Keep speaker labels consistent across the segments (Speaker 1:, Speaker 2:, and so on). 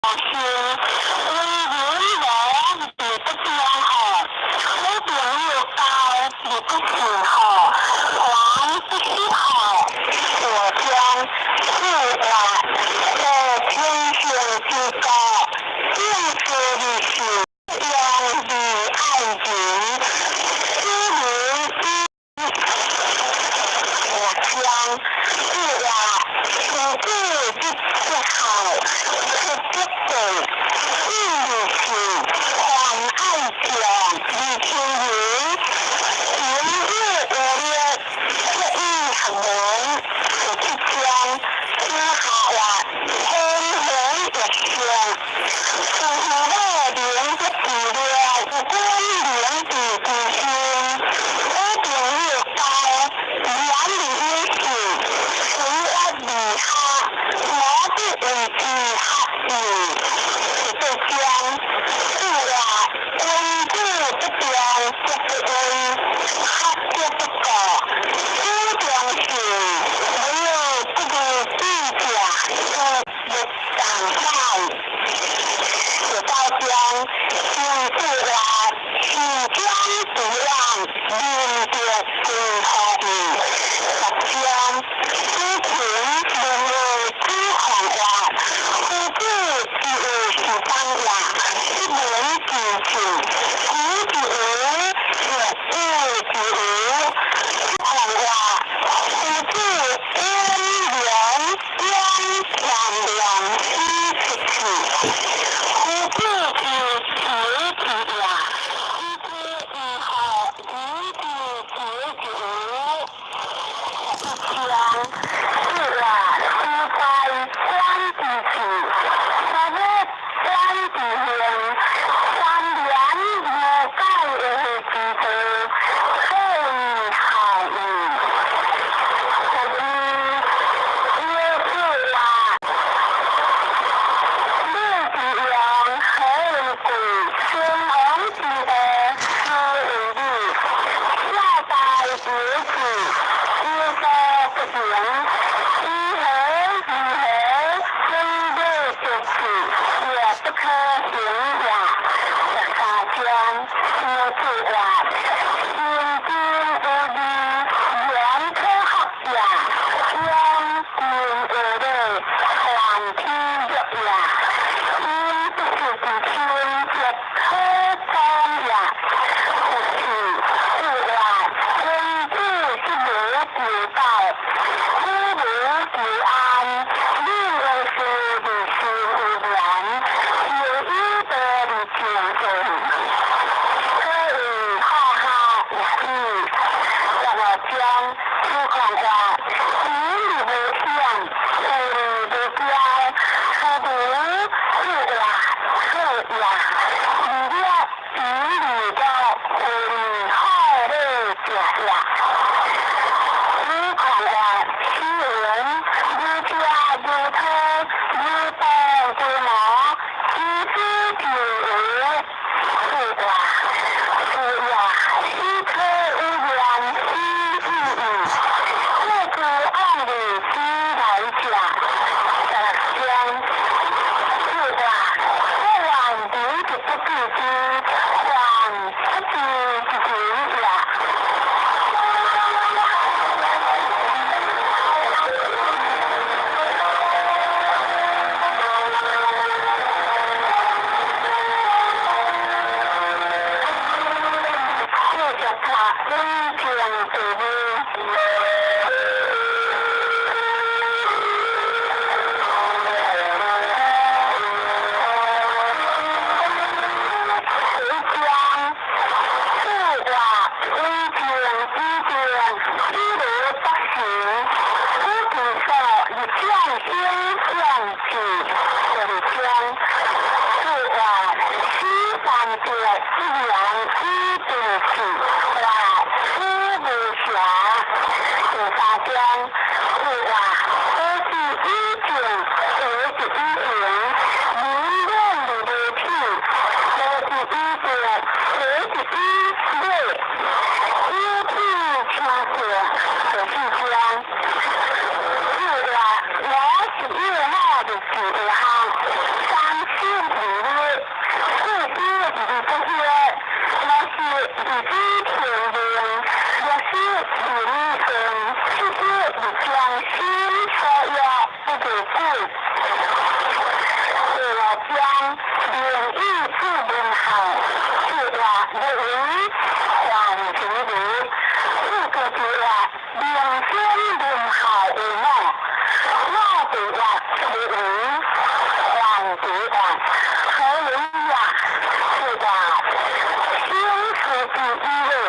Speaker 1: 是為人無而不忠吼，好朋友交而不信吼，還不實吼，我將四月和天性之國，正事而行，用義愛人，使人以我將四月親子之結孝，出不對，信而信，還愛將而親仁，行有餘力，得以學問，第七章子夏曰：天行若聖，夫婦明不自量，君明之之心。好朋友交，言而有信，隨約而下，無不為之合意。第八章子曰：君子不重則不威，合則不告。子中信，無有不義之者，故勿當宰。第九章荀子曰：事將至遠，民德歸乎義。十章子禽問曰：子貢曰：夫子之有是邦也，不聞其信，古之無，若有之無。子貢曰：夫子溫良恭儉讓以出仕，夫子之求之也，以之以何以之求之無？十一章子曰：斯哉觀之氣，斯物觀之形，三年如解而之道，可以孝矣。十二耶子曰：禮之用，和為貴，先王之道，斯為禮。孝大有志，有所不能，以和而和，分禮絕次，亦不可行也。十三章子曰：行之有義，言可學也；用之有禮，還天欲也。因不是之親，亦可忠也。十四子曰：君子之無求道，子無求安，禮為事而心為廉，仁以道而正正，可謂好下也矣。十五章子貢曰：行而無險，為而無驕，斯如子曰：可也。二略以而樂，為好禮者也。子貢曰：斯文，如家如토，如道如毛，其子之為。子曰：是也，斯可以言斯已矣。樂之往而知來者。十六章子曰：不願人之不記之，患不知之情也。四十八穩定地位。一章子曰：穩定以定，以如不行。此之所以將心向志。第二章子曰：此三者一言以定气，曰此無暇。第三章子曰：何之以靜，何之以行，民免而無恥。何之以德，何之以禮，有體親近。第四章子曰：我是有我的志向，三世章，明語注文項，四話日文黃之如，四個字話明顯文孝有母，我對話日文黃之話，何人也？四話新世紀以來，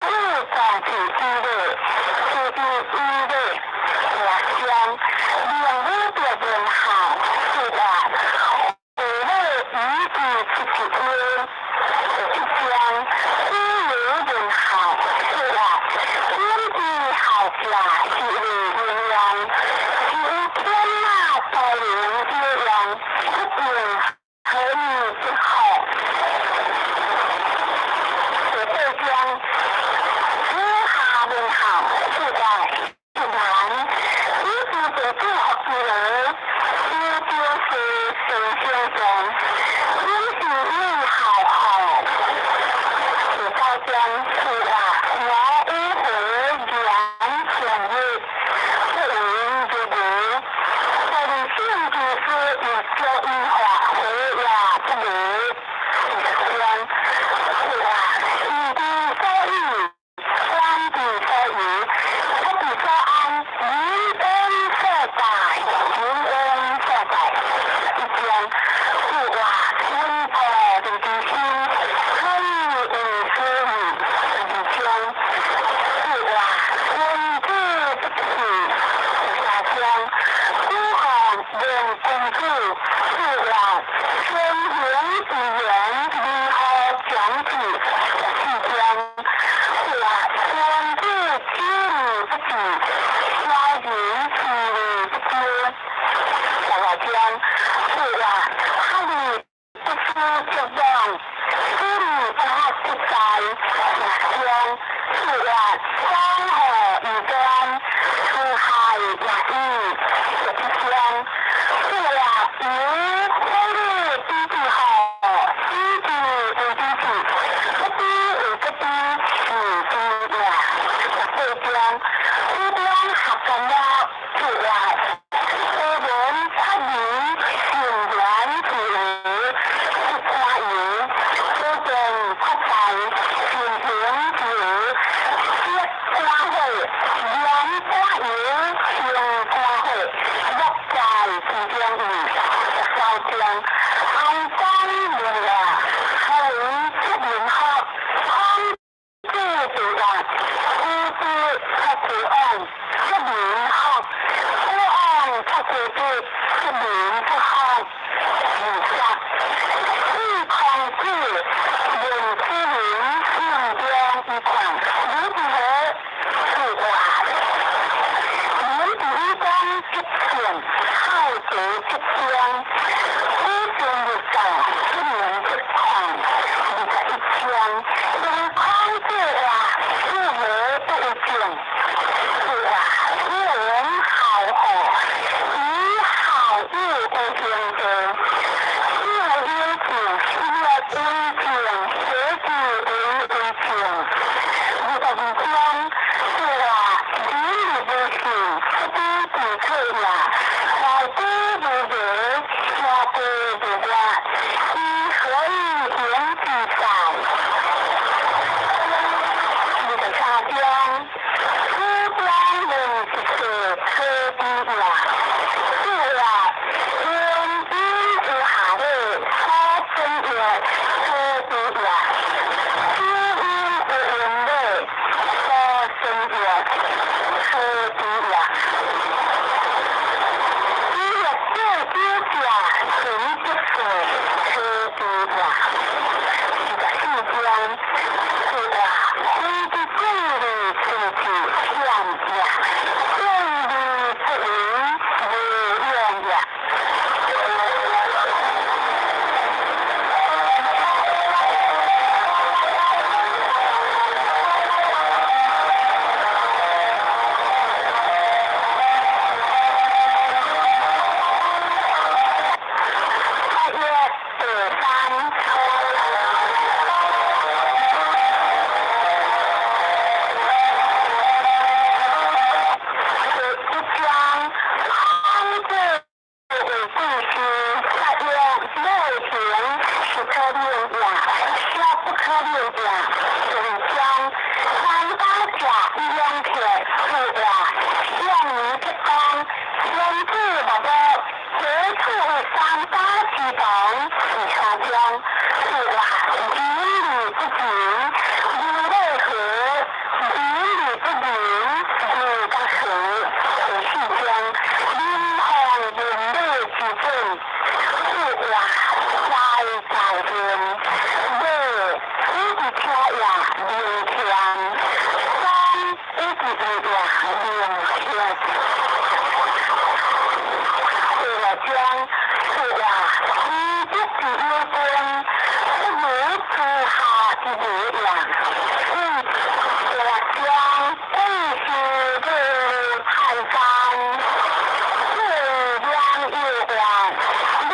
Speaker 1: 五光之以來，世紀以來，六章，明語的文項，四話父母一字七七一，一章，主流文項，四話天地好下是為營養，是有天馬才能這樣，不定何以之好。第八章，以下文項，四話一難，以是地主福之人，以就是神仙上，以是以好好。第九章，四話我與何言前日，不為日如，神聖之師以教以化何也不如。第十章，四話時之所以，觀之所以，出之所安，人恩所在，人恩所在。一章，四話溫和之心，可以為師義。二章，四話君子不器。三章，古漢問君子，四話先行之言，如何講起？四章，四話君子知禮不智，小人知禮不知。十五章，四話哈利不思作王，此理不合不在。六章，四話江河以端，四海也已。十七章，四話由火力比之好，以之為之器，不知為不知，是之也。十八章，五章合干了，四話多聞出言，善言之無，不誇言，多見出在，善行之無，色關火，言關油，行關火，樂在其中矣。十九章，安公問話，何以出民學？孔子對話，夫子出乎往，出民學；夫往出乎子，出民不學。二十，子孔子問子民信中一況，如何？是話。民之以光則勝，好德則昌。古今日教，出民則況。21章，用孔子話，如何不為政？是話，人好惡，以好惡為行道。有有情，若為情，何之為為情？22章，是話，人而無信，不知其可也。乃知如何，下過如我，以何以言之哉？23章，此章論一切可知也。四話，天陰有下禮，所尊曰可知也。子陰有恩禮，所尊曰可知也。子欲醉酒者，神則醉，可知也。24章，四話，非之貴利出其險也，貴利不為無用也。八月第三。第一章，孔子為季氏，八月。可免也，小不可免也。第二章，三家食兩客，四話，向尼鐵公，天子目目，何處有三家之房？第三章，四話，仁義不仁，如禮何？仁義不仁，如甲何？第四章，民放文禮之準，四話，在在面，馬以佇車也，明天，山以佇位也，明天。第六章，四話，知足之有君，不如諸下之無也。第六章，貴修如泰山，四兩有話，你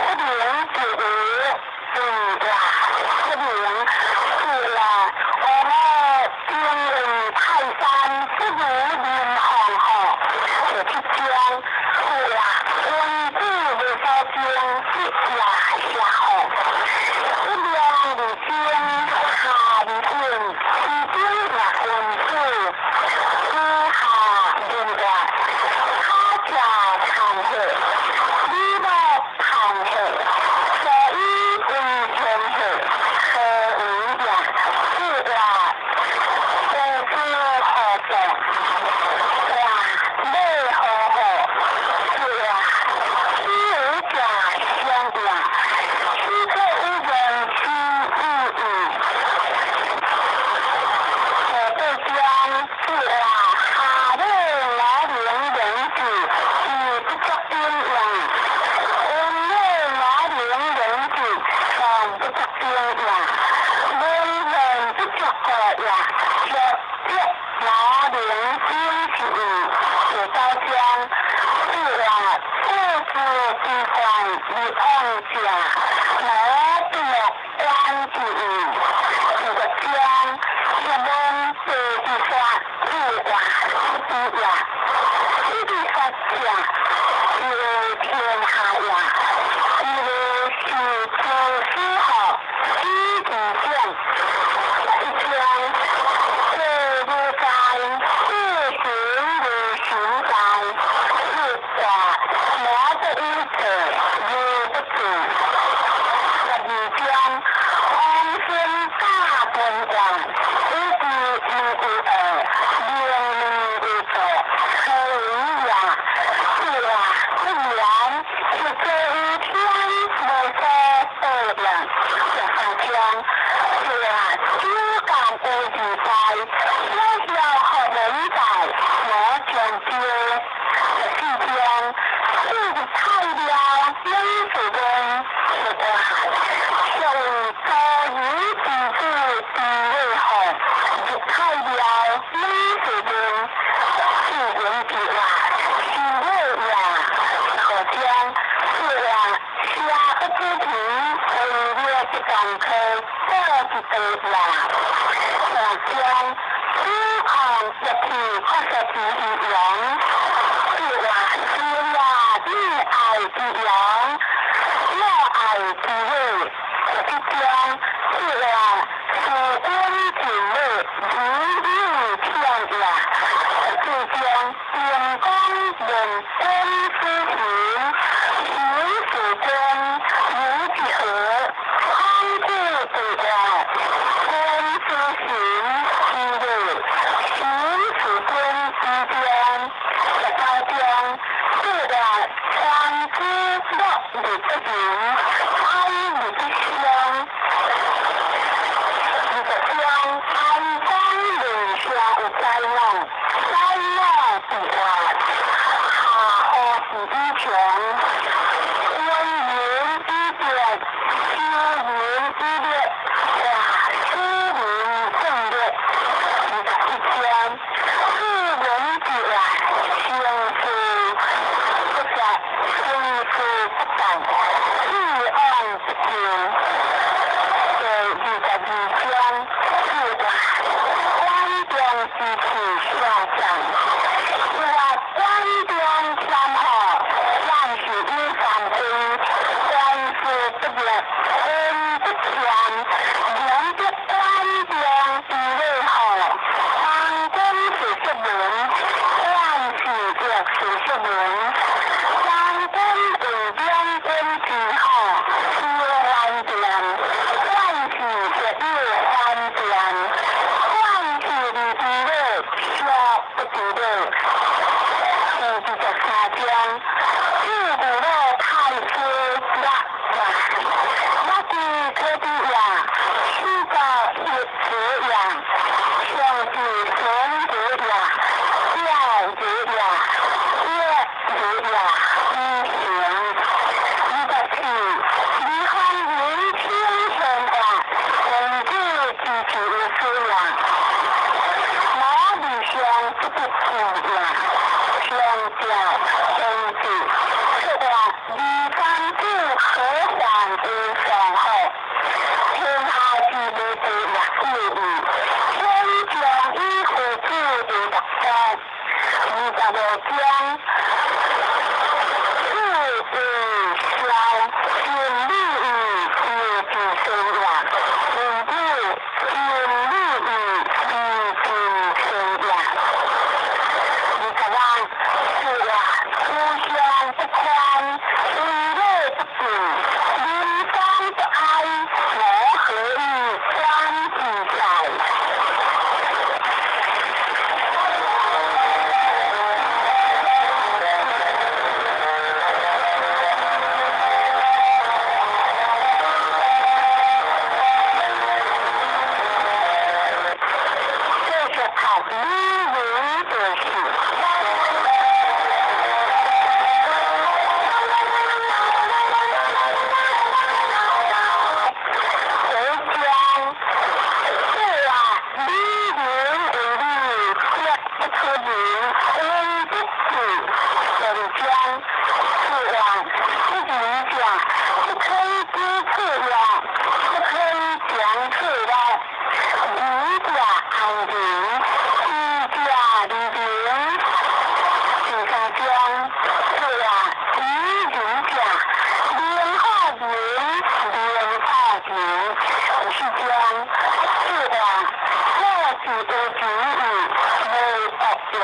Speaker 1: 不能就有，對話不能，四話，我敬畏泰山，不如林皇后。第七章，四話，君子無所敬，必也下後。一量而精，下而應，其中也君子，之下民話，他者參客，禮樂談客，所以為天下，何為也？四話，何知何作？話禮何何？四話，此有者相也，此可以言其意矣。第八章，四話，下禮我能仁智，而不足兵也。文禮我能仁智，尚不足兵也。文言不足國也，足則我能兵是矣。第九章，四話，父子之患而往者，無不樂觀之矣。第十章，一問地之法，四話不知也。此之法者，以為天下也。以為是諸師學，以其講。十一章，世如在，事行如行在。四話，魔不以策，如不住。十二章，王孫駕本王，以知無有惡，明明有錯，何為也？四話，不然，是這一天無所得也。十三章，四話，酒干有自在，小小學門在，我將招。十四章，四太了，兩是問，四話，上多有之子之為何？入太了，兩是問，四言之話，是為也。十五章，四話，下不知皮，為了不當客，做之得也。十六章，子抗一氣確實之陽，四話，是也你愛之陽，我愛之禮。十七章，四話，事君盡禮，如有天也。十九章，定公問君子行，行是君，如之何？康子對話，君子行之禮，行是君之將。十九章，四話，莊子樂而不淫，哀而不傷。20章，安公問下有災難，災難之話，下何是以窮？溫言以別，修言以烈，話此民正烈。21章，四人之話，成事不實，成事不幹，事往不咎。第22章，四話，關中之氣下降，四話關中三號，萬事有三歸，萬事不逆，恩主五章，四为消，真理义有之生也，因此真理义有之生也。26，是啊，思想不寬，為禮不盡，民間不哀，我何以觀自在？繼續讀女人的事。回將是啊，女人為你說不出人，為不智，第二章是啊，不仁者不可以知處也，不可以講出來。仁者愛人，智者利人。第三章是啊，女人者，明好人，明好人。第四章是啊，我是有情義，無惡也。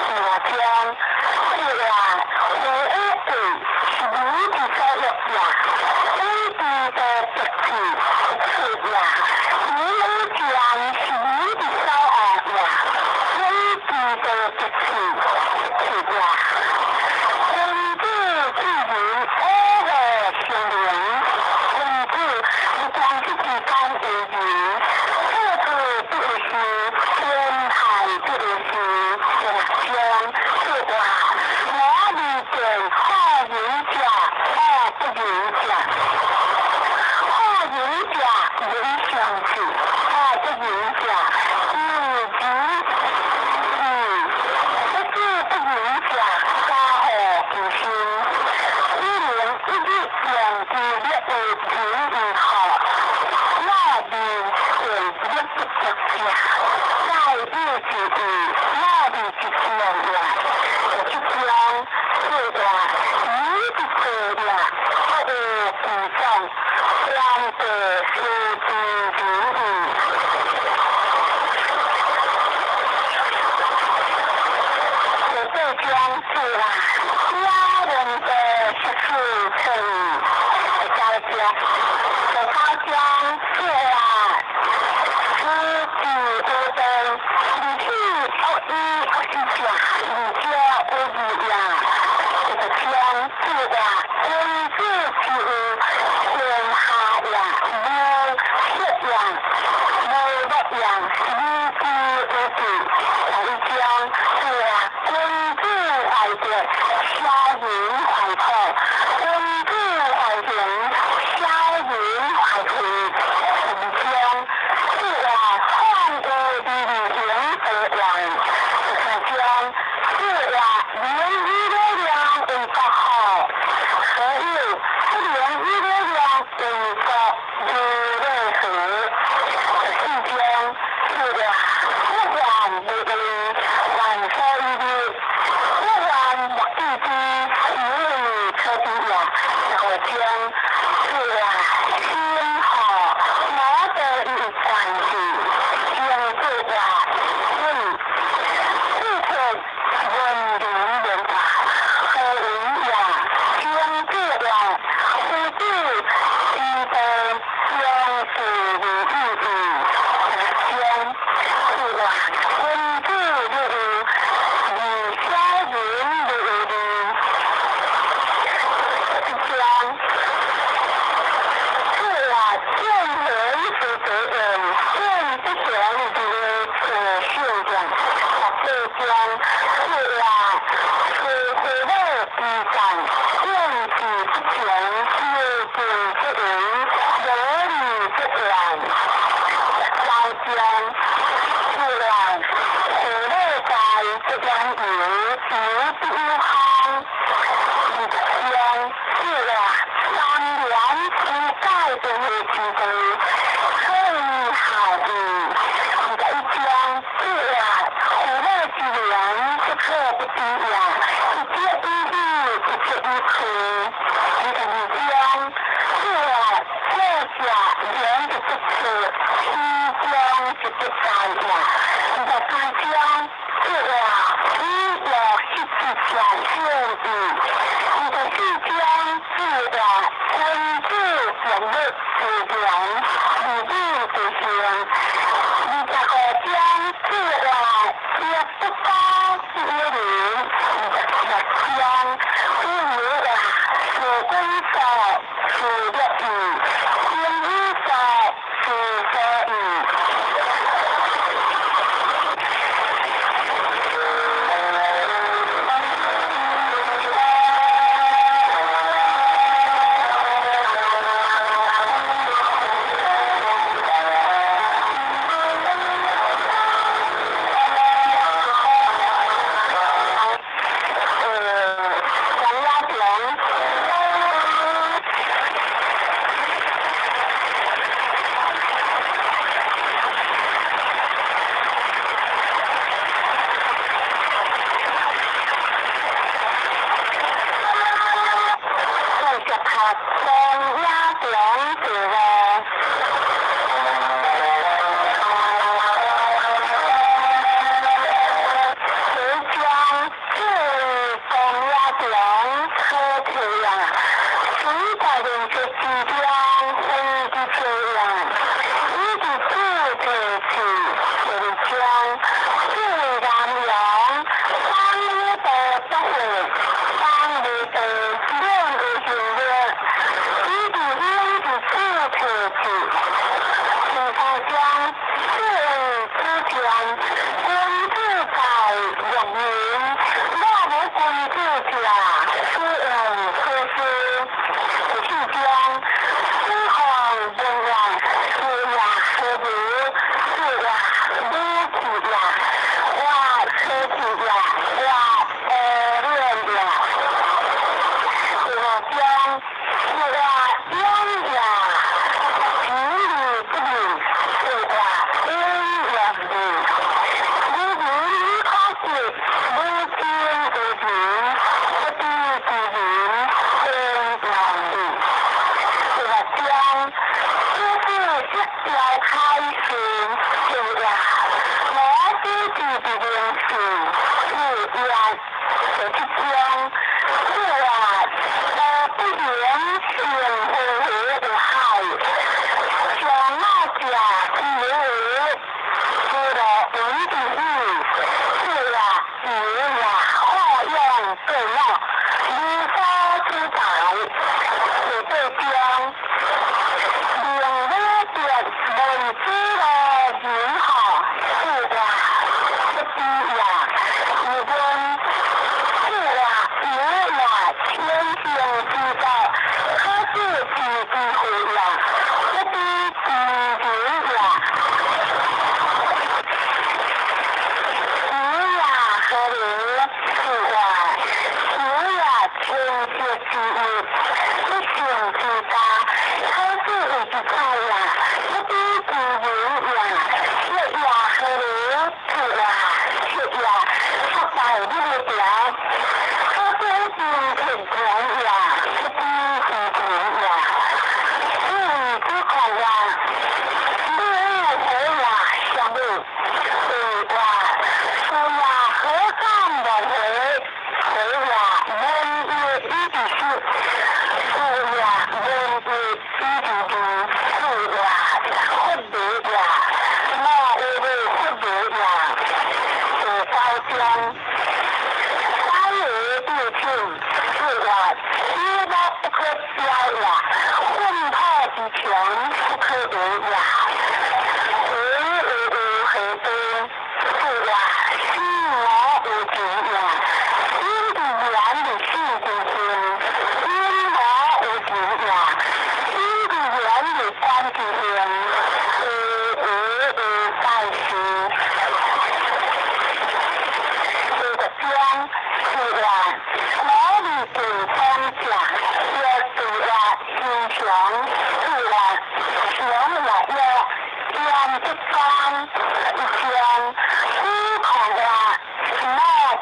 Speaker 1: 第五章是啊，無有貴是汝之所欲也，汝之所得志出也，汝有將是汝之所惡也，汝之所得志出也。君子之人，愛護生靈。君子不將之之間為人，處處不為事，天下不為事。第六章是話，我未見好仁者，好不仁者。好仁者無相智，好不仁者有仁義。不知不仁者，加禍其身。一年一日用之略為仁義好，我未見略不足者，在有之義，我未之用也。第七章是話，汝之過也，不有其長，天地思之仁義。第八章是話，小人的十四成，第九章，第九章是話，知之有道，二四惡以惡之者，二者有義也。第十章是話，君子之務，天下也，無失也，無樂也，汝之有智。第一章是話，君子懷德，小人懷土；君子懷仁，小人懷灰。第二章是話，凡有利行得旺。第三章是話，明以了量為國好，何有不明以了量為國如禮何？第四章是話，不患無位，患所以立；不患莫知之，猶為可知也。第五章是話，心好，無得以關之，經過話，問四切文明文化，何為也？經過話，夫子之道，相事如意義。第六章是話，君子如義，而小人如利。第七章是話，見賢思齊，見不賢而思善也。第八章是話，是非禮之戰，見志不強，修正不為，無利不怨。第九章是話，是禮在不遠遊，遊不有項。20章是話，三年之改的之道，可以孝義。21章是話，父母之言，不可不知也。不在呀。23章这个以有十字架献义。24章这个君子人物自然义理之行。25章这个也不高一人。26章有啊是君子是乐义，君子是所义。王亚平。48王亚平自话。此将自王亚平可提呀，时代人之之中非之秋呀，以之子提起，就是将自南阳，当日的不会，当日的两个行为，以之应之子提起。第三章自为之前，君子在育人，若无君子者，斯为可思。第四章子贡问曰：是也何如？是也武器也，或何器也，或何练也。第五章是也勇也，己而不利，是也勇也利。如人可知，如天为人，不知之人，天难利。第六章，子子识调开心，是也我子之的灵性，是也第七章，是也不言善非有害，上爱者之有，知道文之义，是也有也好养对脑，无所之财。第八章，明武德问之乐仁好，是也不知也，又问是也有也天性之道，可知之之乎也，不知之之也。有也何如？是也有也天色之物，不性之家，可知为之财也，不知之人也。月也何如？是也七也出大不条，可知之天权也，不知之人也。四之狂也，六何也相应，对也是也何干万回，回也文月以之始，是也文月以之终，是也佛地也，莫有为佛地也。第九章，三为对称，是也知乐不可表也，混破之强不可为也。为有无何多，是也死我无情也。因之然的死之心，因我无情也。因之然的观之心，无无无在世。第十章是也我为健康者，若对也心强，是也强也若言不干一章，子贡曰：我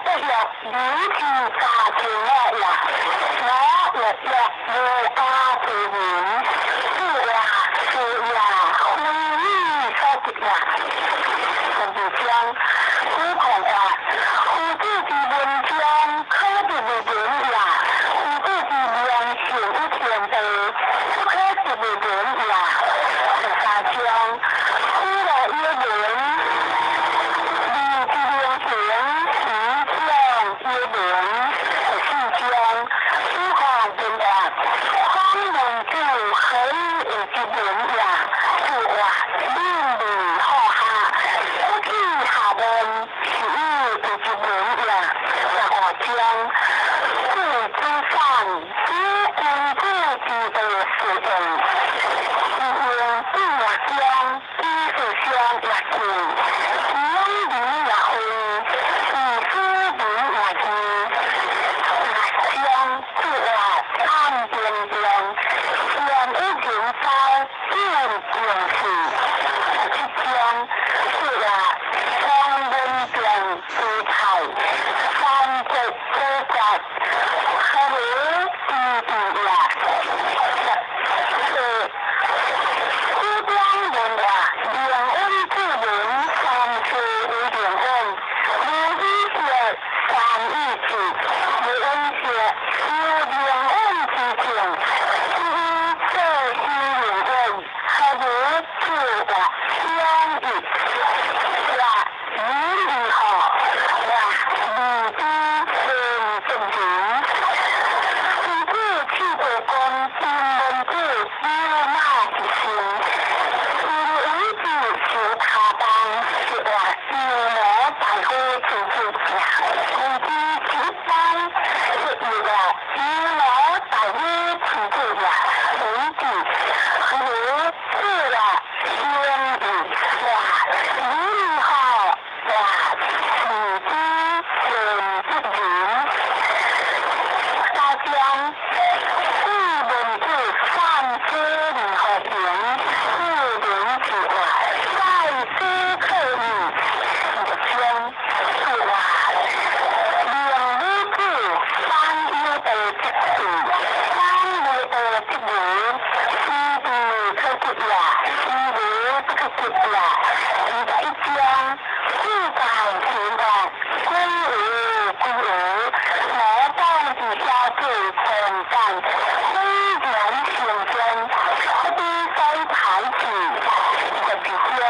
Speaker 1: 不欲流之家之恶也，我欲欲无家之人。是也是也，非你所得也。之文也，注曰敏利好学。不去学问，是以为之文也。十五章，故子产以君子之道事人，是用子若恭，以事相若敬，以养民若惠，以使民若义。六章，注曰参天中，善于人交，见重视。十七章，注曰双文中之菜，三节之节，何如之地也。十四，古典文曰：灵恩之文，三世为灵恩；无语色，三语志；无恩色，有灵恩之境，是以做修灵恩，何如注曰相异。曰敏利好，曰利之先正人。君子去国公，金文子有马之心，因为子受他邦，是曰牛魔大夫之子也。为之之邦，是曰牛魔大夫之子也。为子，如注曰相异。曰敏好，曰利之先正人。八章，古文字三书二何平，四人之话，再思可义。六章，注曰明女子三有道则仕，三无道則儒，是地可及也，是无不可及也。21章，四在天国，归无归无，魔道之小子从干，非然成真，不知所排斥。22章。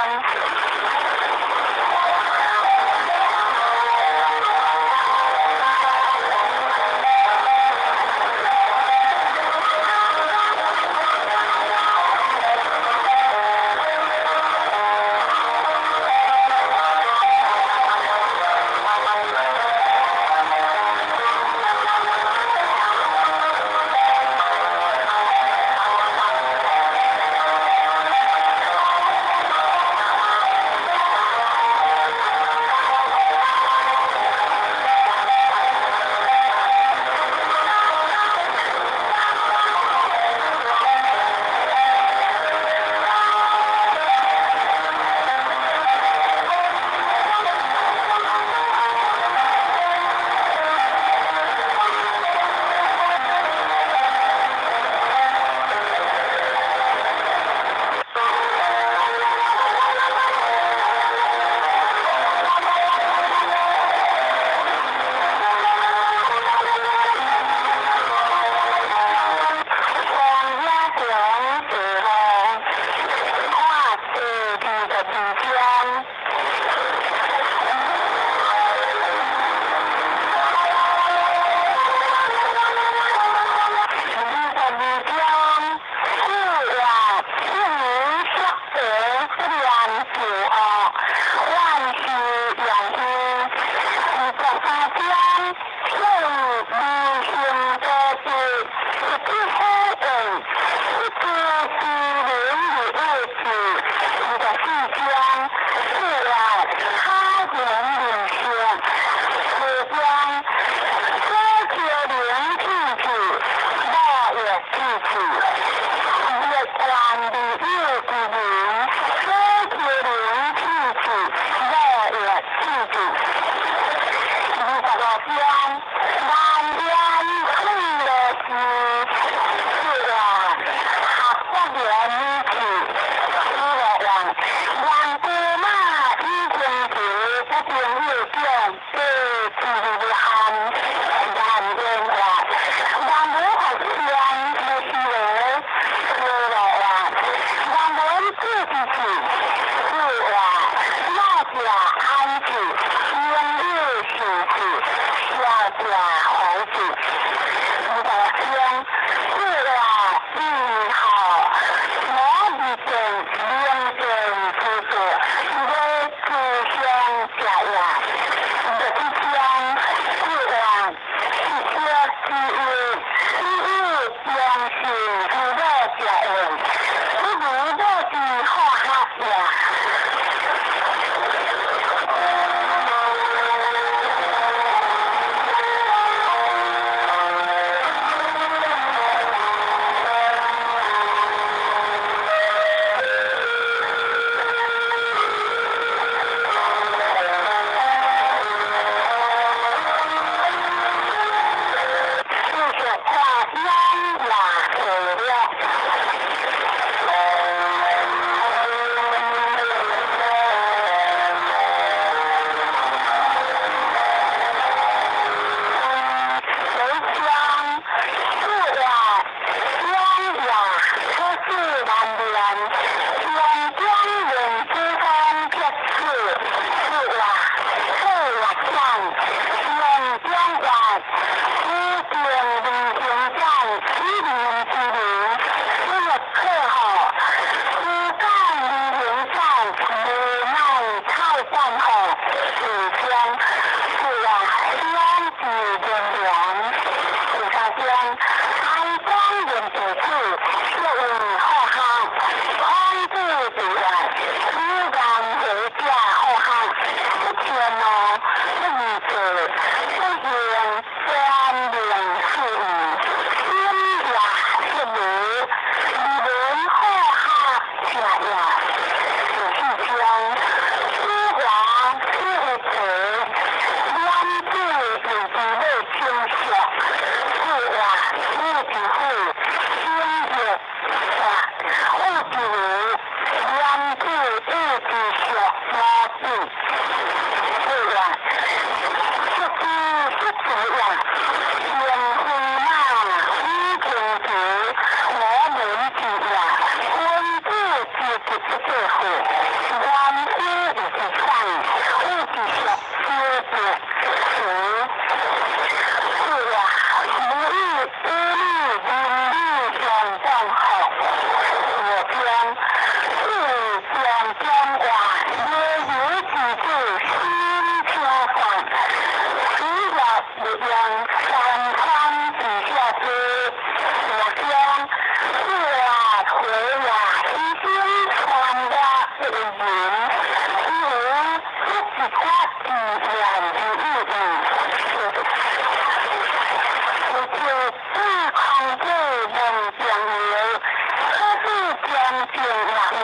Speaker 1: 正也有，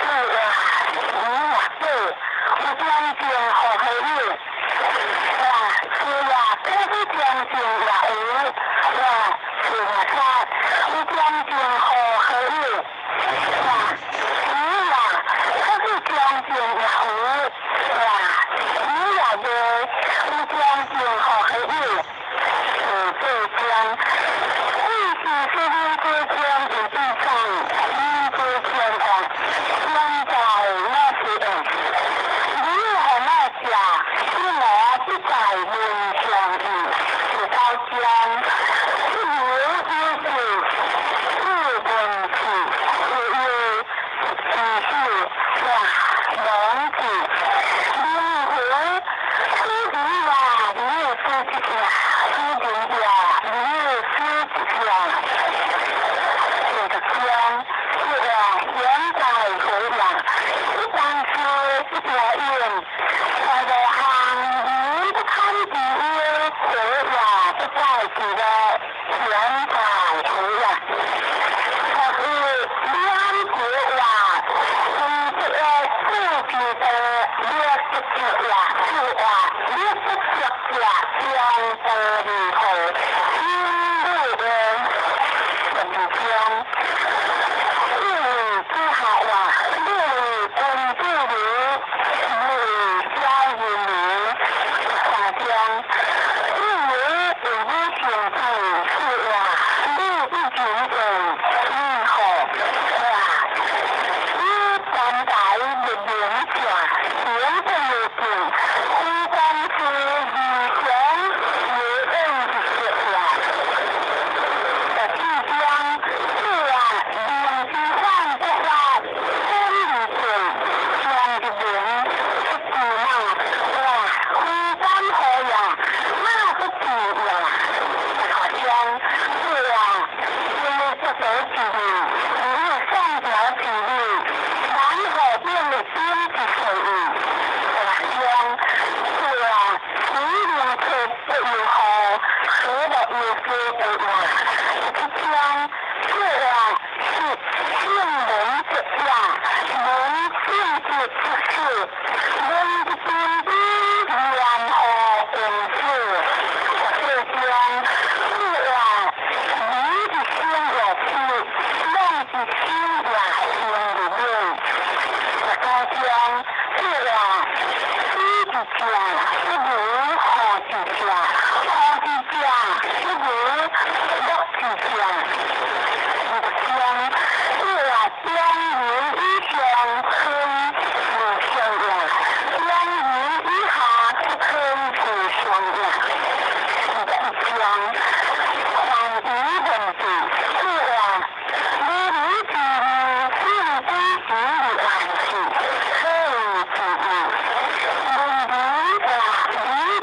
Speaker 1: 四啊，五也八，有將正好朋友。哇，四啊，可是將正也有，哇，四啊三，有將正好朋友。哇，五啊，可是將正也有，哇，五也八，有將正好朋友。四將，四是四人之間有地上，人之天堂，現在那是的。你予我食，你我不在門上去，是高將，一有一是四文字，一有一是哇王字，靈魂四字呀，你有四字呀，四字呀，你有四字呀，這個將是啊，現在回呀，一當初一條遠，在個行人不看第一，回呀不在這個現在回呀，可是兩個呀，從這個數字的67呀，是啊，67呀，相對離合，因路的文章，四之下呀，六君子如，六小人如，三章，六有五行字，是啊，六一群人，五號哇，你站在的面前，前不有勁，不管是理想有恩的說話。四章是啊，明之反不發，真理性，將的人出字馬，哇，非敢好呀，馬不字呀，好像是啊，因為這個字你有上條字南海邊的邊子水好像是啊，吉林車不有好，河的有歌的呀，這將是啊，是聖人之呀，人性之之事，人的邊邊聯合文字，這將是啊，你的心也是，人的心也心裡面，這個將是啊，四之家不如好之家，好之家不如樂之家。這個將是啊，將人以上分無上呀，將人以下分無上呀。這個將還疑問字是啊，你理之性歸之的關係，可以之意。問題啊，理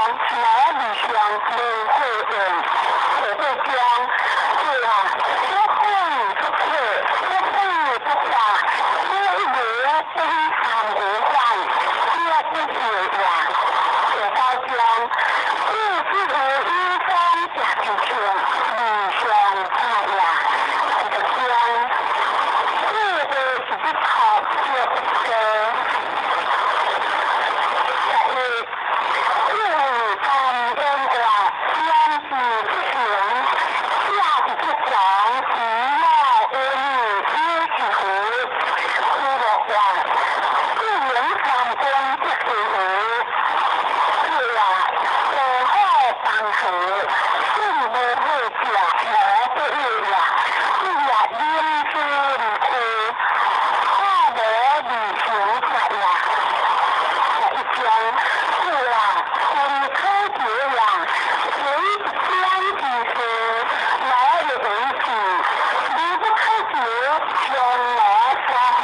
Speaker 1: 老理想無好用。下八章，對啊，不悔不錯，不悔不發，不無不三無犯，不不是呀。下九章，四之有醫生食一槍，理想看呀。十章，四個是不靠這個。十一，四三恩話，兩字不行，下是不講，以貌為女，也是福。四六話，四言三公不是福。四啊，無好當好，四無好食，無不有呀。四啊，人生苦，看無理想食呀。十一章，四啊，君可結呀，為一兩之事，老有為之，你不可求，將來所好。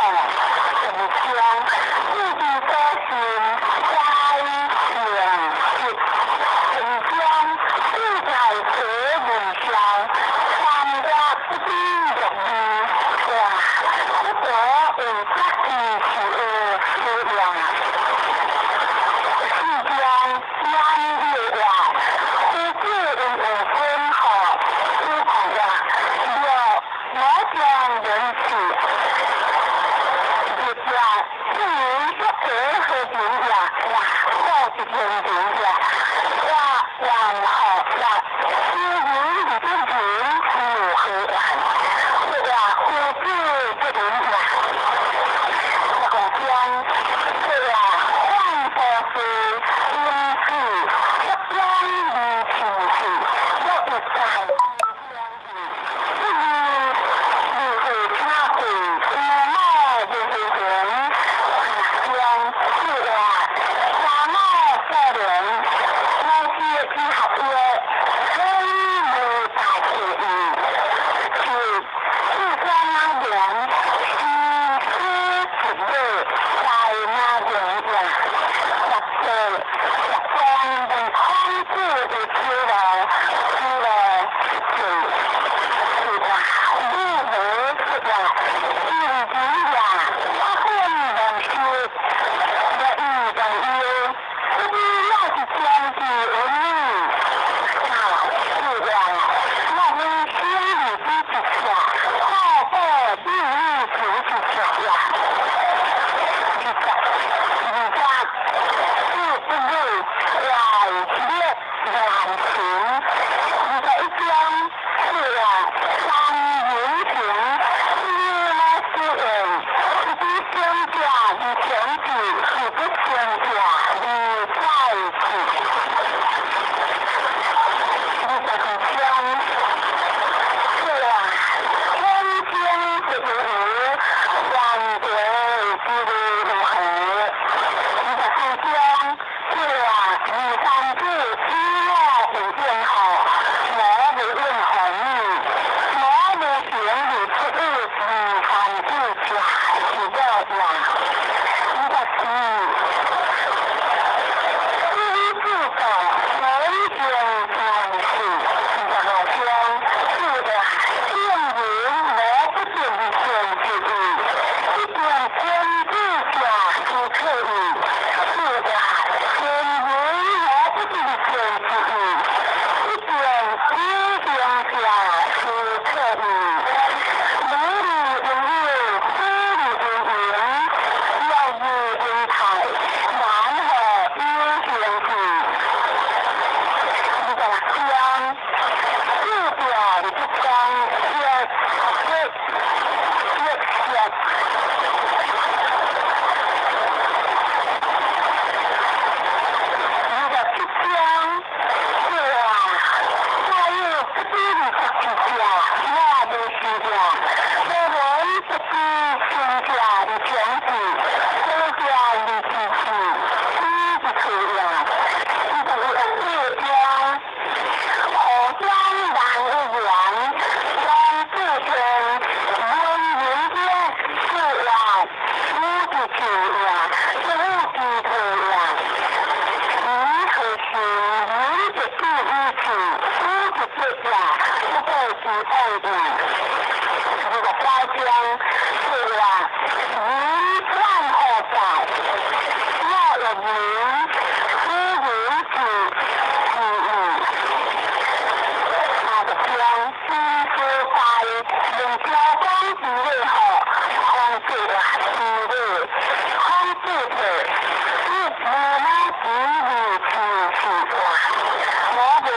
Speaker 1: 十二章，自己所信，該良知。十二章，自在何文上，三月不知六字，哇，不過有十字是有是呀。四章，兩月話，夫子因有分好，有看話，六我將人去。一章，自由不和平呀，哇，好一天平呀，哇，萬好呀，自由不平如何完？哇，夫子不平呀。十五章，哇，萬佛事，因此一將離情去，我一在不如如何請會，有貌如何云？將是話，三貌少年，我是之合約，往印。29章，说话人万何在？我有人，此人是是义。30章，金书在用标杆之礼号，方志话之礼，方志体，以无马之礼是是话。我问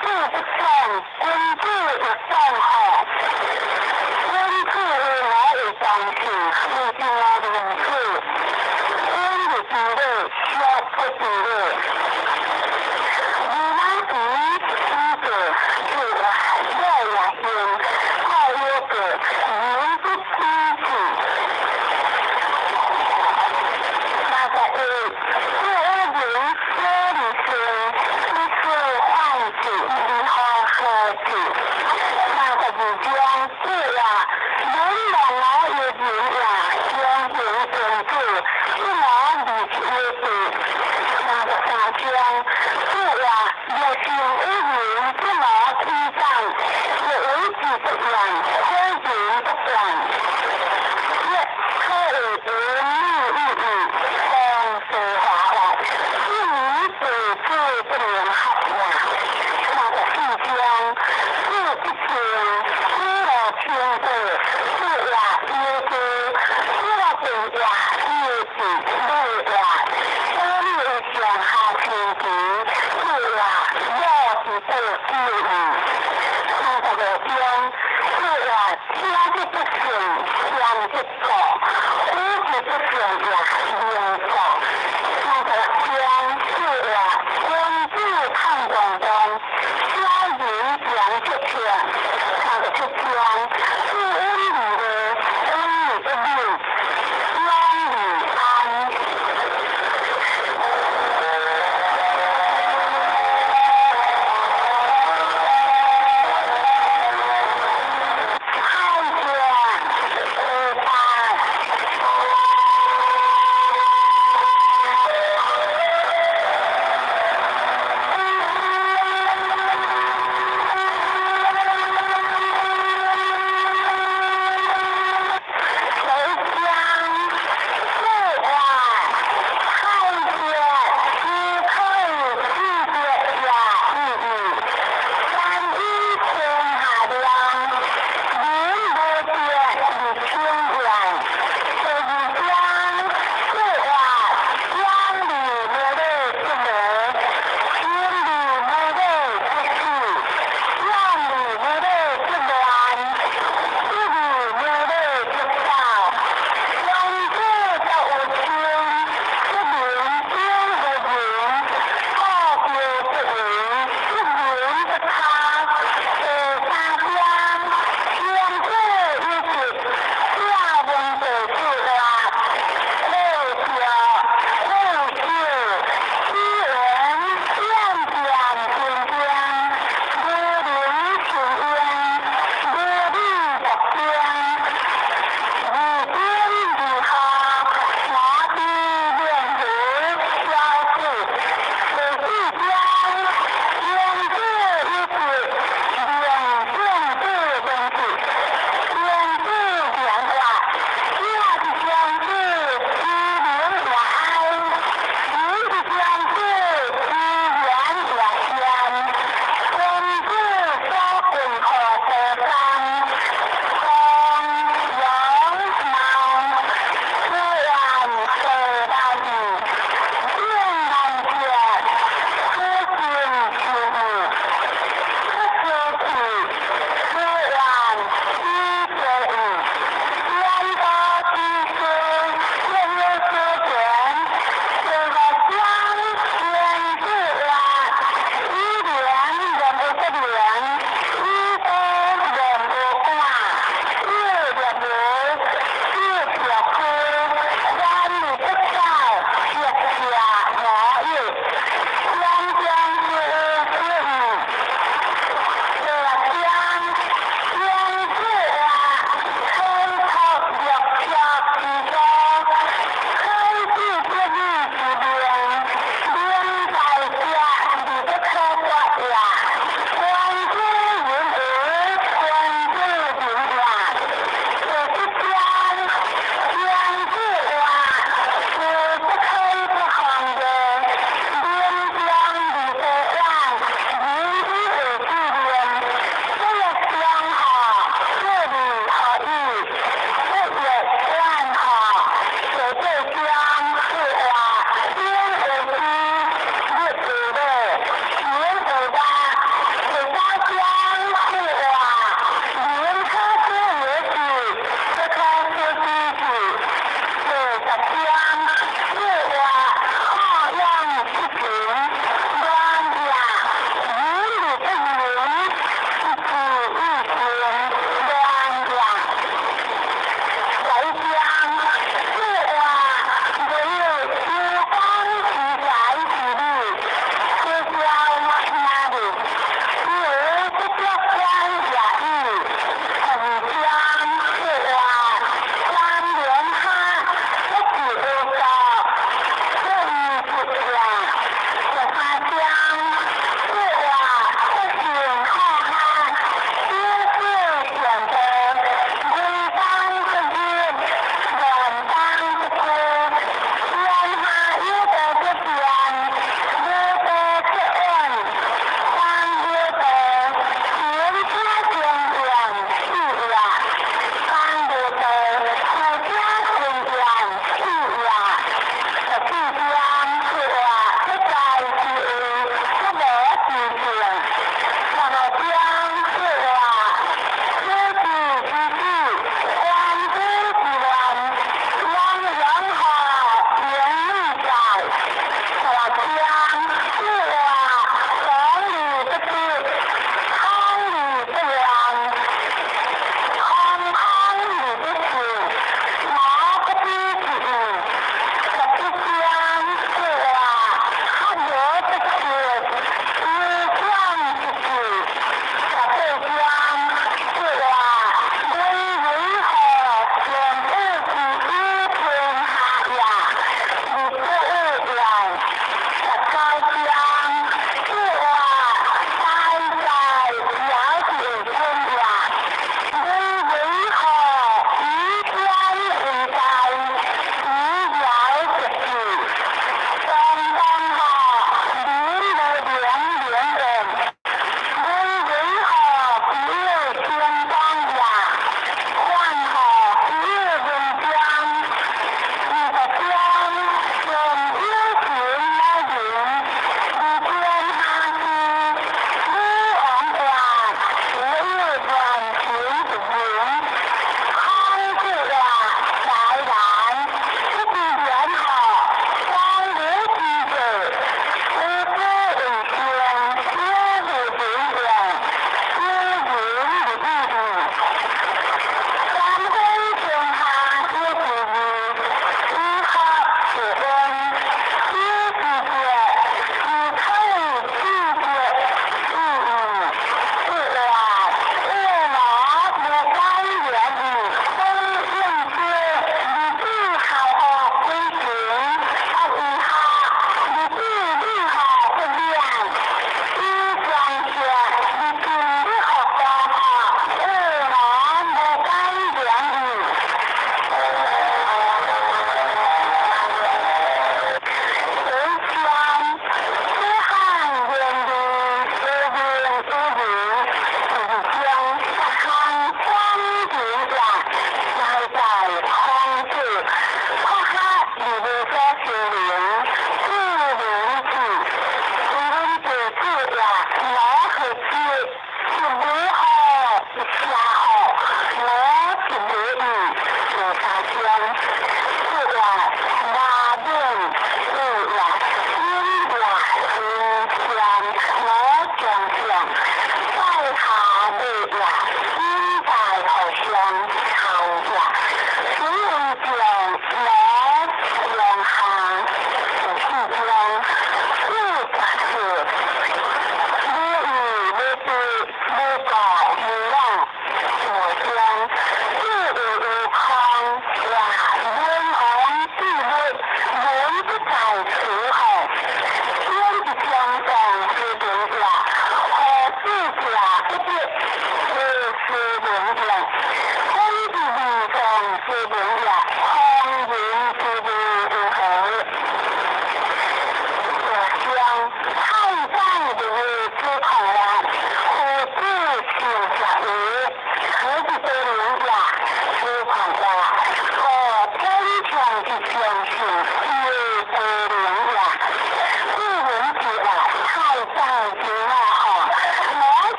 Speaker 1: 君子不讲，君子有讲吼。君子为我有当性，是真我如此。君子之礼，小不之礼。无马之之个，是话我也行，我有个人不知耻。31，这人说理生，一说唤子，如何何子？32章，这话人两我有人话，相形君子，一我21字。33章，这话若信一人不我起长，若为之不乱，非人不断。一可为言语意义，方是华法，一语对子不能合话。34章，四不清，四了清楚，四话有字，四了定话有字，六话，小女的上下星期，四话我是对有义。45章，四话听之不顺，言之错，呼之不顺也，明错。46章，四话君子抗公公，小人讲决策。37章，是恩义的，恩义不敏，远离安。海卷八。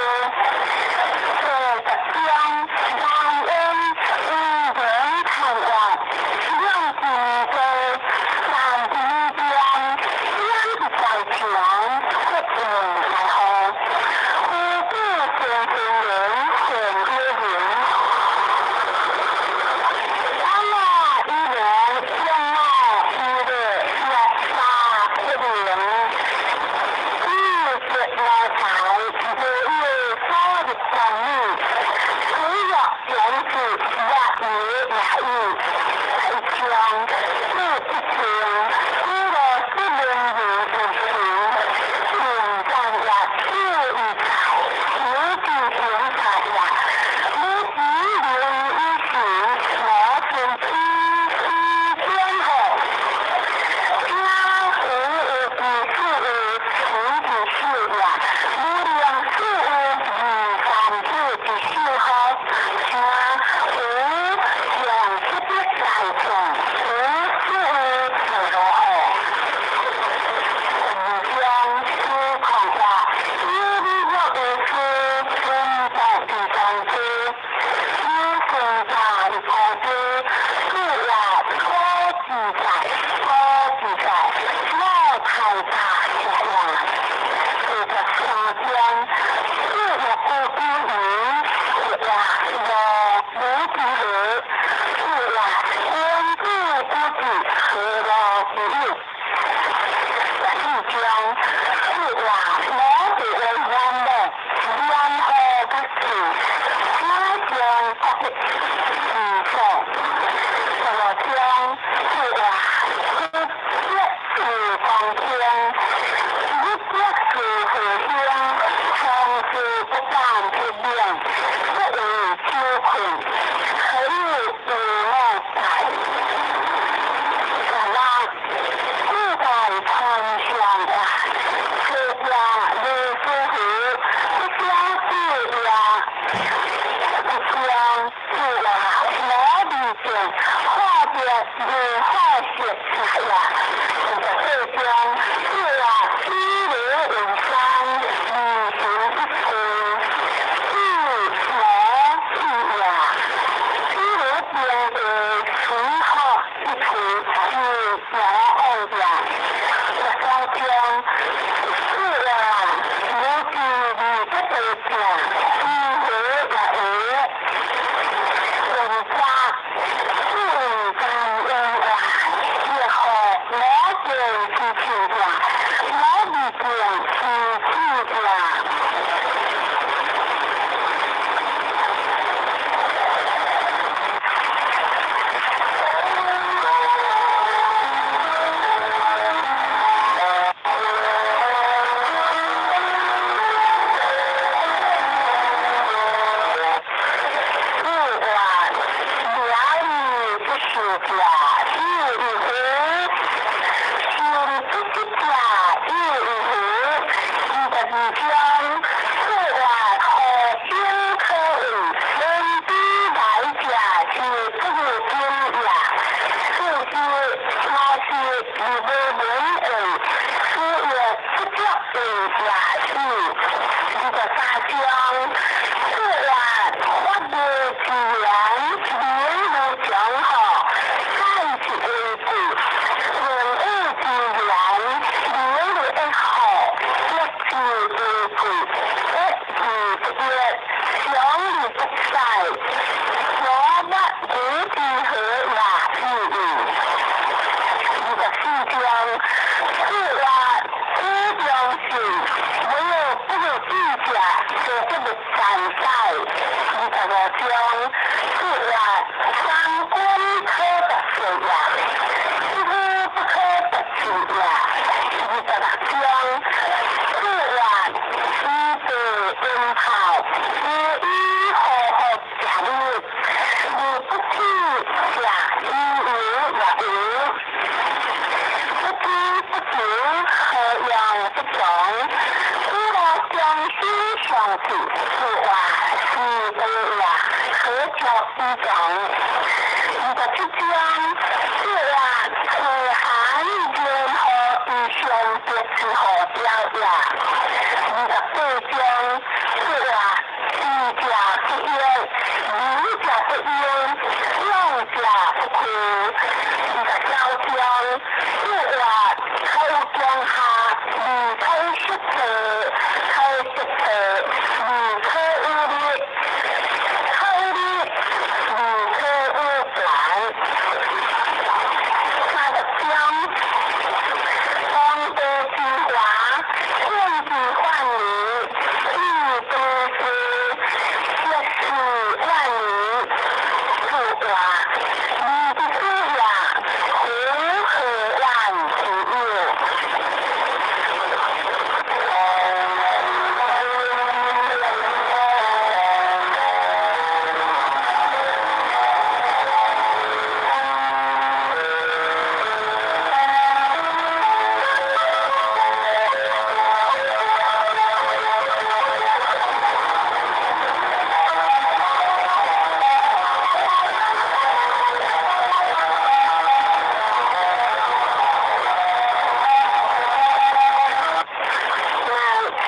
Speaker 1: 四十章，人恩无言叹话，两斤多，三斤边，两在墙，不用来好。五子先天人，现有人。阿那一人，两那一个，一三一零。一十来财，无有所入光明。只有原子一有也有，一将四一千，四个四零零一十，现在也四一财，有之现在也，五子零一十，我先七七天后。加五五二四五五二四呀，五两四五二三九二四号，加五两七八三千五四五四五号。二将四空呀，一二六二四三八二三四，一四八二四，四呀初自在，初自在，老太太呀，四十三将，四月五九五，呀五五之和，四呀天地之子和乐之有。四将，四呀我是为愿的，愿何不是？我将不是说，十六将，四呀一是光天，一是和香，长是不敢不变，不为秋困，何以无我在？十六，古代传相呀，出家如师傅，不相是呀，不相是呀，魔力剑，化解如化学呀，这个将是呀，一流五三，旅行一处，是魔是呀，一流边的十号一处是魔二呀，这个将是呀，无知你不得讲，是和也有。人家四感恩呀，以后我见是亲家，我不见是亲家。四万两不是家，一五，心不是家，一五，一个二将，四万何金可为，人比来家是不如金呀，四是那是一个人为，四月不叫为家是，一个三将，四万发无之言，明如江河，再是为故，人物之言，明如一号，一字为故，一字不约，相离不在，所不古之何也是义。一个四将，四万五将是，没有不如地下，就不如山在。二十五将，四万三军可得胜呀，一不可得胜呀。二十六将，四万四对烟炮，一一好好食物，你不去食一有也有。不知不觉，何样不同？除了相心相处，是话是非呀，何叫一种？一个之将，是话是寒烟和一相别之何表呀？一个对将，是活知者不憂，仁者不憂，勇者不懼。29章，四活可有強下，未可失策，可失策，未可有力，可有力，未可有權。30章，王道之華，天之泛民，義之士，學士萬里。四活，義之始也，夫何患之有？来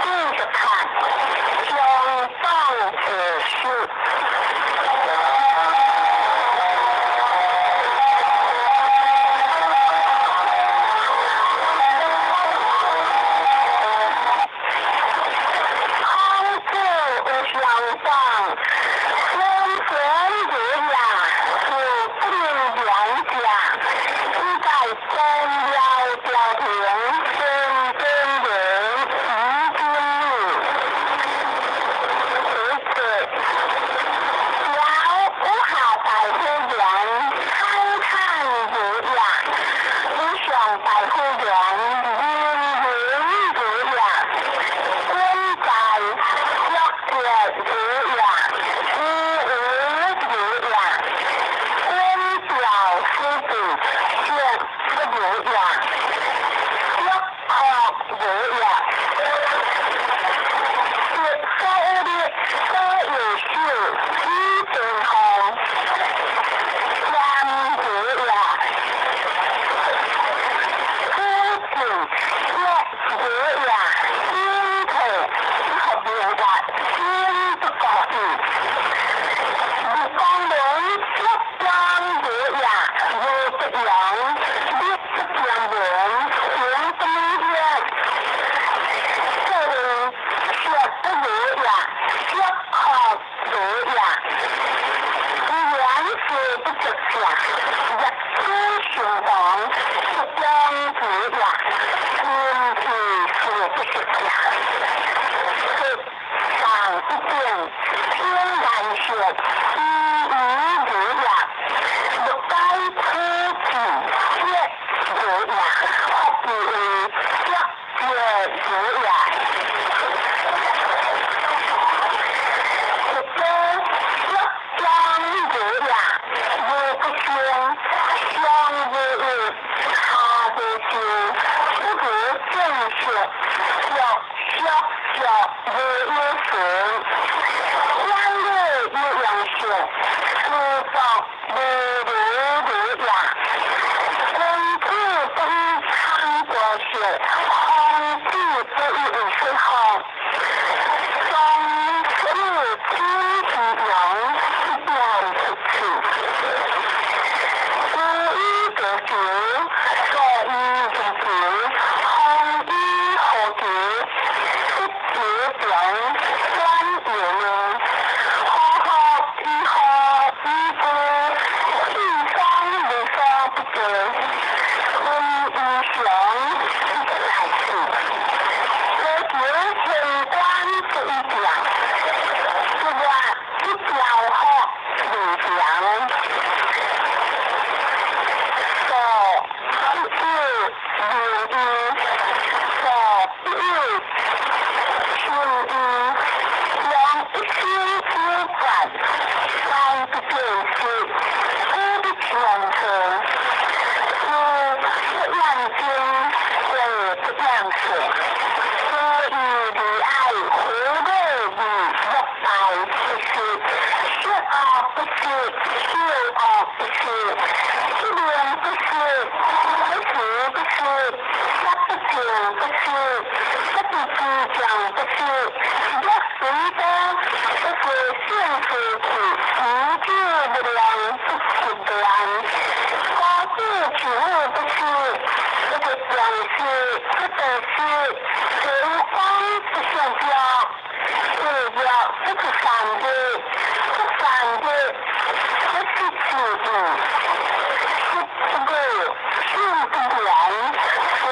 Speaker 1: 继續看，相當自私。孔子有相當，先賢如也，是不能量者。伊在宗廟朝廷，先真人於君其次，尧有下大夫言，堪堪如也；有上大夫言，仁仁如也。君在卓節如也，知無如也。君表師弟，學不如也。若學如也。是所有的所有事，以正方，三如也。夫子学如也，心退不明白，心不高义。日光人一光如也，如不陽，日不見人，行不明月。這人學不如也，學學如也。言辭不直者，日之行動，不光如也，天氣是不實者。是上不見，天然學，依於如也。欲解此字，學如也，或字為學節如也。一個學將如也，如不興，上如日，下如秋，不如正學，學學學如有順，兩日有陽學，四作如如如也。君子不以長過學，孔子不以為水好。莊子清其用，不變其辭。無以得咎，所以如咎，弘以何咎？不知病，端有呢？何何以何以故？其上無所不知。君以上不來事。我求天官不一將，不話不教學如強。所不有如意，所不有心意，用一心之轉，三不見事，四不前程，四不養精，四不養色，四以禮愛，胡樂以樂拜不是，學惡不是，修惡不是，不明不是，不知不是，不見不是，不知之將不是，若隨得性事去，无久无量不起断，高子之物不失，不得强势，不得失，有光不相标，有标不是三的，不三的，不是自己，是不过性不然，随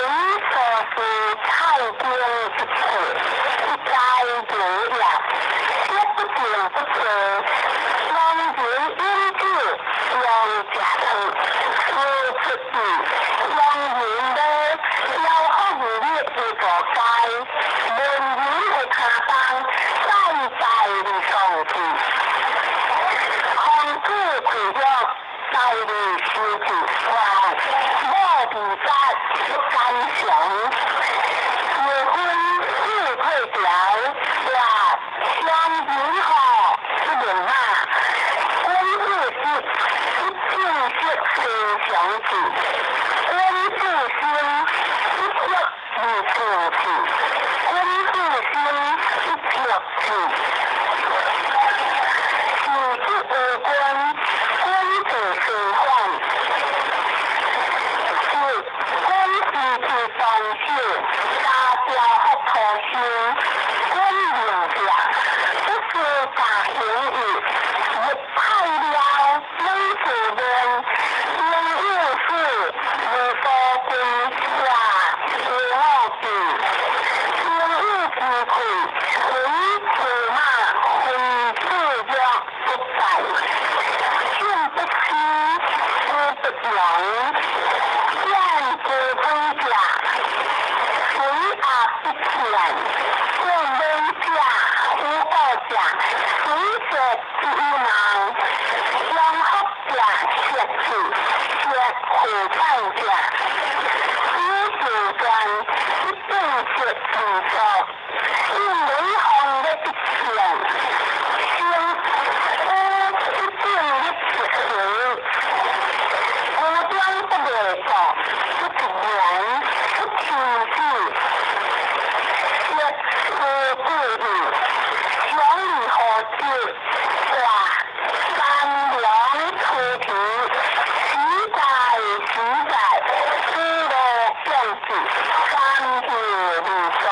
Speaker 1: 所是太经之处，不在别也，也不定不做，王人饮酒，王食汤，无出去，王人的要好日的大街，文人的卡当，再在而上去，空子开约，在而修治话，某自在不敢想，结婚四退条，话双人好不论马，君子是不正式思想子，君子心不足而处事，君子心不足智。是不为君，君子相反。是君子之当守，家雕福土生，君明者，不是大行义，日派了，冷自问，应有事，无所归，话无我记，应有之愧，非自马，非自若不在，信不虚，思不扬，见之非者，随阿不见，见闻者，无过者，随说之有盲，相福者色智，色苦败者，此自观，不正色自作，应雷锋的不见，生无不正的不行，无端不袂做，不自然，不清楚，色无故意，想何子，话三良出题，实在实在，思路相子，三字离骚。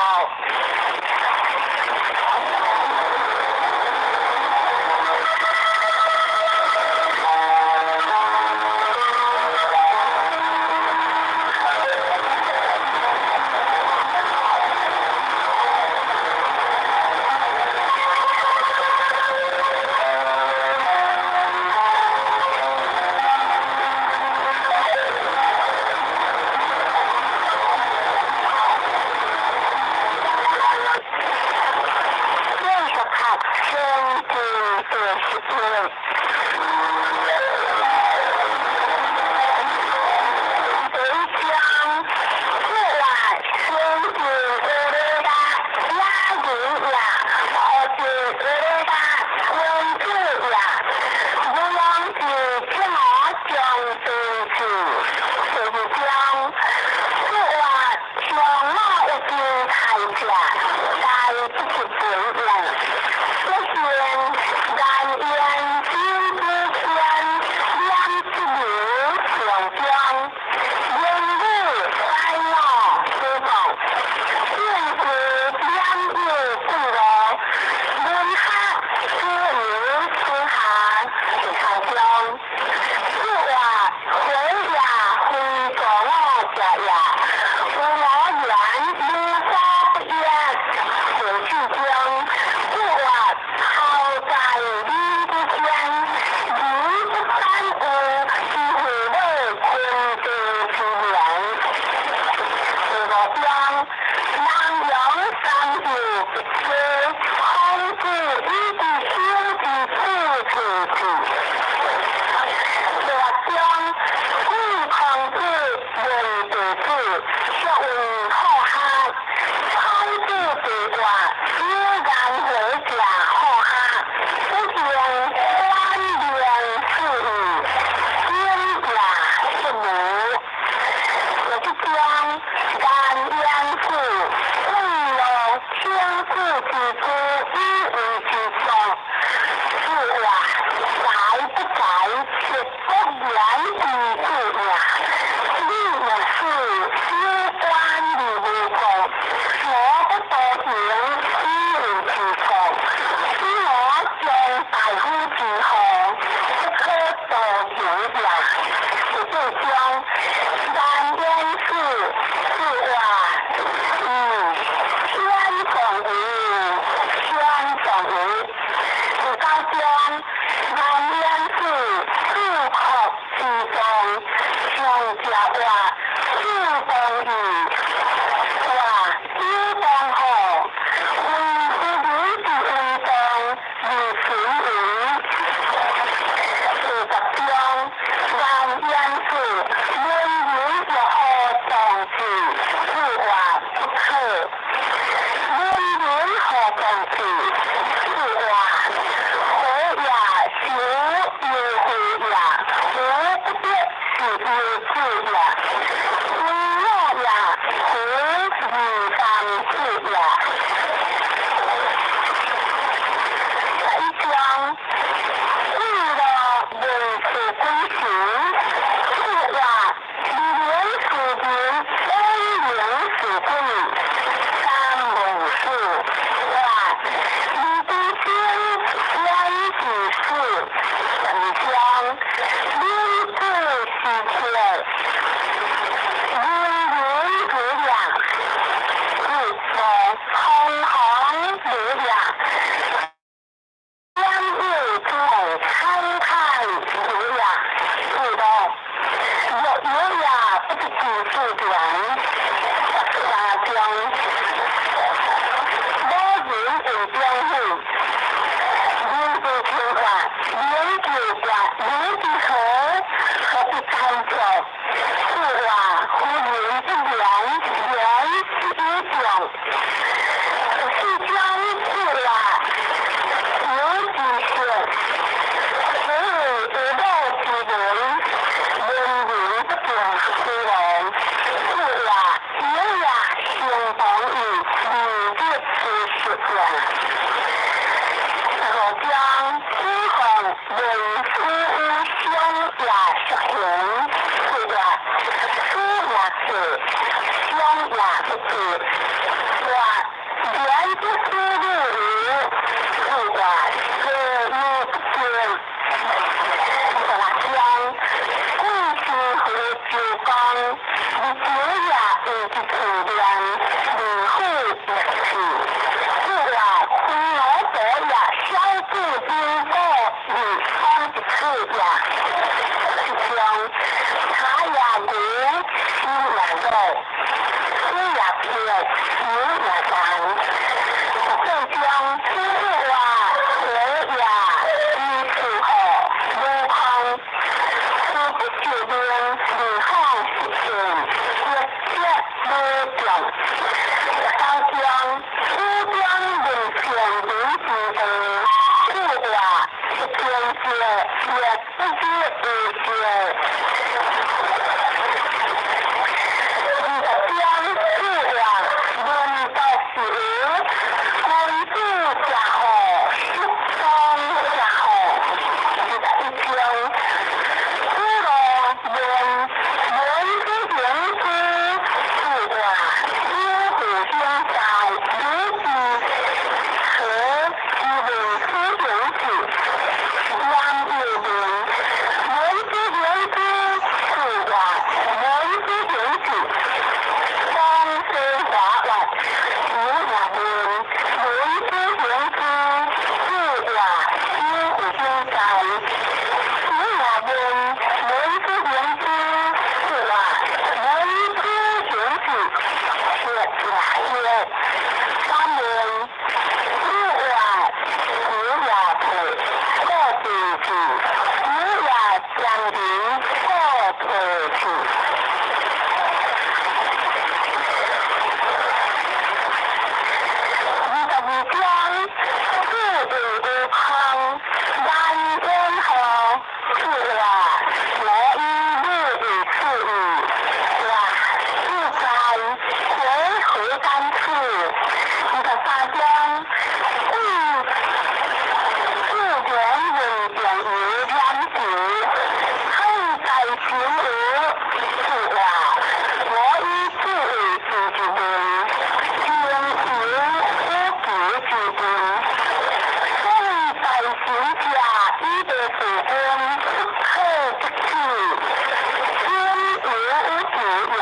Speaker 1: 继续读圣经第10页。第一章，四月圣经乌雷拉亚人也，何进乌雷拉君子也，无王之天我将对子。第二章，四月长老一经太者，该不是本人，不贤难言之章，顏淵子四國之狀，上者話四當義，話九當好，為夫人之為當，如水雲。第十章，顏淵子文人若何壯志，此話不可。文人何壯志，此話何也修有乎也，無不得是有志也。為我也，何二三子也。11章，為了文事鬼神，此話二年事人，永明事鬼，三無事，話二之先，兩之事。12章，民子時切，人人如兩，四無空行如兩，兩有之參太如也，四道若有也不得其事然。13章，某人為將軍，人之天下，人之國，人之何，何不參照？此話夫人不良，良以將。14章，此話有之學，此為有道之人，文人不定之王。此話有也相當於禮節之實也。15章，子貢問子無相也淑賢，此話子也智，相也不智。話言之思如此話何以不見？26章，貴師父周公，日久也為之自念，二父逆去。此話非老者也，小子經過而方一次也。7章，他也牛，心也老，死也撇，死也残。14章，此話何也以事後無空，事不就命，而方實現，一切無重。19章，子張問聖人之道，此話是天照，亦不知為照。20章，此話文道是有，君子食好，適當食好。21章，子路問文之行之，此話有父兄在，汝之何以問此行之？言又問文之行之，此話文之行之。當西華曰：子也問文之行之，此話有父兄在。子也問文之行之，此話文之行之。說也曰：三問，此話子也退，過地去；子也將人，過退去。22章，子謂有空，顏淵何？此話我以汝為次矣。話子在，為何敢此？23章，以子言文仲由兩求，可以在心無？此話我以子為之之問，今有有求之問。所以在心者，以得事君，不可得取。今有有求也，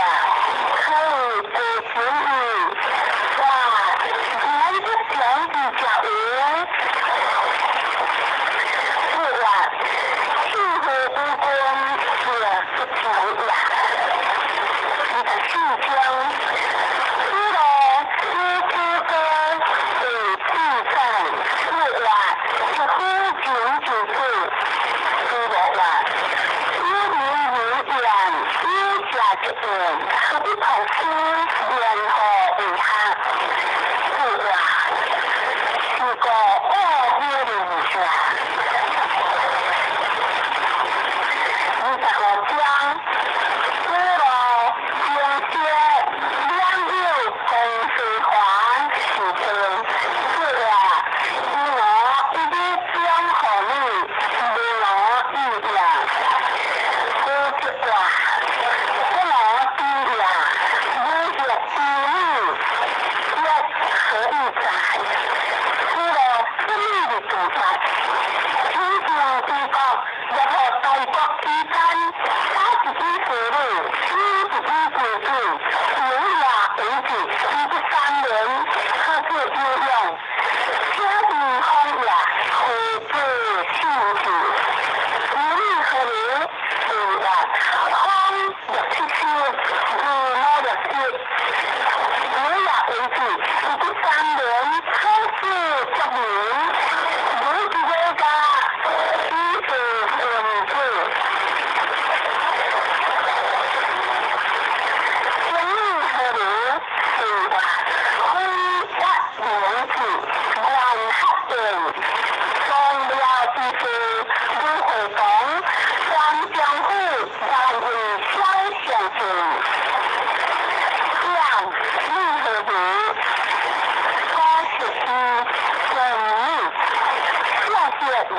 Speaker 1: 可以得心矣。話言不相之者有。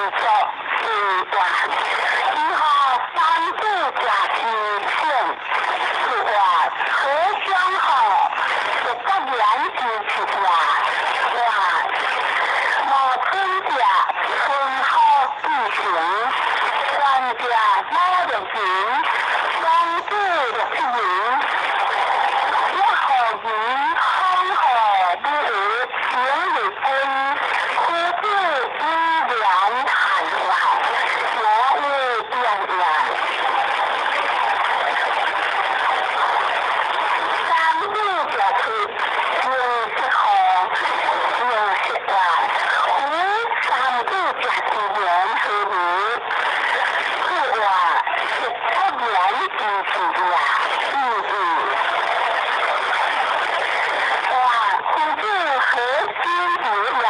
Speaker 1: 作是話，以後三子食其性，是話何相好，六角言之是話，話無春者春好必成，官者老六人，雙子六七人，一號人康好不有情為君，夫子依然談話，我有變樣。三子食出，用色好，用色話，夫三子食其言何如？是話是不言之是呀，嗯嗯。哇，夫子何心有呀？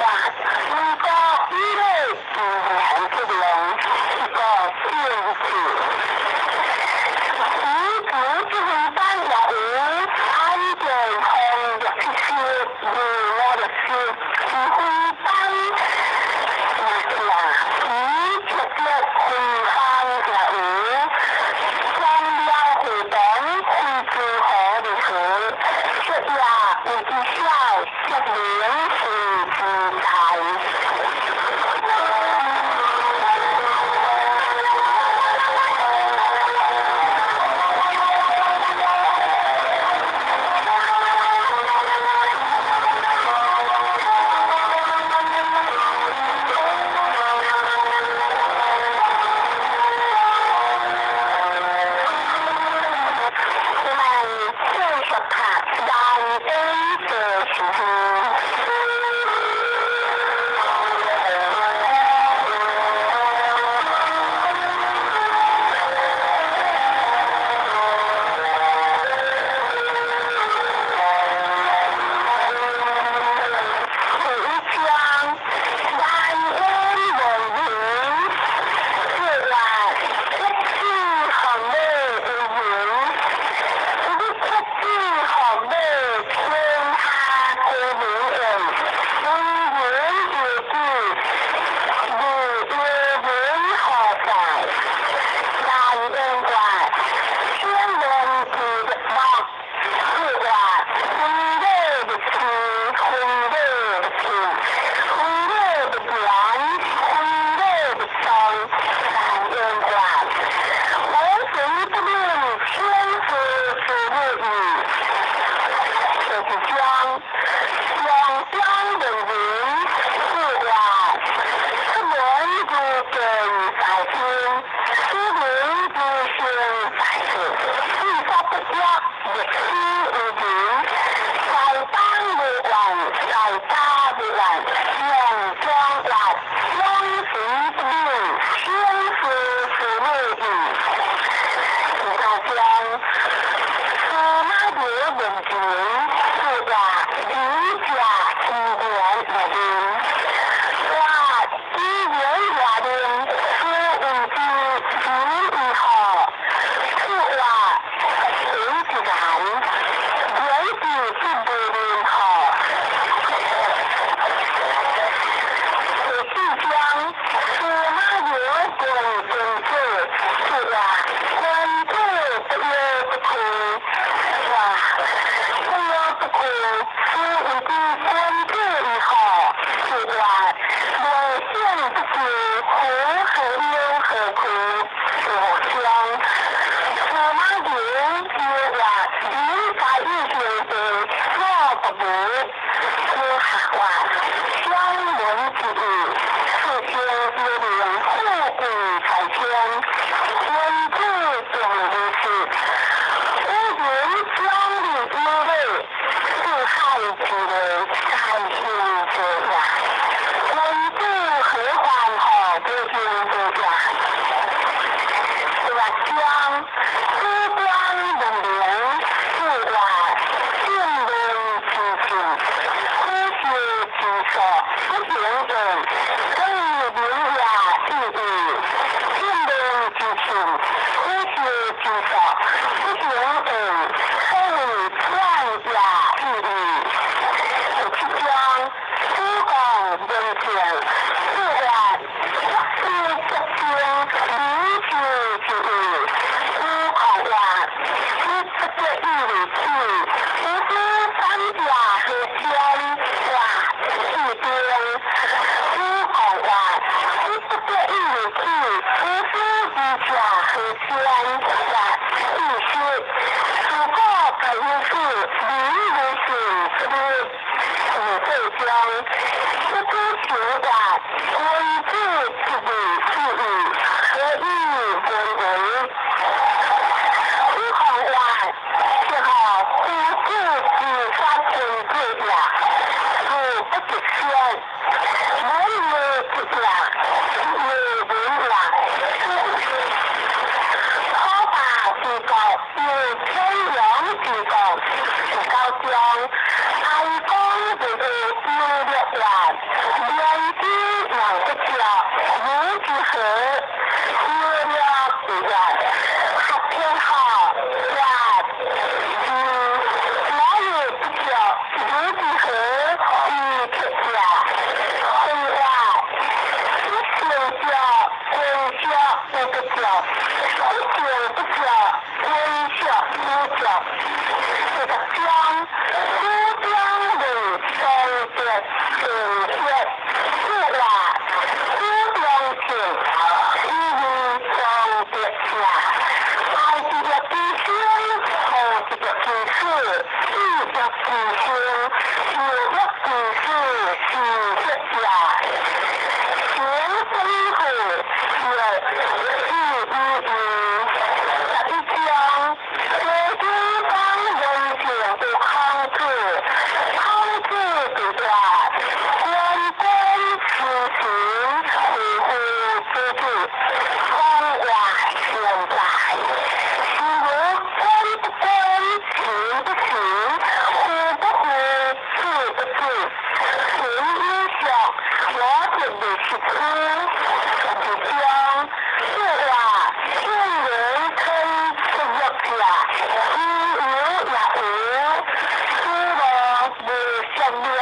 Speaker 1: 哇，如果以禮自然不良，一個變數。以子之為班也有，安健康六七歲，二五六歲，是非班也是啊，以出腳非方也有，雙了互動非之何如何？說也有之小，說明是之大。我們繼續讀難經第四第一章，難經文明，是話一子學禮為榮，你七子學禮天下歸民用，為人有子，如有人何在？難經話，天倫之樂，是話非禮勿視，非禮勿聽，非禮勿言，非禮勿送。難經話，無神不能天賦之日矣。就是講，上將人民，是話出門如見在天，出門如行在世，四法不約，歷史無人，在當無怨，在家無怨，用將話，兩神不能天賦之日矣。第三章，司馬流問情，是話儒家語言內面，話語言內面，是為之仁義好，是話為之難，言之不無論好。第四章，司馬流問君子，是話君子不憂不懼，話不憂不懼，是為之君子以好，是話無性不知，夫何憂何懼？第五章，司馬流又話人在異性地，我不無，有下話相聞之意，世間有名富貴財天，君子重如此。五人講禮有禮，四海之內皆行者也。君子何患何不行者也？不知情感，君子之礼之义，何以为为？五行话是号夫子之法君子也，是不吉先，文为吉也，为文也。可大之国，有天阳之国，是高中，哀公就有丢六万，连之两不叫，如之何？丢了一万，合天下万，我也不叫，如之何？以天下，对外，一生叫，归叫不叫，一生不叫，归叫不叫。这个江，珠江为双德成血，四话珠江情，一为双德下。爱一个之心，好一个之事，一个之心，有一之事是一也。行功夫，有四一一，十一章，这地方人情有孔子，孔子对话，关关事情，夫妇子子，风华现在，是如关不关，情不情，夫不夫，子不子，人英雄，我就未是出，一章，四话，圣人肯出入者，无有也无，此无无相了。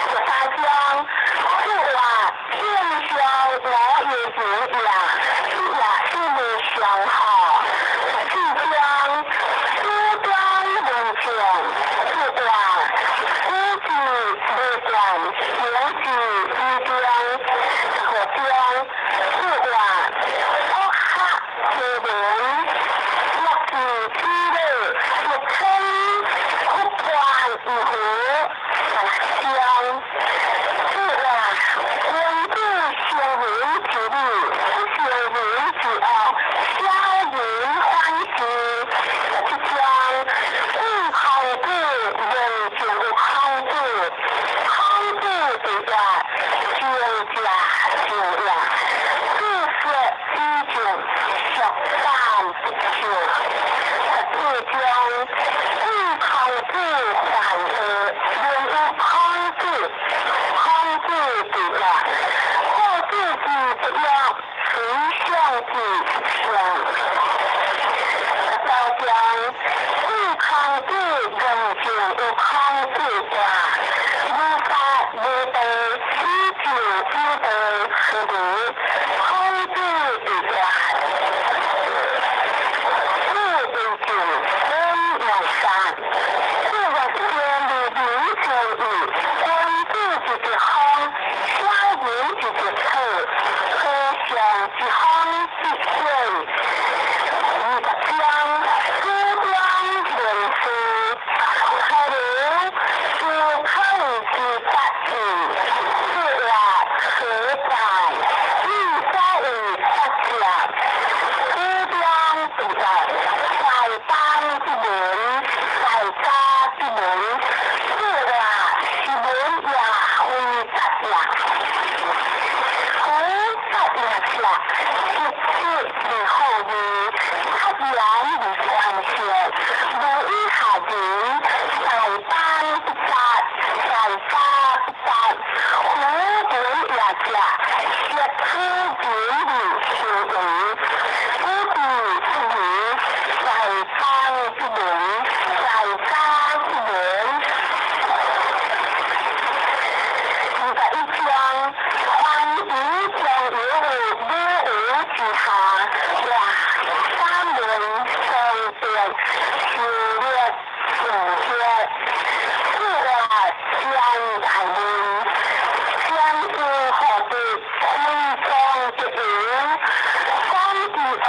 Speaker 1: 十三章，四话，天上我也有也，也是无相好。十四章，四章文章，四话，四字无关，行字一章，十五章，四话，福合之门，六字之礼，六称福官如何？十六章，四话，君子相人之礼，不相人之恶，小人欢喜。十七章，五孔子，人就有孔子，孔子对话，上者上也，知识已经熟三不求。十八章，五孔子还恶，人有孔子，孔子对话，或自之不要，随相之相。十九章，五孔子人就有孔子话，无法无德，以就有德何如？孔子对话，四为主，分两三，四个天的名称义，君子之之风，小人之之丑，和尚之风之水。二十章，四章文书，河流思考之八字，四话何在？二十为八者，四章对话，在班之门，在家之门，四话是门也非德也。夫德也者，一切而好义，出言而宽恕，无以下人，在班不杂，在家不杂，夫文也者，学此人而修为，不必不义，在班之门，在家之门。21章，欢迎将有五无之下，哇，三门双德，修炼正学，四话将大门，将有何德，非常之有，三之恶，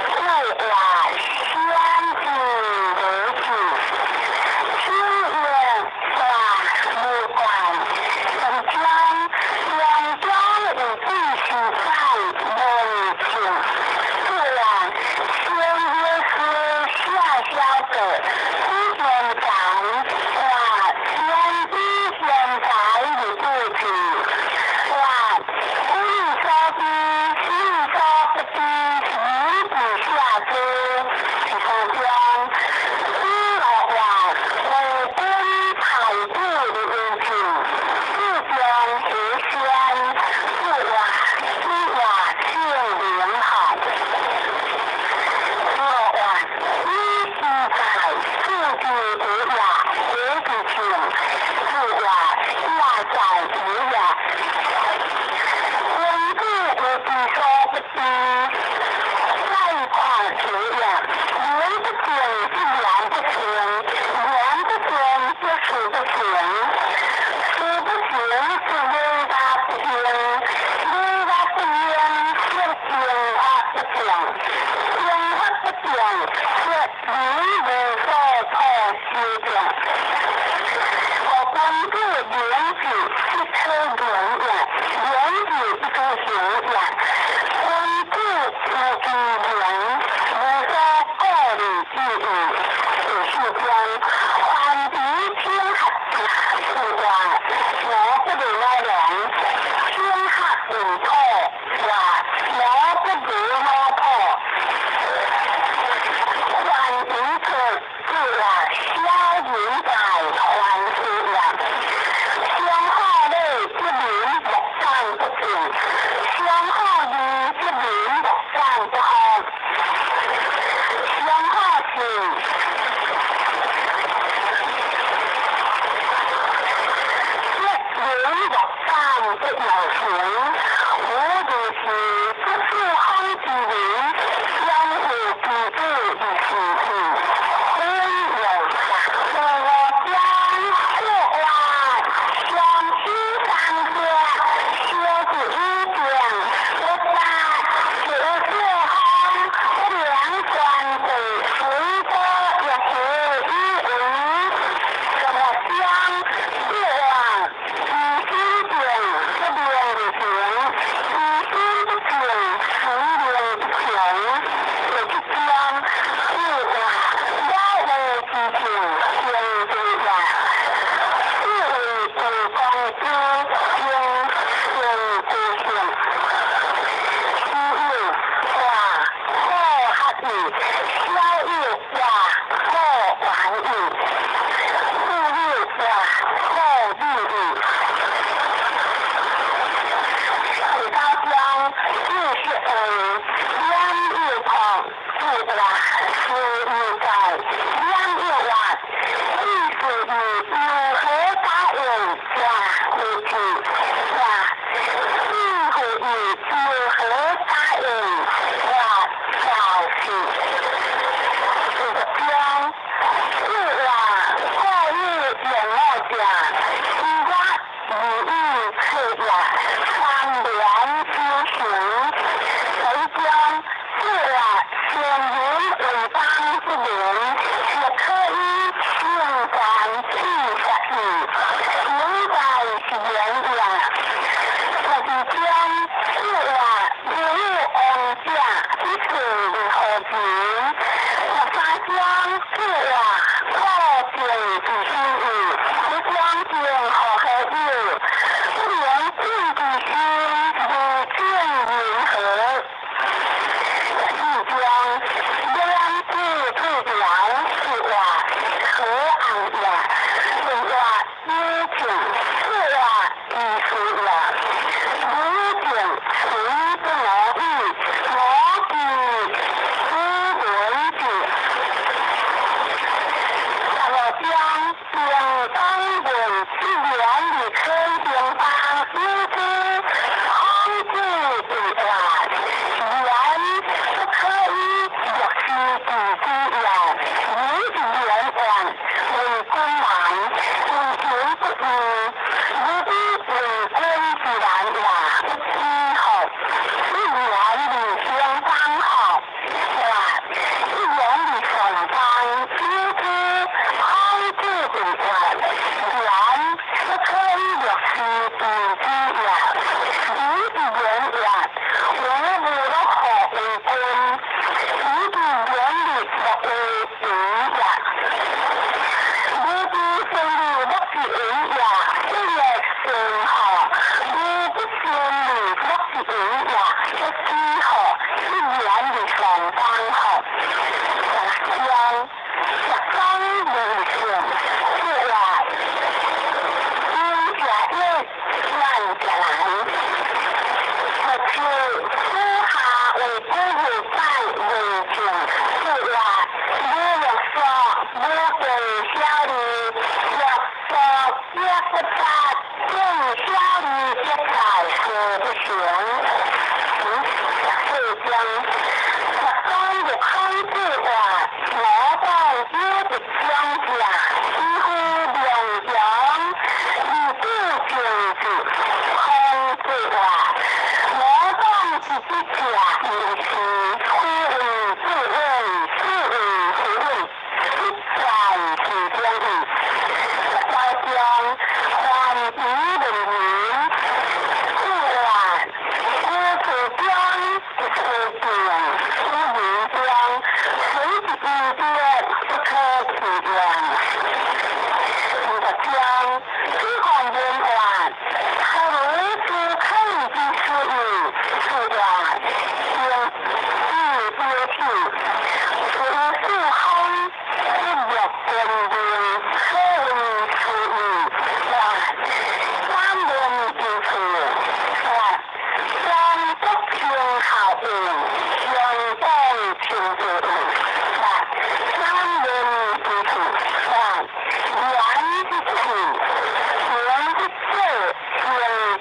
Speaker 1: 四話顯義無智，天應話無慣，十章中中有智是讚文情，四話先耶穌下小個，以現在話先以現在的故事，話你所知，你所不知，你不下知，十四章五六話有君太子的恩情，四章和仙，四話四話聖靈號。六話你是在四字有也何之情，四話下在有也。君子有之所不知，再看有也。言不盡則言不清，言不盡則事不成，事不成則禮樂不興，禮樂不興則刑法不正，刑法不正則民無所托修正。我君子明志不可言也，言志不可行也。君子有其名，無所顧慮之意。第四章，凡於天下四話，無不如我良；天下為土，話無不如我土。凡於土，四話小人在凡事也。相好禮則民莫敢不敬，相好義則民莫敢不好。相好信，則民莫敢不有情。吾如是不四方之民，相有之子而事之，非有也。五章四話相思三者，相是一定，不八九四方，不兩全地，水多一時以為。十六章四話其心定，則名不成；其心不定，隨名不成。第七章四話了無之情，行之也。是為貴公之行行之性。其有話好合意，小有話好玩意，富有話好利意。第九章42兩有礦，四話事有在，兩有話，意思是如何答應話回去，話意思是如何答應話造事。第十章四話可以用我者，其我如以策也，三連之行。第一章四話善人為邦之民，是可以稱讚40意，現在是言也。12章四話如有王者，一寸何情？13章四話可敬之心意，不相敬何何有？不能敬之心，如敬云何？14章兩子退表，莫有疑也。無之生理莫是為也，歲月善好；無不生理莫是為也，一枝好，一年的上班好。將十方無上，四外因食藥萬食人。十七四下為古月拜未盡，四外無欲索無見小利，欲索欲不達，見小利一在事不成。十四章十三欲空之話，我當有一長者，以夫良強，二子情志，空之話，我當是之者，如是非為自問，是為非問，一在其中意。十九章凡疑問言，四話，古處中一處定，有名中隨一意見，不可自量。20章此凡言話，何如諸可以之事意？四話，應以標體，此四空一若觀定，可為事意。話三輪之處，話雙足前後應，相當清楚。話三輪之處，話言之處，言之這，行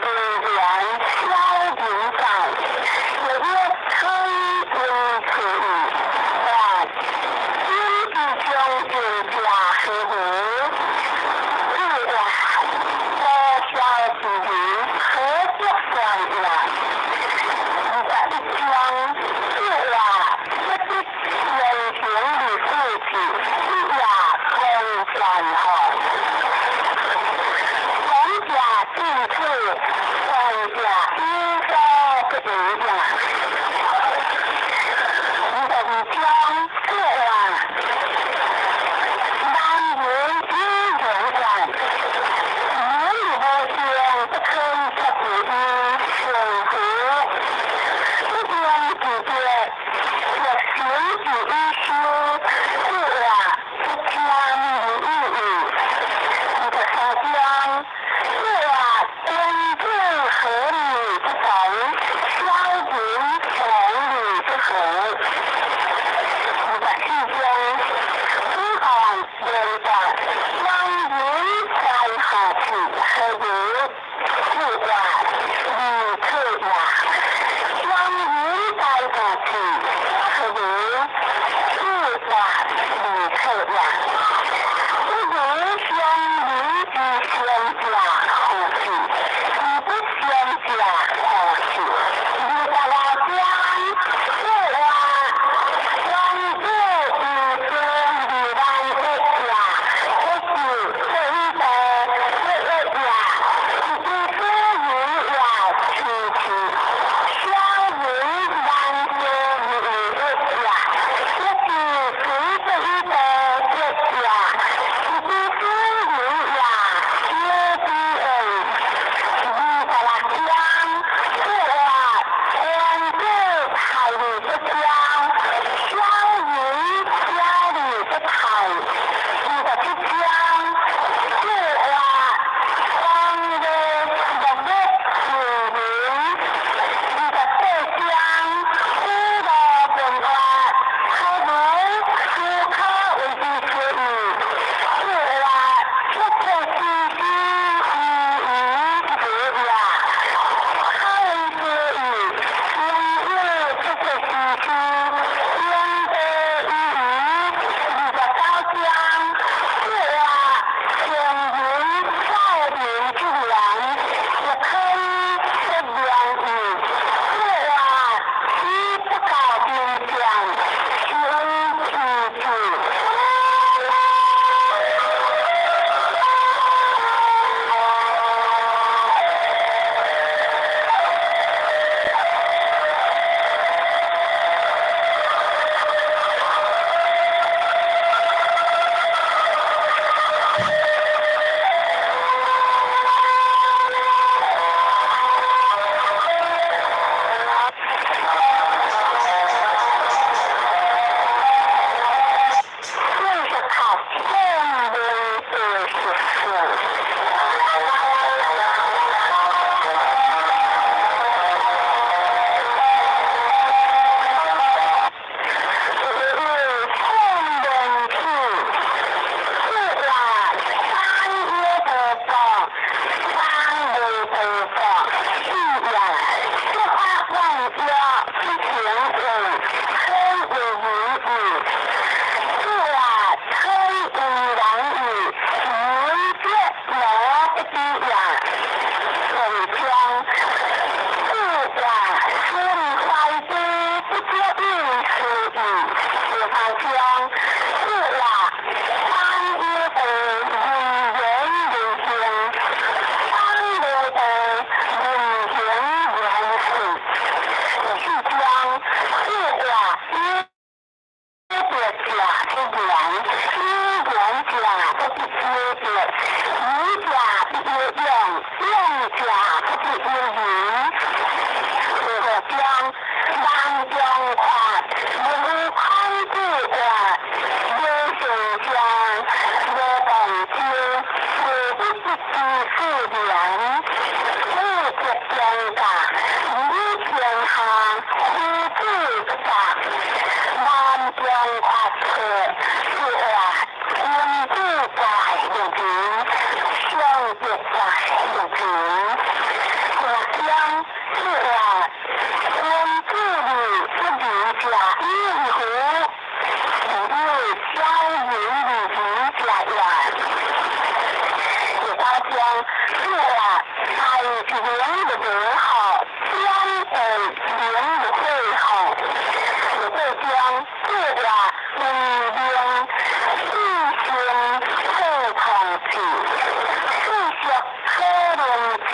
Speaker 1: 之言，小人在，又曰吹應處意。話因之中正者何如？四話多小之人，何足算也？21章四話不得言行的事情，一也空算好。講者進取，凡者有所不為也。22章四話男人有緣緣，言的無性不可以出自於幸福，不言之別，若行之以修，四話不聽無意義。23章四話天地合理不同，小人同理不合。24章此凡言話，雙人在何處？何如？四話如此也。雙人在何處？何如？四話如此也。不如相人之相者何處？而不相者何處？26章四話雙子以生二萬一也，不是這一個這一也，一之人也其次，小人難說二一也，不是隨這一個這三章，四話三有道人言人行，三無道人行言事。第四章，四話有德者不言，有言者不必有德，愚者必有勇，勇者不必有仁。第五章，萬中缺，無孔子話，無上將，無動洲，無不知之四言。五節中教，理天下，夫子不雜。萬中缺錯，是話君子在六平，上德在六平。六章是話君子義不仁者有乎？有小人利者也。第八章是話大一名的名號，兩二名的會號。第八章是話為命四心可創志，四色可能志，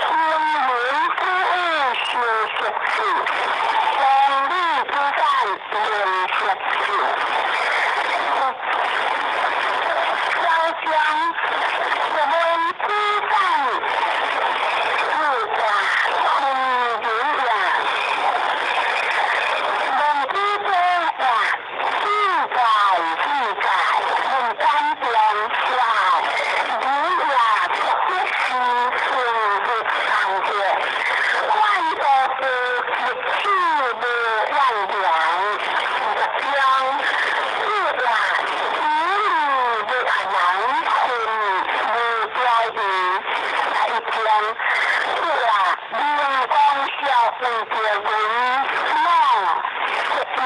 Speaker 1: 英明之意修飾志，公理之善言實志。小章文之善是話非人也。文之中話自在自在，文官中話儒也不是順日三節，萬多是一氣無怨言。十章是話子女無難分無表意。第一章是話明光孝為着人老不丟，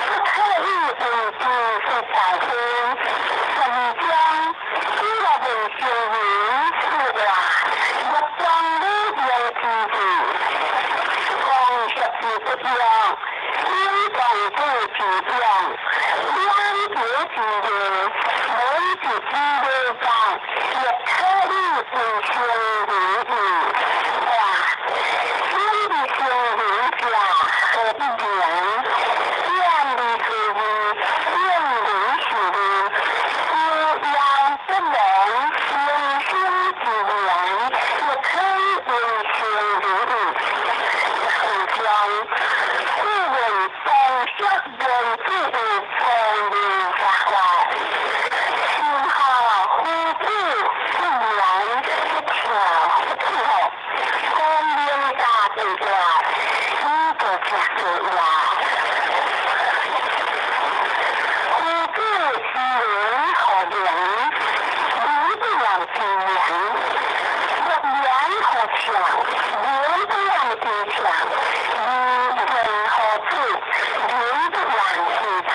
Speaker 1: 不可以為之是大分。十二章只來問聖人是話欲將理言之志，光色之不用，應光子之用，兩節之義，每一之禮講，亦可以為聖人意。話遠離聖人者何不言？遠離是義，遠離是義，有言不明，人心之言，亦可以為聖人意。四章，世人當識言之有聰明才華，心下夫子不言不巧不巧，光明大對話，一個家對話。夫子是人何言？理不言之言，欲言何強？言不言之強，理人何處？言不言之處。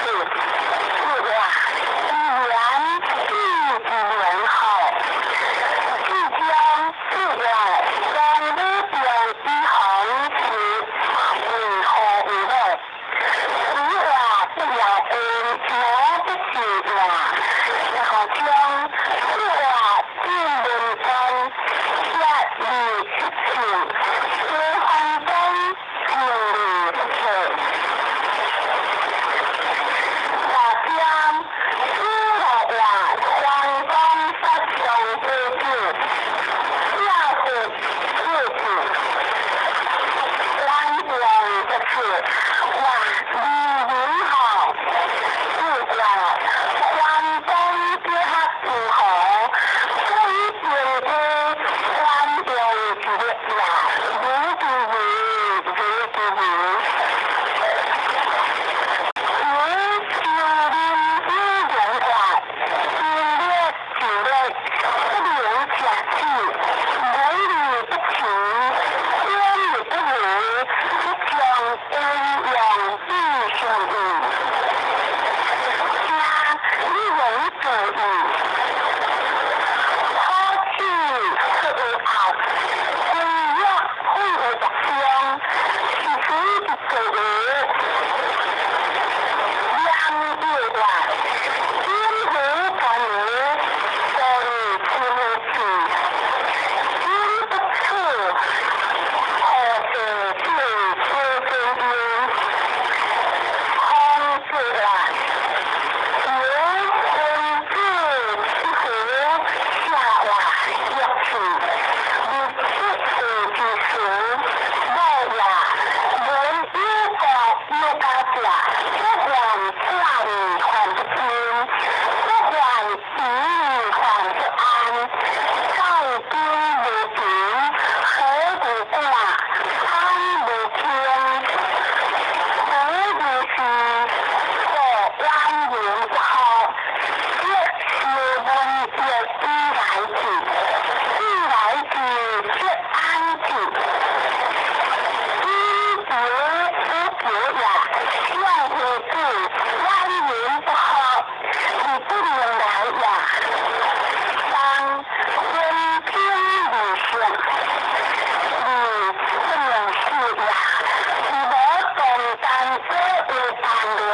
Speaker 1: 類，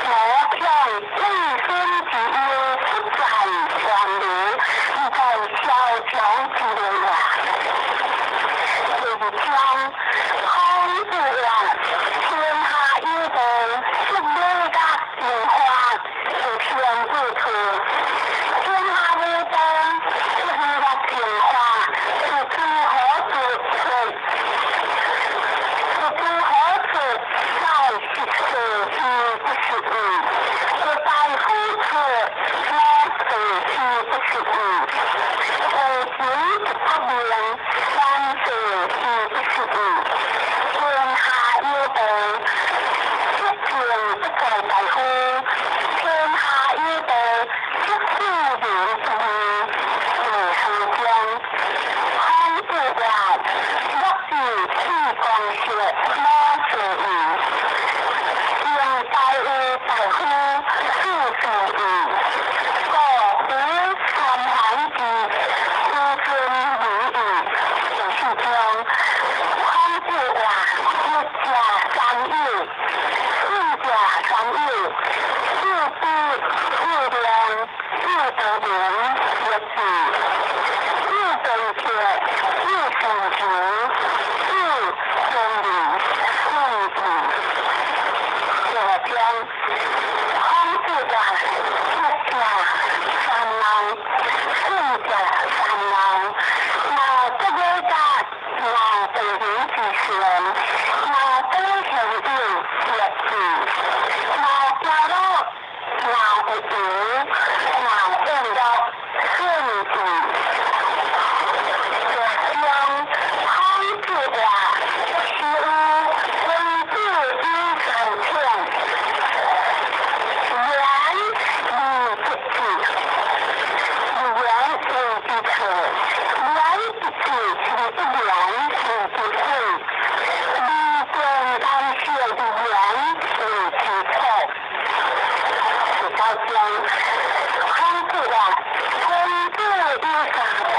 Speaker 1: 我恐貴孫之憂不在玄廬，而在蕭牆之內也。第二章，孔子話：天下有道，則禮樂文化有天子處；天下無道，則禮樂文化是諸侯之出。是諸侯出，乃食色而不食義；是大夫出，乃坐而不食義。有錢一百命，萬世而不食義。天下有道，則政不在大夫；天下有道，則婦人之義。第四章，孔子話：樂之四光色，無所義。用大有大夫，四所義。故夫三桓之子孫而已。第四章，孔子話：一者三友，四者三友，四知、四量、四德明、一智，四正確、四善情、四天理、四義。第六章，孔子話：一者三老，四者三老。若不禮樂，若地人之善，若得賢友，一智，若家樂，若有余，若宴樂，順義。第六章，孔子話：是有君子以三遣，言而不智，言謂之錯，言不智而不言謂之悔，離間難捨的言謂之錯。第九章，孔子話：君子有三在，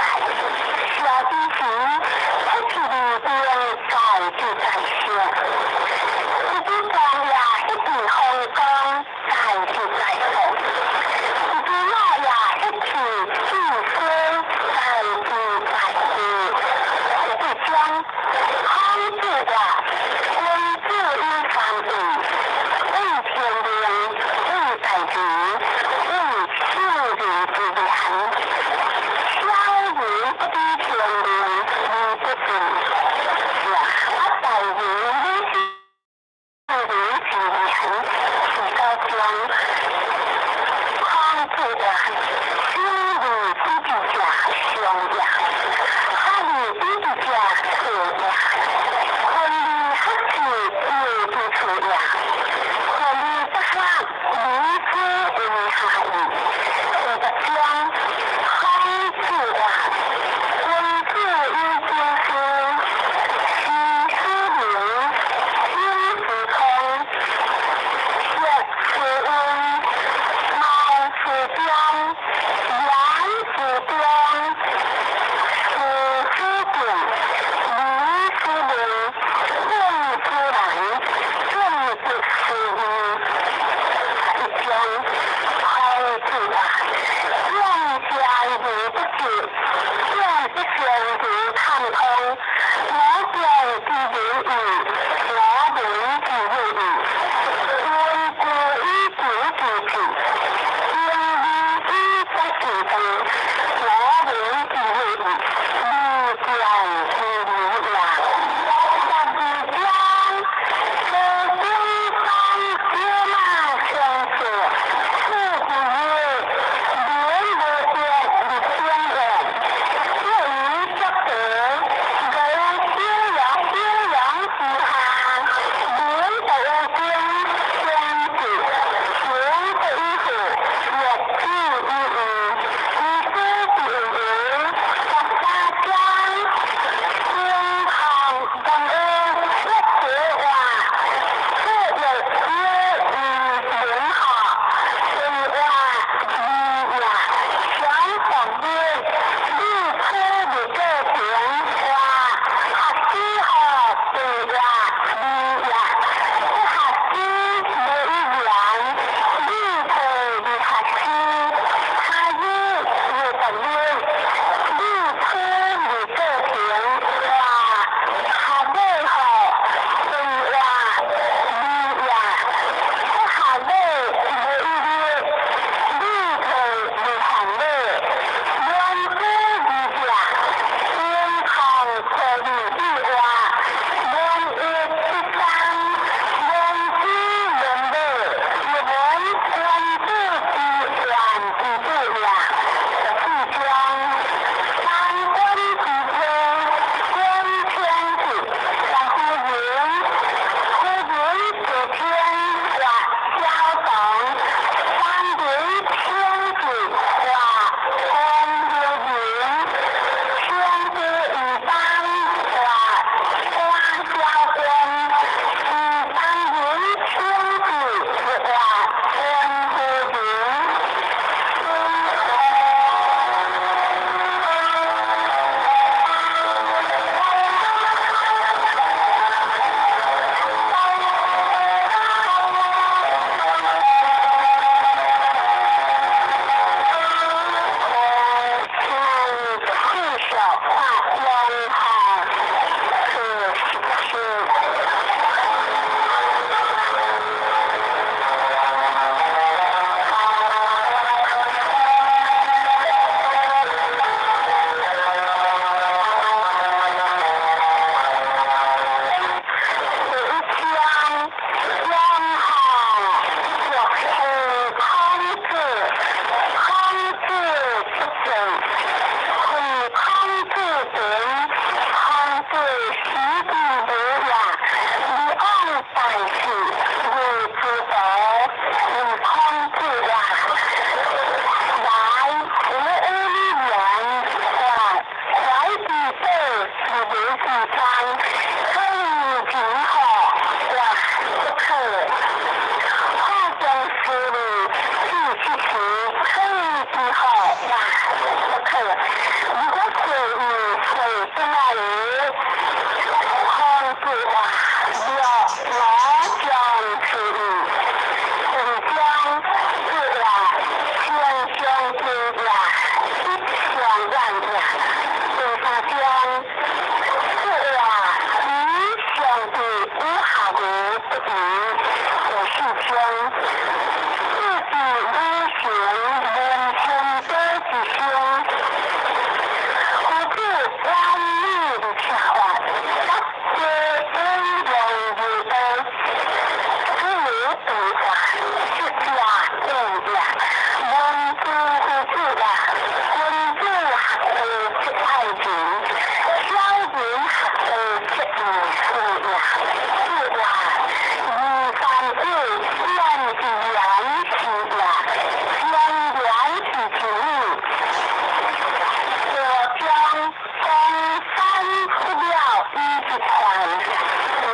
Speaker 1: 社之時，不出而定，在之在上；一枝黃葉一枝風光，在之在上；一枝老葉一枝子孫，在之在後。第十章，孔子話：君子有三畏，畏天命，畏大人，畏小人之言。四字五行文天地之生，夫子完美的策划，百家温良而道，自由对话，实也正也，文字夫子也，君子学会出爱情，小人学会出无事也，是也，二三五显之言是也，相言是之理。我将江山不了以之传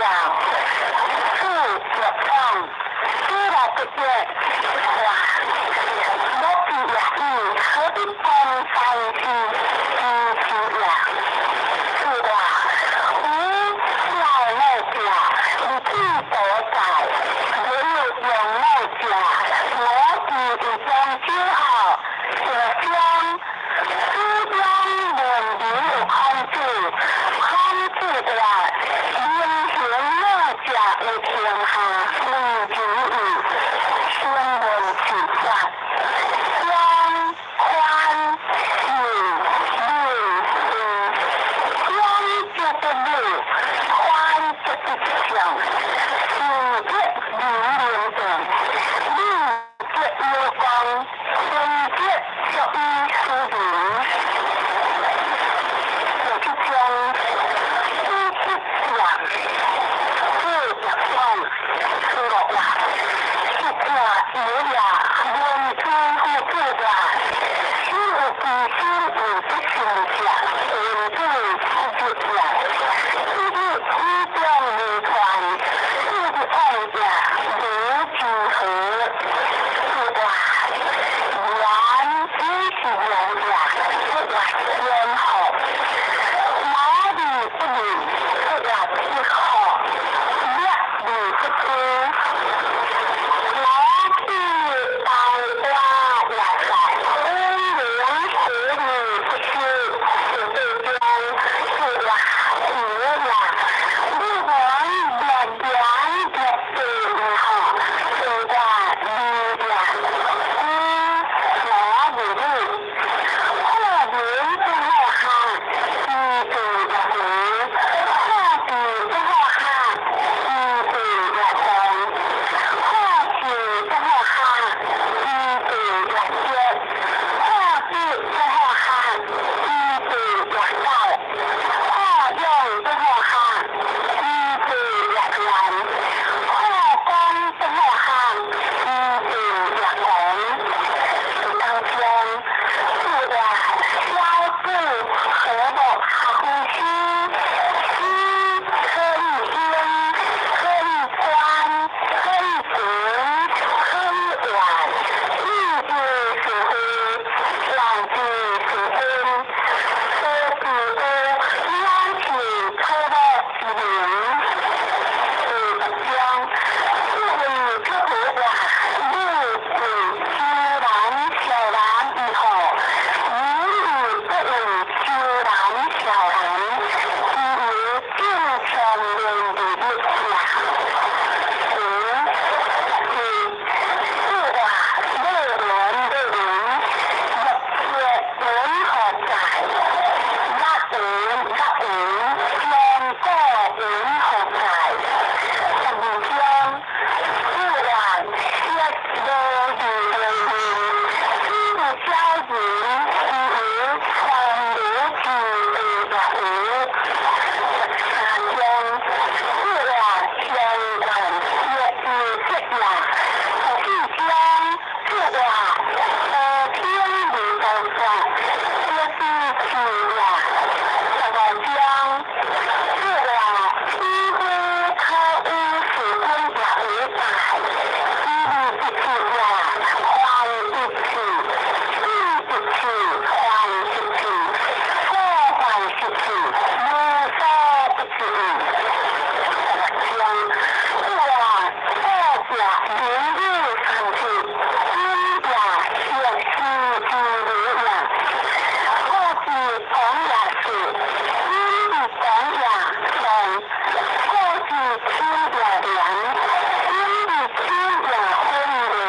Speaker 1: 了，四月放，四来不见，哇！莫比也以何必江山之之之也？是话，吾老老者，日子所在，人有老者，我是一将之好，我将书中文明有孔子，孔子话，明行老者为天下为之义，先问是法，相宽信明义，相则不鲁，宽则不强，信则明明正，明则有光，分则足以示人。我就将知识养，四月放，四落话，实话有也，文字夫子话，心有之心有不心者，文字夫子也，一日以中流传，四日往也，如之何？是话，言只是言也，不话言好。哪里不明，不话不好，略而不知。老子大瓜也在，温良学理不修，是对将是话有也。你王略言略对好，是话理也。嗯，哪里理？后人不好下，一对一回；后地不好下，一对一当；后事不好下，一对一接；后子不好下，一对一到；后用不好下，一对一圆；后光不好下，一对一红。当中，是话小子和睦合乎师，师可以英，可以专，可以行，可以完，义之是非，王之是真，说之多，两其错落之名。是将四位出话，六为知难小难以后，无理不为知难小难，只有正常人的一下。五是四话六轮的轮，六切轮何在？一轮一轮，两个轮何在？十二章，四话一无二的轮，四个小人是由三无之的无。十三章，四话相关一字一也，十四章，四话和天如高山，一字是也。十五章，四话几乎可有时间也无在，一日一次也，还一次，四一次还一次，所还十次，无所不至。十六章，四话所者明日三次，今也学习之如也。后之讲也是，今日讲也上，后之听也凉，今日听也昏凉。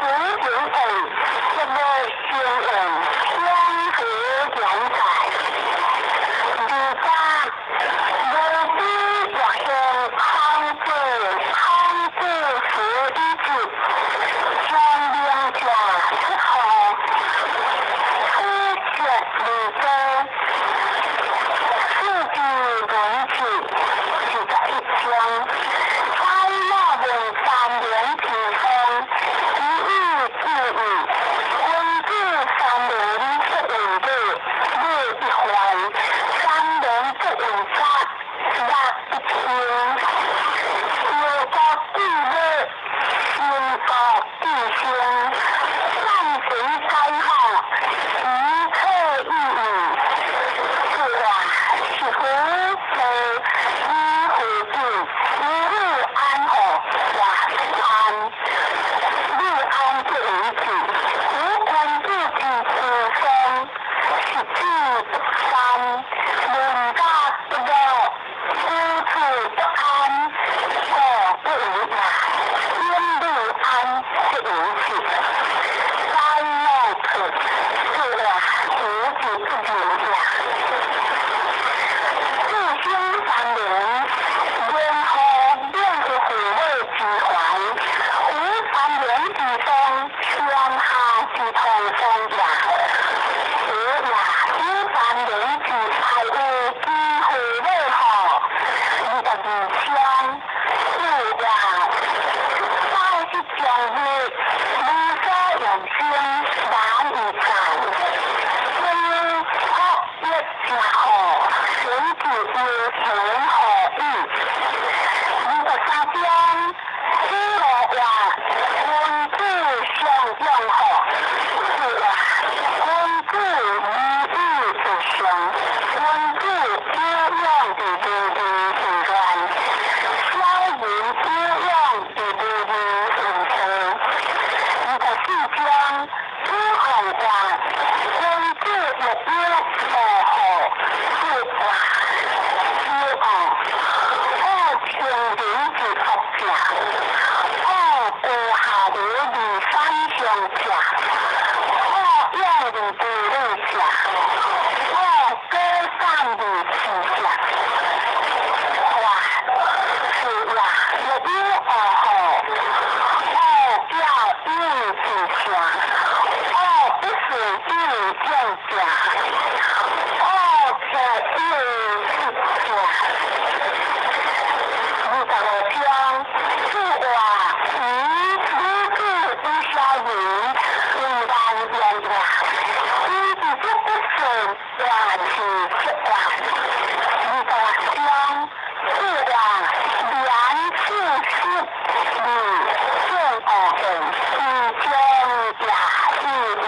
Speaker 1: 景會一個形容相和兩載。二家無比若向孔子孔子時以及將明者出號，此學而歌，四字文字21章，在那問三年之風，一以自喻，君子三年不為禮，禮一壞；三年不為雜，樂一清。小國治禮，新國治生，善神解好，時可以喻。是啊，是福壽以福景，以日安好，也安。日安不為治，無君子之思想，實之不三，人家不樂，無處不安，故不為也。因日安不為治，災難破，是啊，無之不為也。四生三年，然後免去父母之煩，無三年之喪，天下之通風也。是也，有三年之愛有之父母好，22章，是也，三十將日，無所用心，難以在。因福業正好，神智有天何意？23章，子路話：君子相養好，是啊，君子禮以為上，君子有養的無義為亂，小人有養的無義為錯。24章，子貢話：君子欲有五好，是話，是哦，惡天人之福者，惡高下流而反相者，惡養而不禮者，惡果散而痴者。話是呀，欲有五好，惡表有之聲，惡不順有用者，惡聽有失者。25章，子話：吾女子以小人，為難言也。伊是則不順，還是則亂？26章，子話：言處失而正惡言，其將也已矣。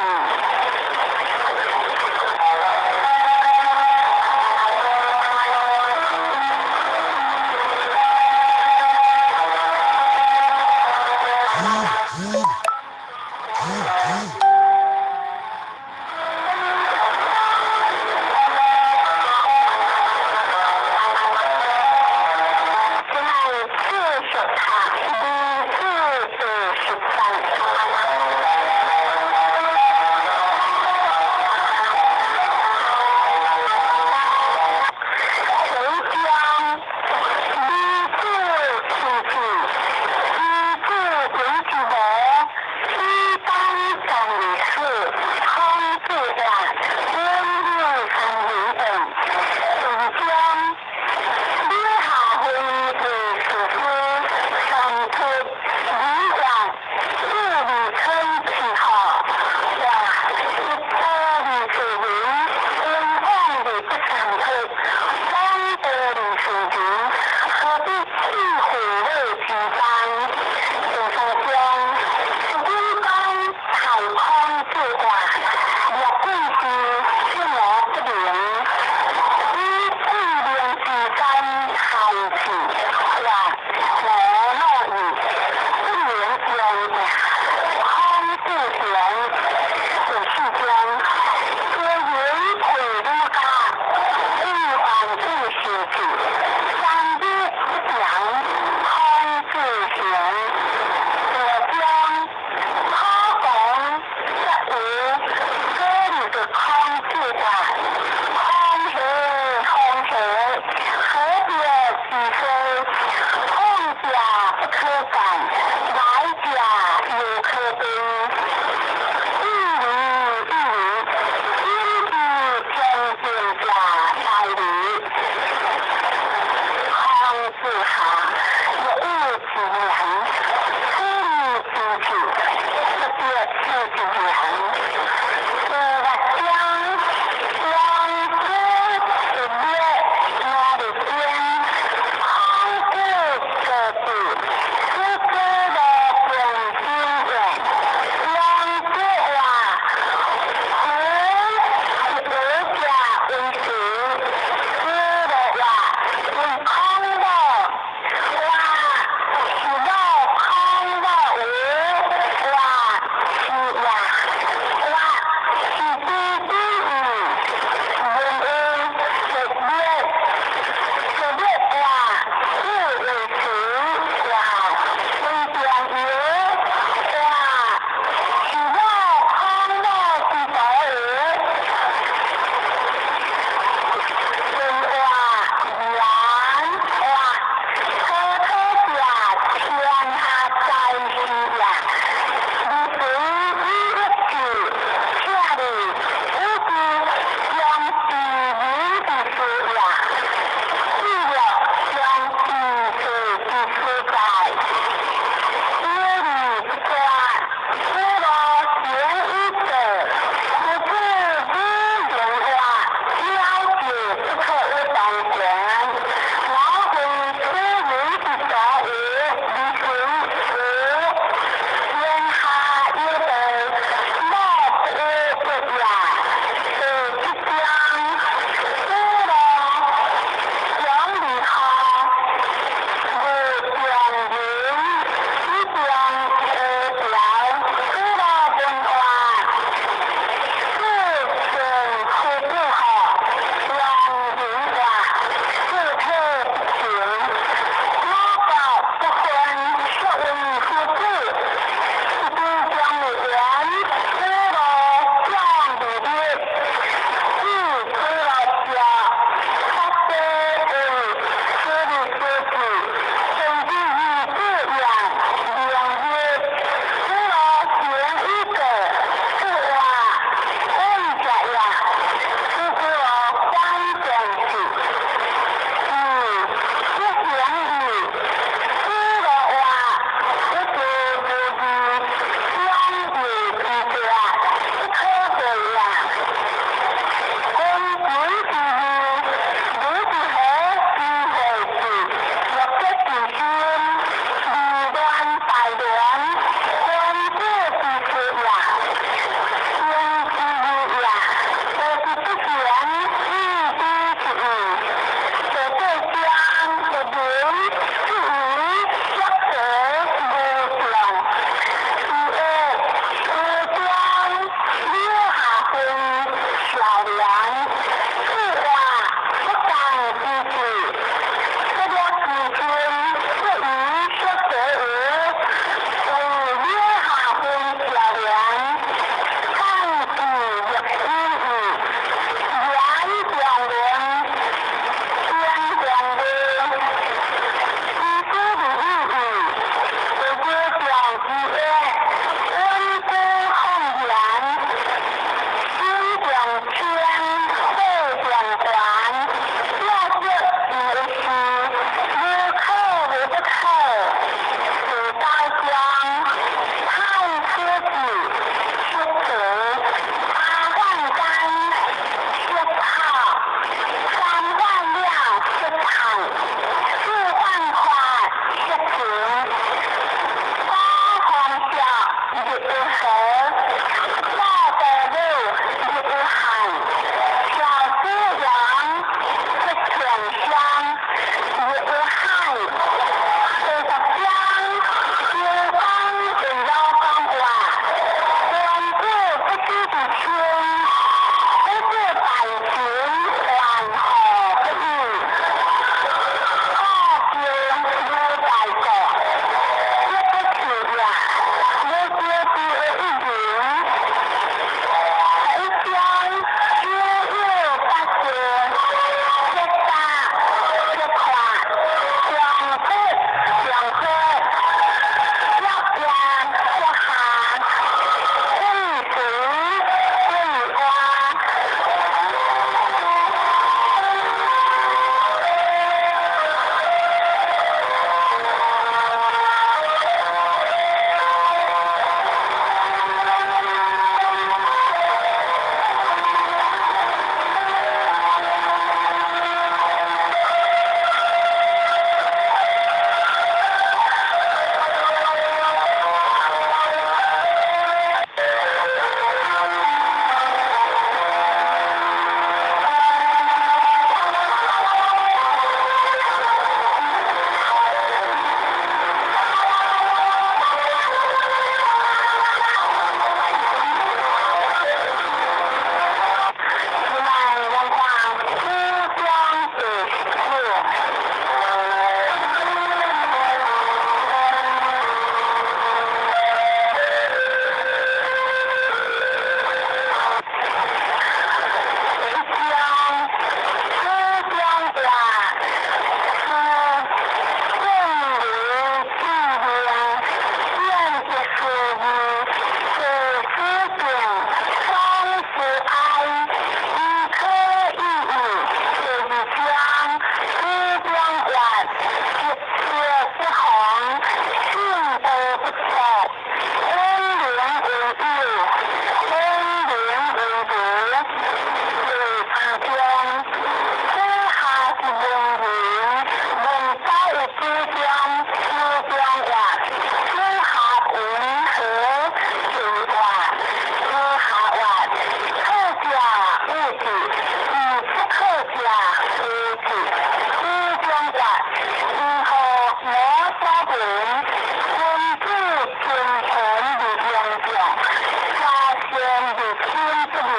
Speaker 1: 言入心不明，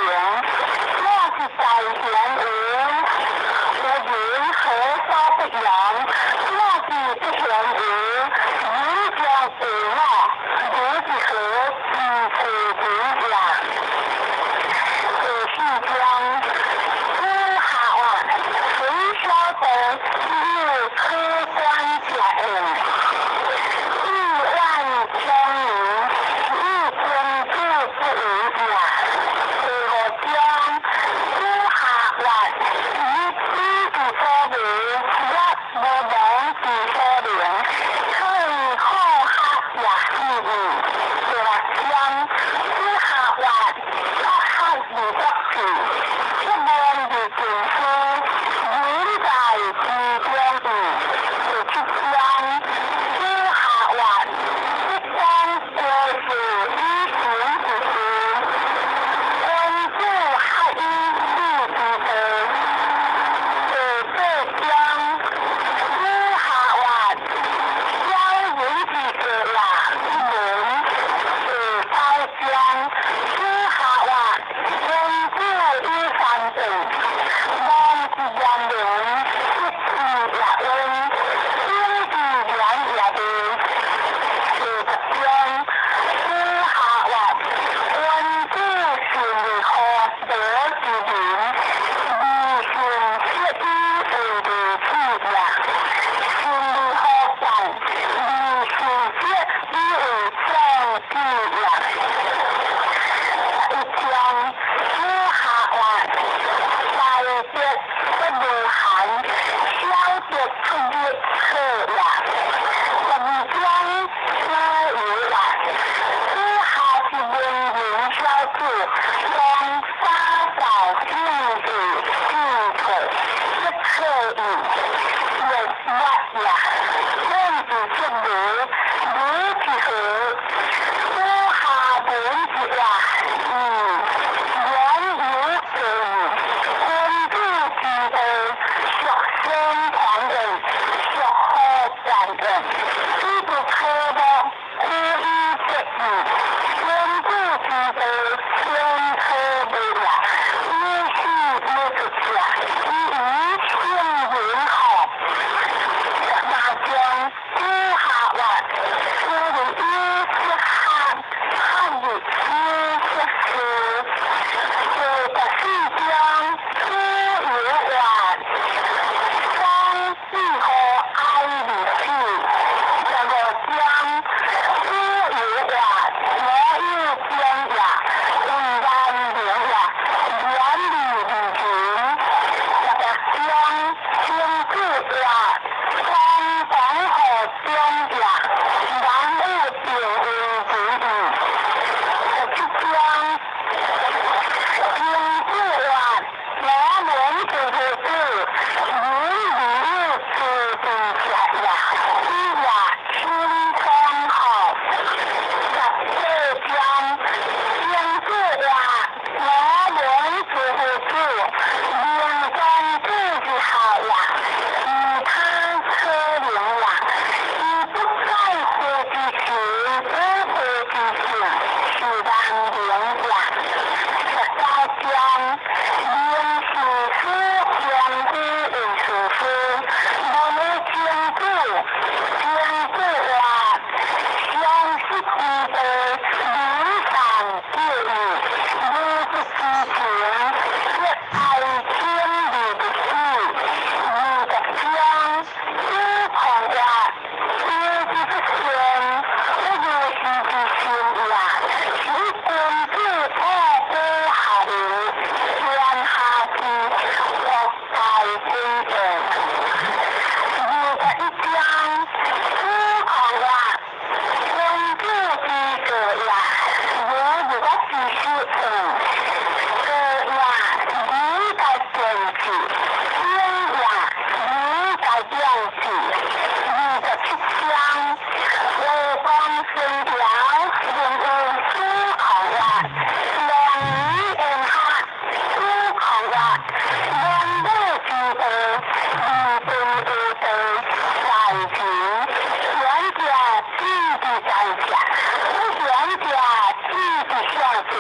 Speaker 1: 若是在玄云，有云何所不容？若是不玄云，人將為我，如是何之處之也？第四章，子夏曰：誰曉得有可觀者焉？億萬千年，以君子之為也。第五章，子夏曰：以知之所為，若無忘之所能，可以好學也已矣。第六章，子夏曰：博學而不智，不問而近思，仁在其中矣。第七章，子夏曰：不講國事以行之事，君子合以治之道。第八章，子夏曰：小人之過也，不聞。第九章，子夏曰：君子以三變，忘之焉能，失之若溫，省之言若利。第十章，子夏曰：君子信乎德之民，而信則以為利器也；信乎善，而信則以為壯志也。十一章，子夏曰：大德不如寒，小德不入好也。十二章，子游曰：子夏之文人小子，當灑掃應對進退，不可矣。曰樂也。問之則無，如之何？子夏聞之曰：言猶過矣。君子之道，孰先匡胤，孰後專橫？彼不可樂，夫以節義。君子之道，天可為也。有始有終者，以於聖人乎？十三章，子夏曰：斯為有則學，學而優則仕。第十四章，子游曰：喪之乎哀而死。十五章，子游曰：吾有長也，為難明也，遠離而行。十六章，曾子曰：喪當乎長也，難有定為之矣。十七章，曾子曰：吾聞之乎子，仁而有知之者也，以也輕鬆乎？十八章，曾子曰：吾聞之乎子，明君子之孝也，其他可能也。以不在乎之心，無乎之性，是難明也。十九章，明是師相夫為師師，問曾子，曾子曰：相識之道，仁善久矣。如不知情，則哀天而不死。二十章，子貢曰：有之不善，不如是之心也。是以君子好古學而，天下之福大歸焉。21章，子貢曰：君子之過也，如日月之失應。過也，仁該堅持；省也，仁該良知。27章，衛公孫髫問於子貢曰：良於言學。子貢曰：文武之道，義君有道，在秦。賢者智之在者，不賢者智之小者。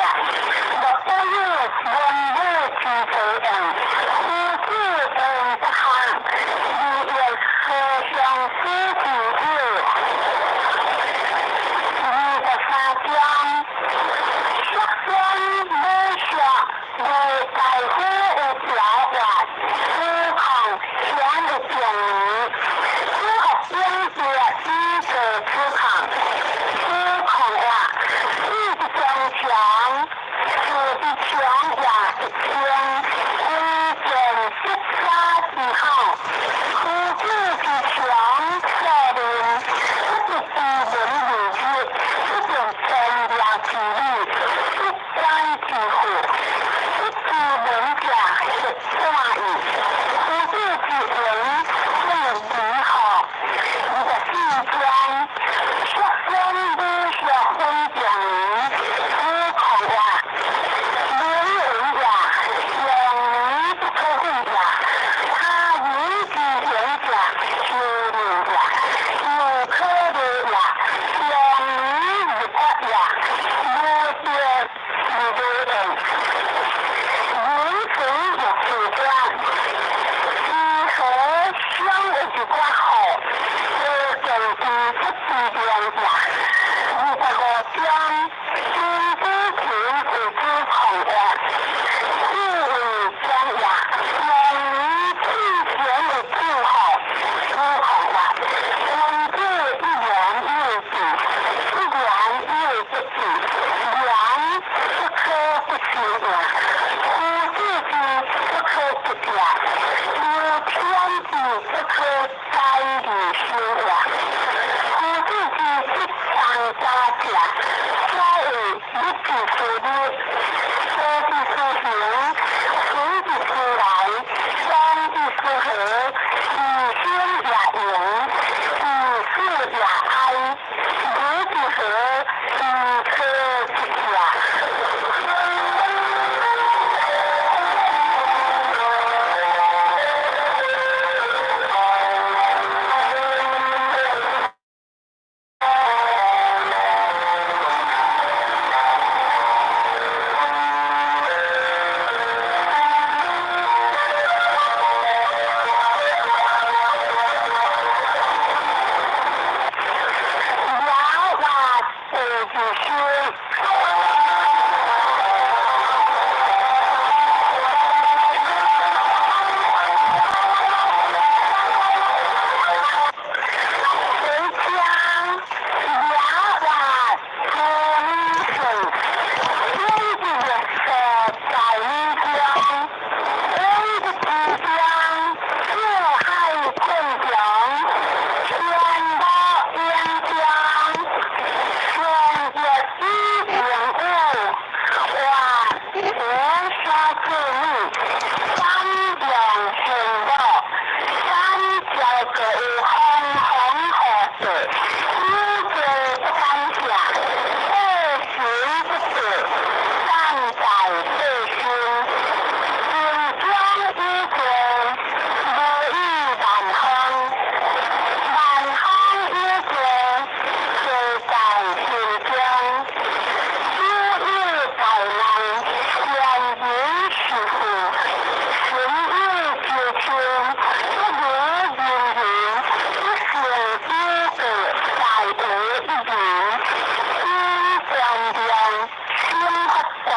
Speaker 1: 道，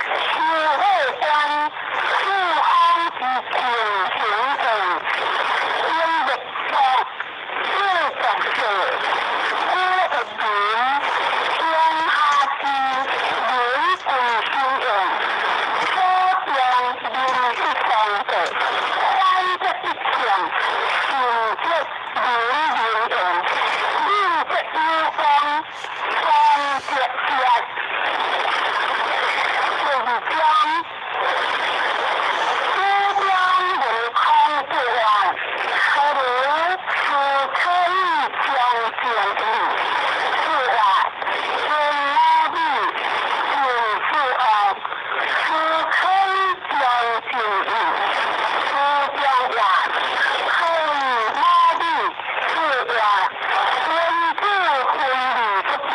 Speaker 1: 修好官，四方之情行政，英玉国，四国世，古一民，天下之民归心愿，所中民一方国，反则一向，信则民人言，敏则有光，双则节。第二章，主张文康不完，何如此可以将见义？是啊，真老李，真是恶，此可以将见义？此将话，可以老李，是话，君子分离不治，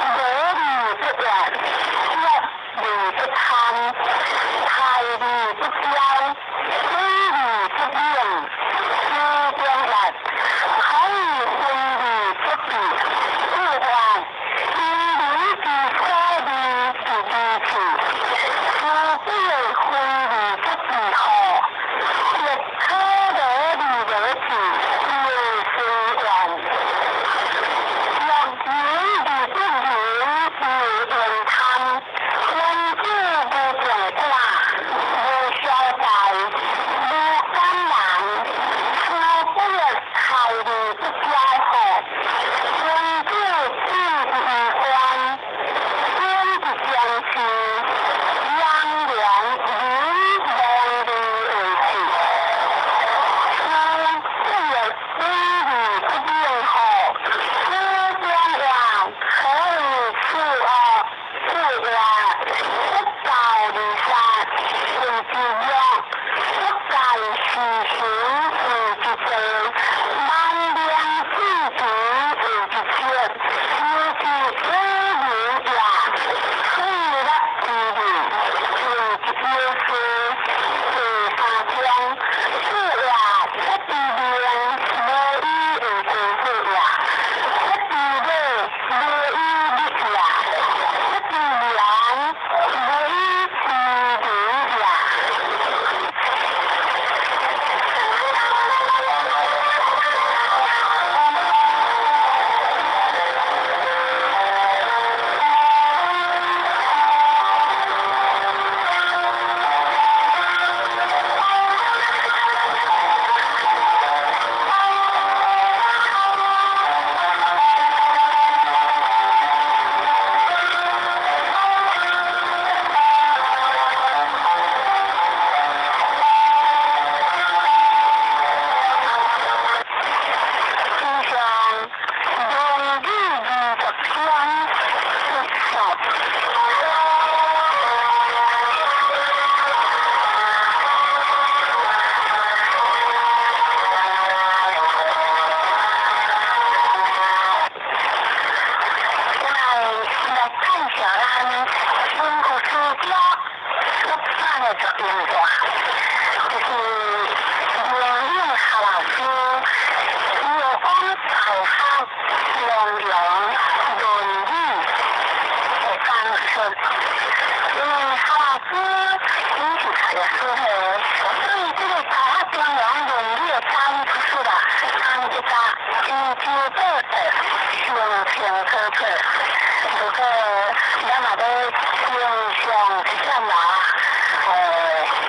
Speaker 1: 无利不怨，乐利不贪，财利不骄，水利不冷，此中话，可以分利不治，是话，因人之所利之利处，此不分利不治好，亦可得利乐事，为随愿。若人利不仁，为怨贪，君子无众寡，无小财，无艰难，此不财利不骄好，君子敬之于官，尊之将士，养良民望利为事。此不分利不应好，此中话可以此恶，此话不告而杀，为之约，不计事实为之罪，万良之子为之策，由之为人也，此乐之利，为之有事。第三章，此话不知命，无以为归宿也；不知礼，无以立也；不知言，无以知人也。以上论语20篇结束。来介绍咱新故事表出版的作用大，就是明永夏老师，伊有讲大学中庸论语的讲述。因为夏老师伊是读历史的，所以這個大學中庸論語的講出啦，講一個清清楚楚、清清楚楚。如果咱若欲欣賞這點話，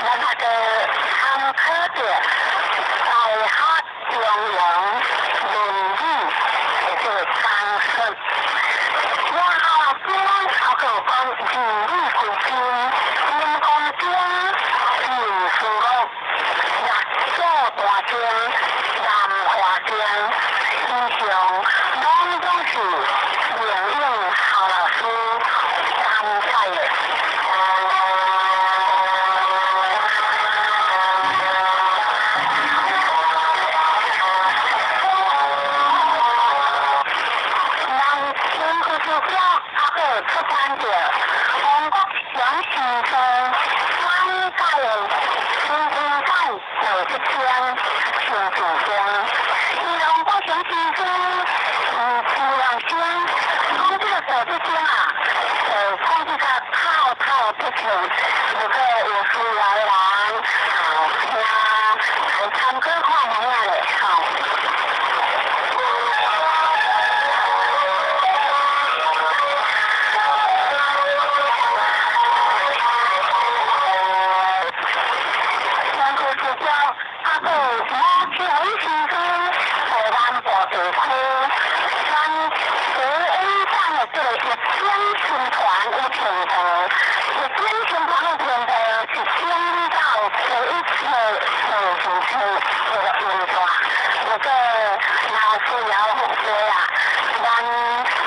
Speaker 1: 咱還閣參考著大學中庸論語的這個講述。我夏老師還閣有講義理歸真，陰公經，人事樂，六祖大經，南華經，以上攏總是明永夏老師講解的。咱新故事表還閣有出版著王國祥先生講解的新經典道德經、親子經。因為王國祥先生伊徐老師講這個道德經啊，講得較透徹。不停，如果有需要的人，吼，來參考看覓仔咧，吼。咱故事中，啊，閣有母亲先生在南部地區，咱第演講的這个一整新團有聽到，一整新團有聽到是請到第一冊第二冊這個音帶，如果若需要服務啊，咱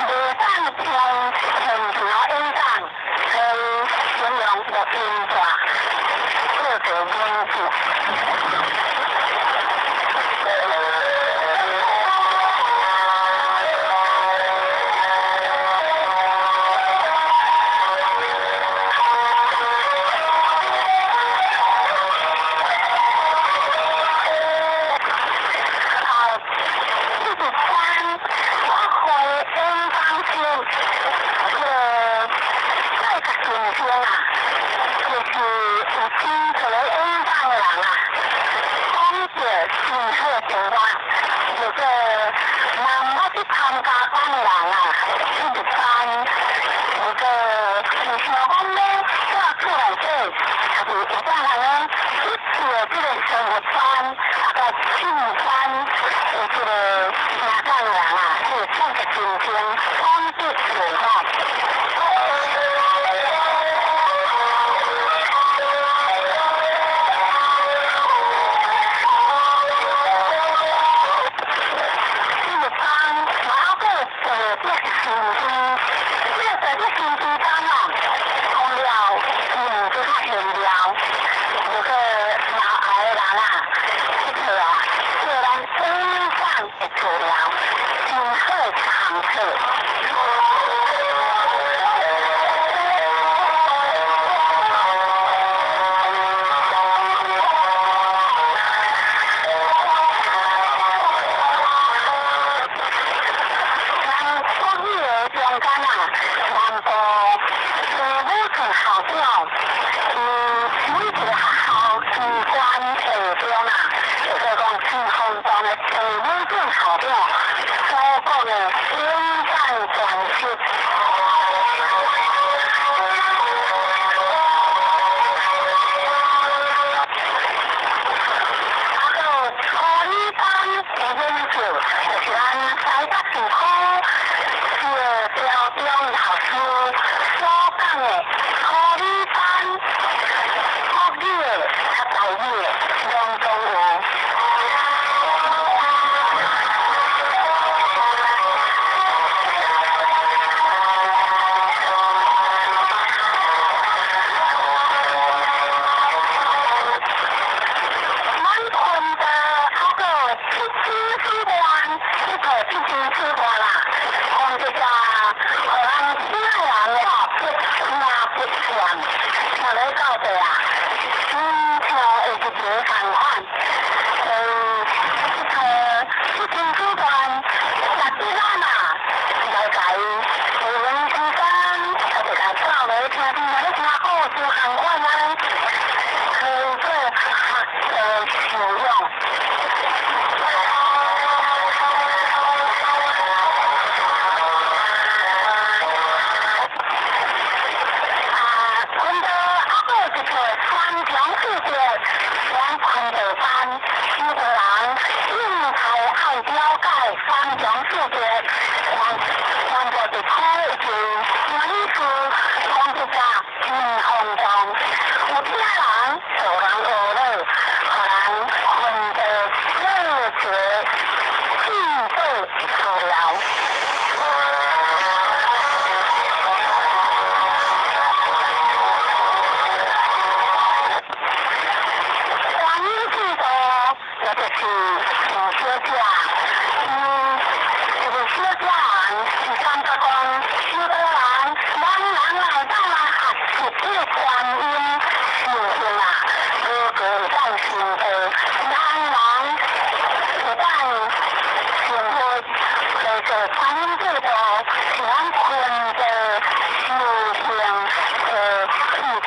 Speaker 1: 袂當聽現場演講，可以使用錄音帶做做研究。啊，這一番我回演講時，這個那個先生啊，就是有請出來演講的人啊，講著真好聽話，如果若毋捌去參加班的人啊，這一班如果是想講欲蹛厝內底，就是會當按呢一次的這個生活班，啊，佮進班的這個聽講的人啊，這個講得真清，講得袂好。這個班，嘛猶閣有特別師資，這個特別師資班啊，講了用閣較玄妙，如果若愛的人啊，這個啊，做咱演講的資料，真好的一項冊。咱國語的中間啊，南部的武進校長，伊每一個學校機關會長啊，就是講新風中的鄭武進校長所講的演講專輯。啊，閣有初語班的研究，就是咱台北市區謝標中老師所講的初語班，國語的、佮台語的，攏總有。咱昆的啊，閣有七星書館，這個七星書館啊，講這個，予咱聽的人吼，不聽不厭，聽咧到底啊，親像會一個仝款。這個七星書館，實際咱啊，來共伊有閒時間，啊，就共鬥來聽聽，咧聽故事仝款按呢，可以做學習使用。啊，昆道猶閣有一個三重四節，咱昆道班許多人應該愛了解三重四節，南部地區一群心理師講這個真轟動，有聽人受人學了，予人昆道做一個記做資料。觀音制度，也就是吳小姐，伊這個小姐人是感覺講，許多人，咱人來當來學習這個觀音修行啊，個個會當成佛，人人會當成佛，叫做觀音制度，是咱昆道修行的秘訣。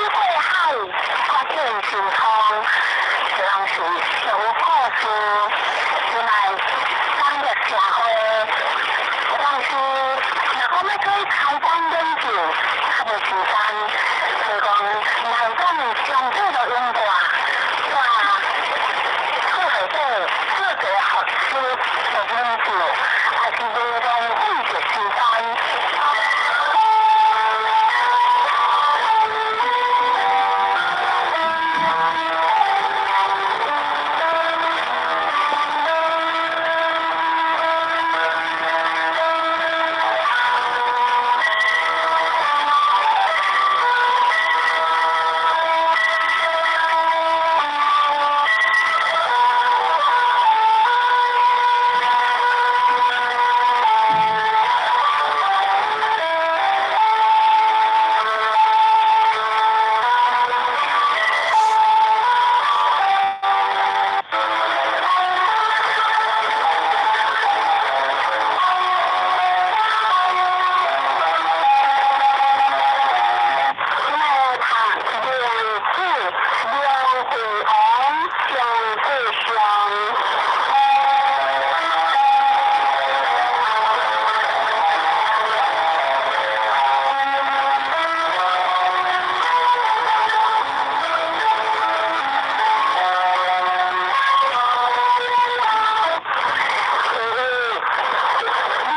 Speaker 1: 過海，看見神創，這攏是上有故事，另外商業社會，但是若講欲做開單研究，較無時間，所以講內講上濟都用過，哇，厝內底做一个學習的研究，也是袂浪費著時間。來讀孟子梁惠王上過上。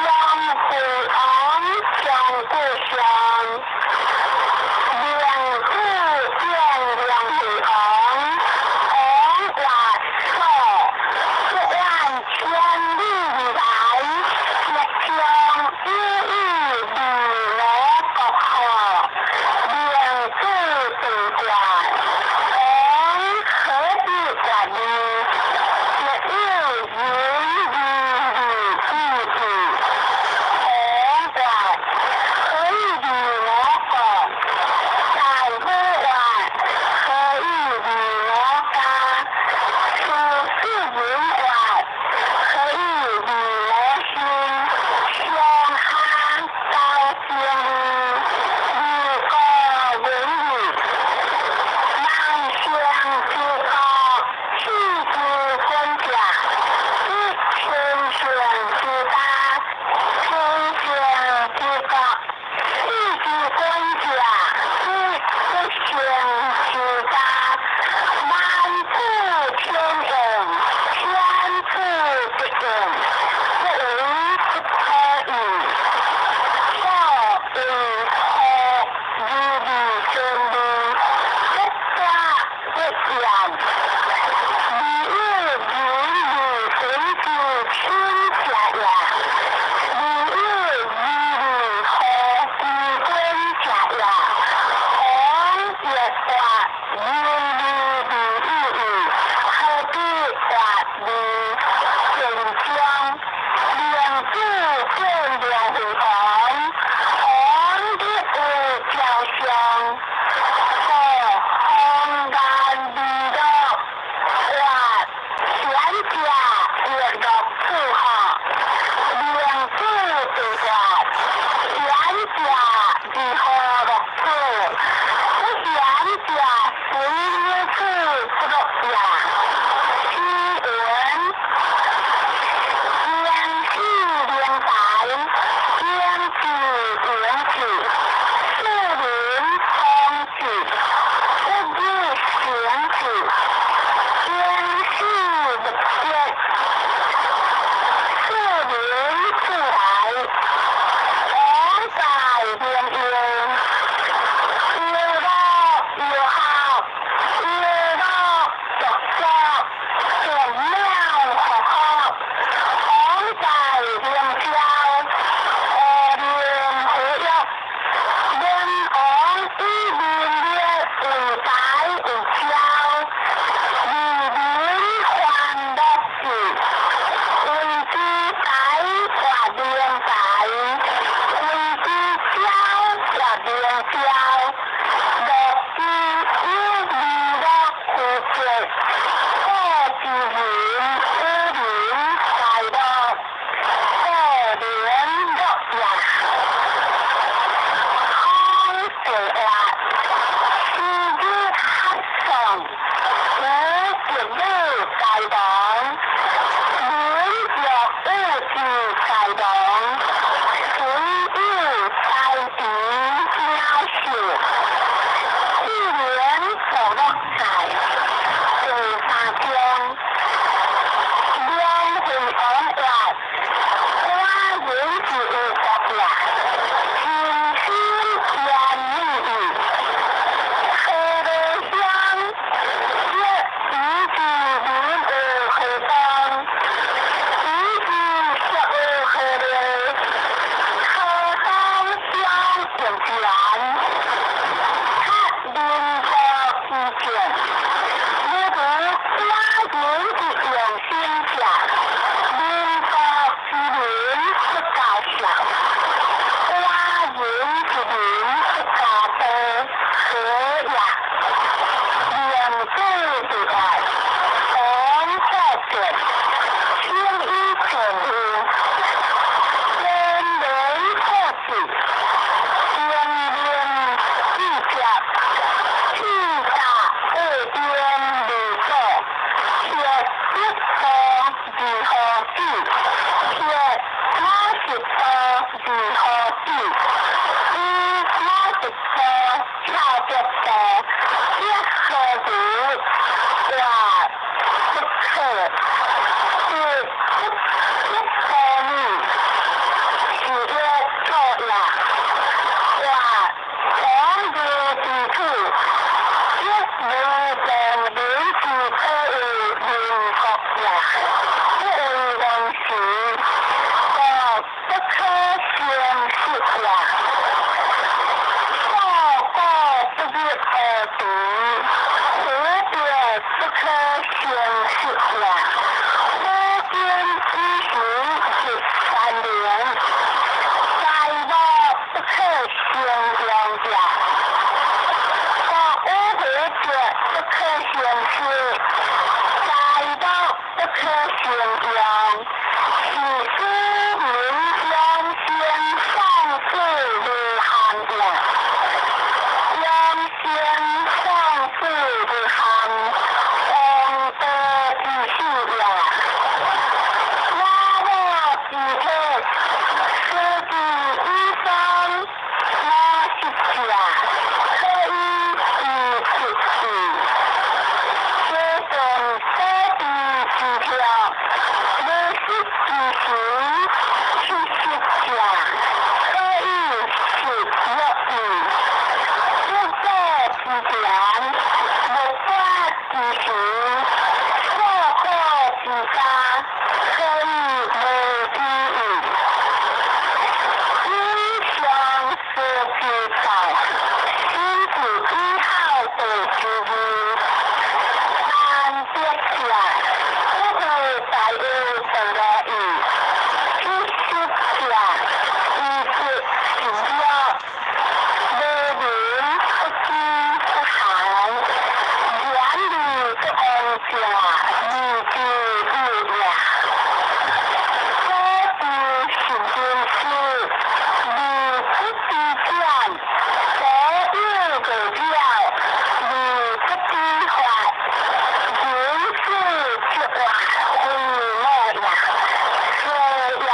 Speaker 1: 梁惠王上過上，孟子見梁惠王，王曰所，不遠千里而來，欲將有以利我國乎？孟子對曰：王何必曰利？欲有仁義禮智信。王曰：何以利我國？大夫曰：何以利我家？司世人曰：何以利我身？上下交正義，而國仁義。萬乘之國，器之本者，以千乘之家，千乘之國，器之本者，以不乘之家。萬此千應，千此一應，不為不可矣。所謂何如理千里，不加不厭。未有仁義君子親者也，未有義利何之君者也。王欲達仁義禮智信，何必曰利？第二章，孟子見梁惠王，王立為朝相，故逢顏美樂，曰：賢者亦樂此乎？孟子對曰：賢者如何樂此？不賢者心猶如寡人之養生者，民國之民不加少，寡人之民不加多，何也？明主之愛，王法者，請以前用，天人合治，天命之接，天大二邊如所，鐵一多如何子，鐵馬十多如何子，以馬十多巧得多，一何如話不可，是不不可逆，是曰錯也。話王如之土，一如眾民之可謂民國也。不為王時，國不可相失也。數古不入何地，胡別不可相失也。古今之行是三年，財物不可相用也。國五胡者不可相失，財物不可相用，是使民養生喪死如罕也。養生喪死如罕，王道之始也。瓦我之體，死之以喪，馬十者，可以以出矣。這段所知之條，無實之行，70者，可以食藥矣。不過之田，木瓜之行，所可之家，可以無之矣。以上所之道，心之以孝道之義，三別者，不會大有道理矣。70者，以節信約，無民不飢不寒，遠離不王者，義之有也。所知神經師，而不知檢，所有的表，而不知法，人事之話非我也。何也？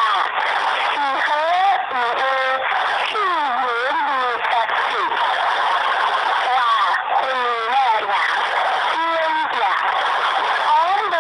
Speaker 1: 是何以有棄人而得志？話非我也。天也。王如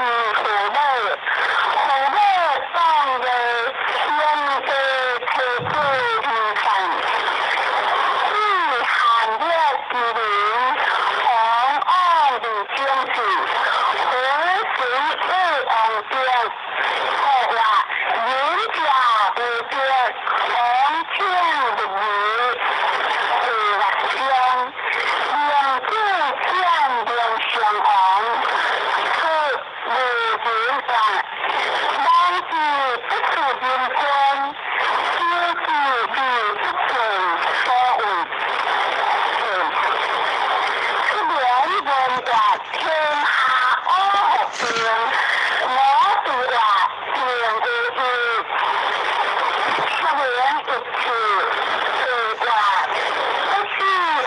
Speaker 1: 之父母，父母當為兄弟妻子離散，以寒熱之人，往往而將至，何時有王者？何話仁者無德，王請入義，為樂章，明主將明相王，出無人話，王之不事人君，小之而不見所為。出言問話，天下五福定，我對話定有義。出言一字，對話不是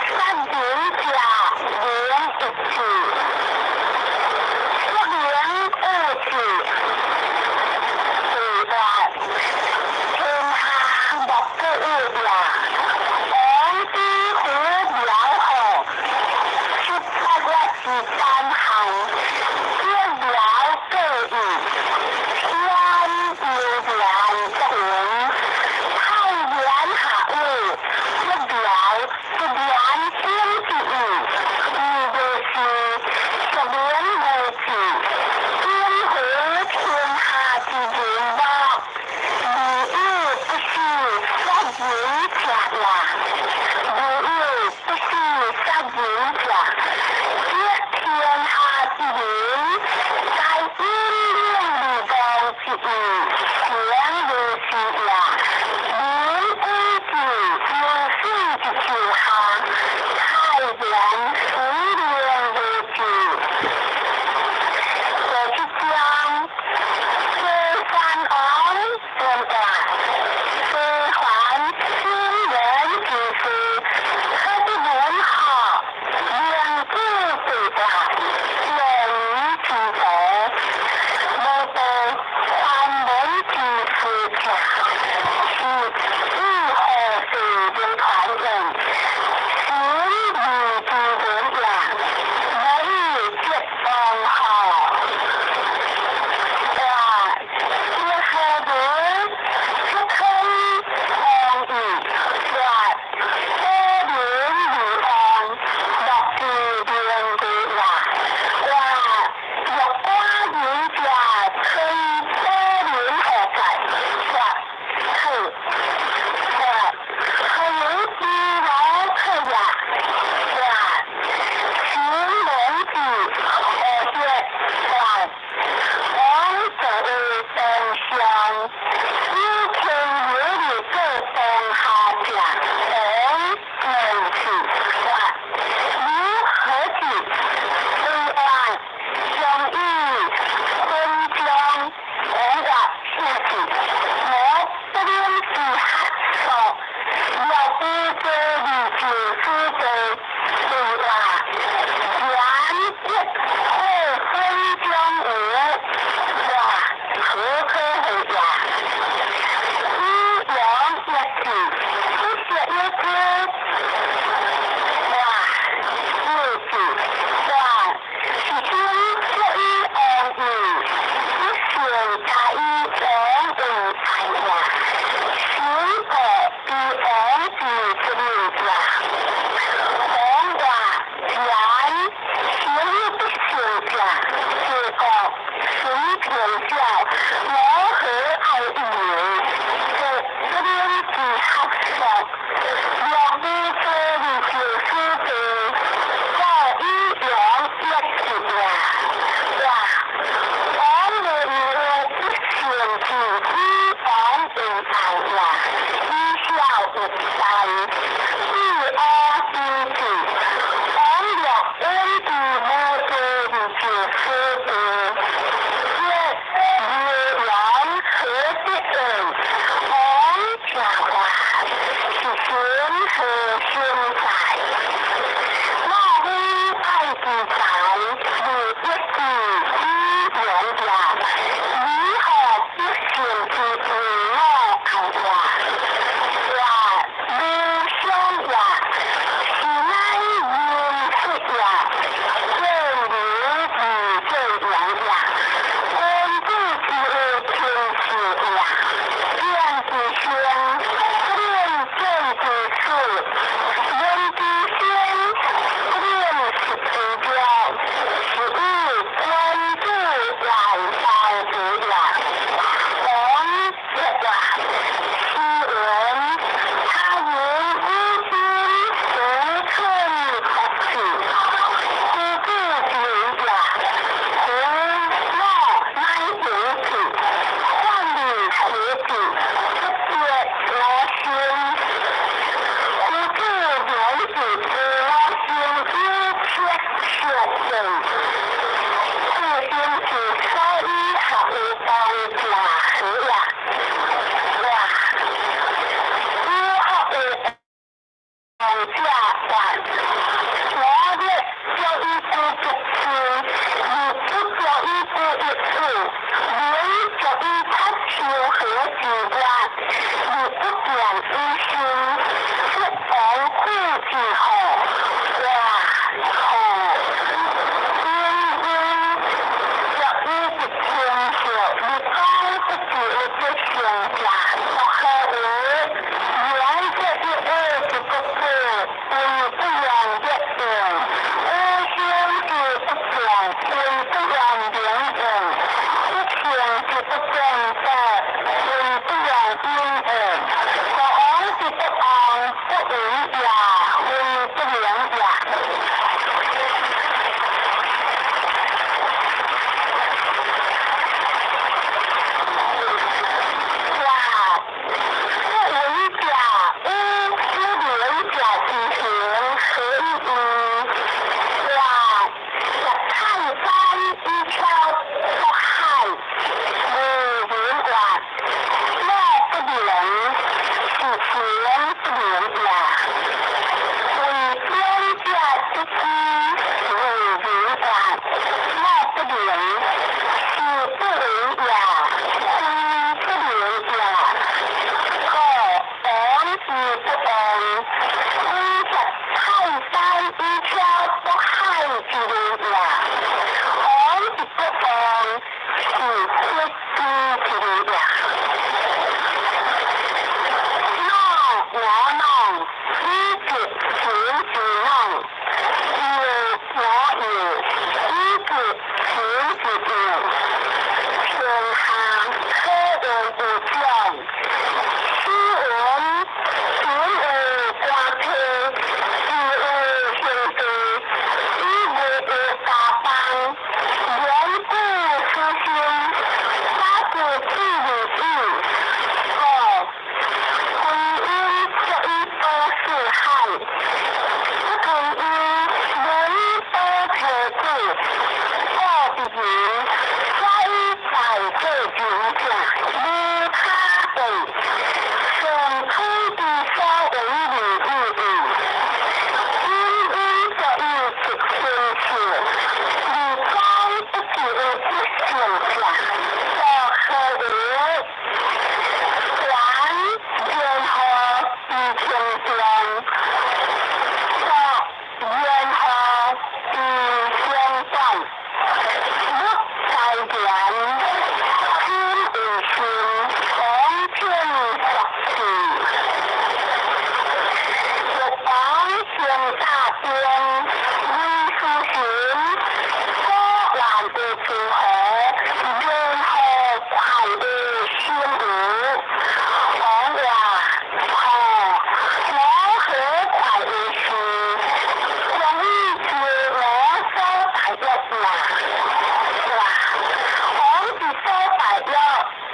Speaker 1: 殺人者言一字。出言五字，對話天下莫不有也。王之乎苗後，18月之三項，結苗各異，天有連則雲，太原下雨，結苗不連天之意，意就是說明無字，天乎天下之人莫，而有不是殺人者也。而有不是殺人者，即天下之人，在引領而王之意，誠如是也。民貴之流水之秋下，太原水連如是。第七章，西山王問話，西還新人之事，可得文學，明主對話，言語之道，無道還門之事者，是以何事人團人，心義之人也，無以結王號。話結何如不肯王義，話多人如王，莫之名歸也。話若寡人者，吹多人何在？話去話何有之勞可也？話新門之何結？話王作為東鄉，以天有力做東下者，王門子話如何子？為話相以分將王話下子，我不免之合說，若不做而就書的對話，言一或分將無，話何可為也？以陽一字，不寫一字，話六字，話是先說以王義，不先加以王為才也。新國比王之不能也。王話言先不信者，結果新天教，我何愛一人？這不能之合說，若不做而就書的，早以陽一字也。話王無有不信之以王為才也。以孝為三，以阿之子，王若恩之無做而就書的，這苗陽何得恩？王者話是先何先在？莫非愛之才，如一字以言也？如何不信之為我愛也？話無相也，是乃人說也。正如而正陽也。具足智，日不足以具一處，名足以脫秋河之月，日不見於心，則王府之後，哇吼！因因足以得天笑，日光不具有得成者，不可為。言這一惡之不過，為不願一應；無心之不見，為不願明應；一性之不見得，為不願應應。國王之不王，不為也，為不明也。哇！不為者與不明者之行何異？哇！十泰山以超北海，無人話，莫不明，是行不明也。為天者之知，無人話，莫不明，是不為也，非不明也。故王之不王，非十泰山以超北海之類也。王之不王，是不知之類也。曩我曩，以及前之曩；又我又，以及前之又。天下可謂有獎，斯文貧有官體，智有兄弟，以未有家邦，遠古思心，法具智利語。故歸因足以保四海，不歸因能保天子。故一人，所以在世仁者，無他地，上土之所為利意義。因因足以得天笑，日光不具有得成者，不可為。還然後於天中，作然後於天管，欲在田，心為心，王天作事。欲王行大典，為書信，所願的諸侯，然後快樂心無。王話：吼，我何快樂事？將以知我所大約嘛？哇！王之所大約，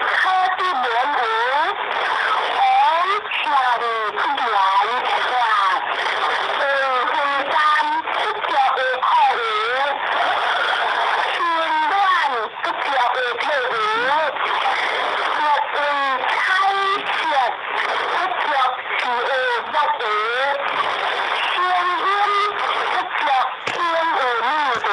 Speaker 1: 可得免無？王強不言，哇！為分山不足為可有，心軟不足為體有，欲為彩色不足是為若有，聲音不足天為女兒。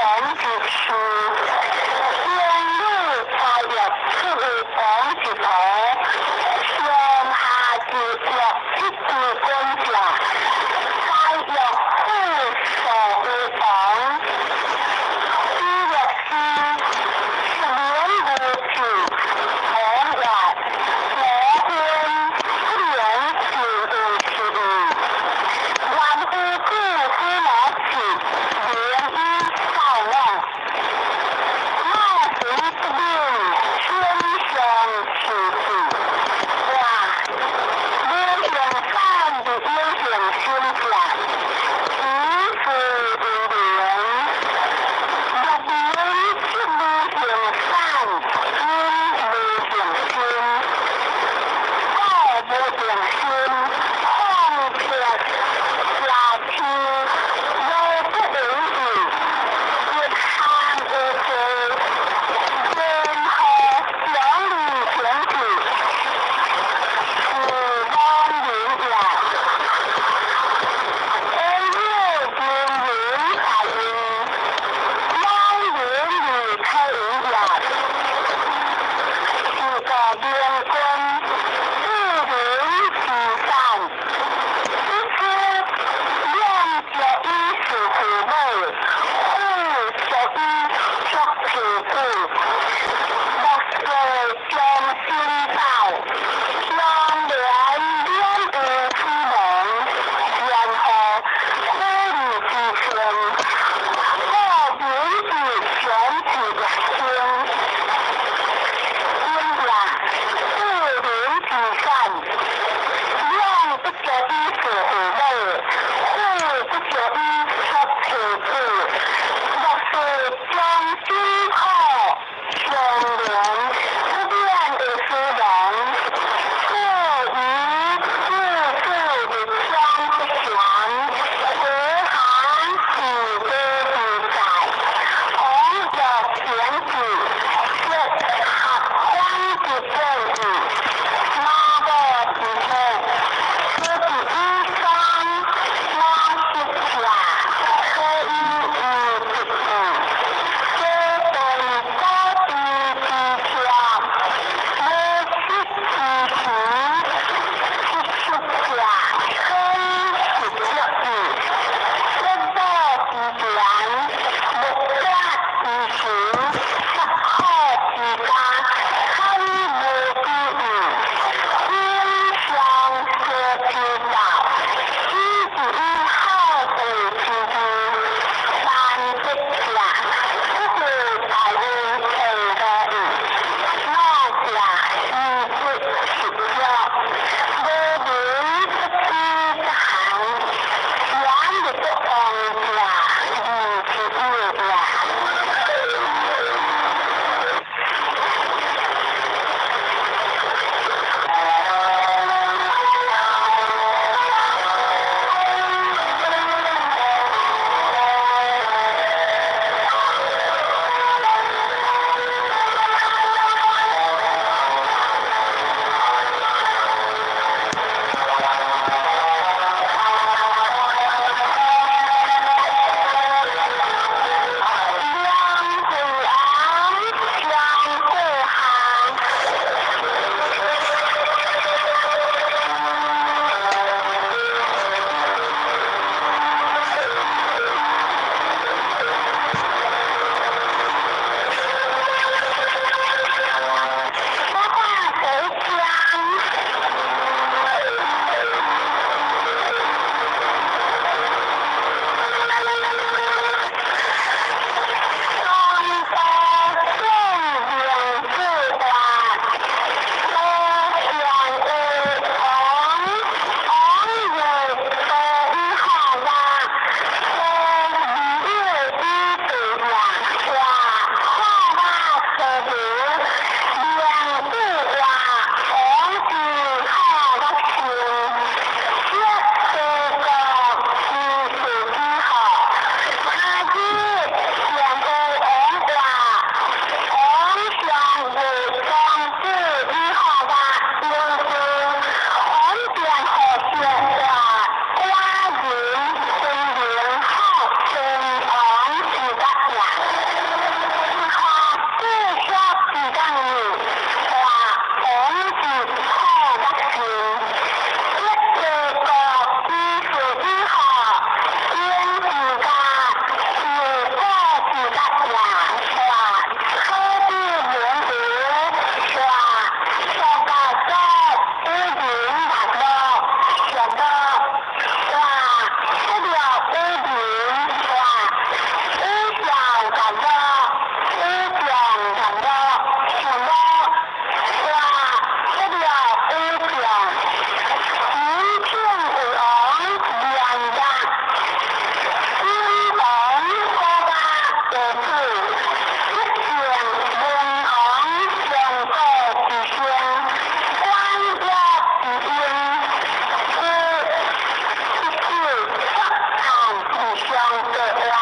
Speaker 1: 之事，天女差役出有王之途，上下之國一之君者，差役富所有王，以律師是免無字，無月無分，不能自有是義。願夫子夫老子，名醫教我。馬隨不明，天上其子。哇！無形散的有形心者，以是為名。若名即無形散，因無形心。故無形心，放撇下天，無不為義，一項有罪，然後獎勵天地，是妄人也。恩有人人在因，妄人而可以也。是故明君，自人之善，不知兩足以事父母，父足以囑妻子。莫說將心道，相連免有死亡，然後苦義之稱，故名之全之一生。因也，自人之善，兩不足以事父母，父不足以囑妻子。莫說將國話。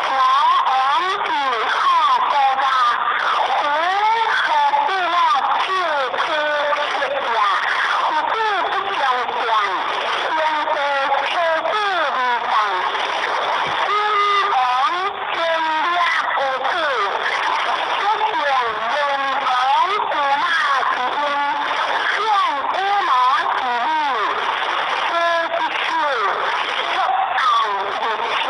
Speaker 1: 我王是好國家，夫何使我手取色也？夫子不相見，先帝妻子而葬。君王天掠有此，足見文王司馬之英，獻羽毛之禮，舉一手，觸案入窗。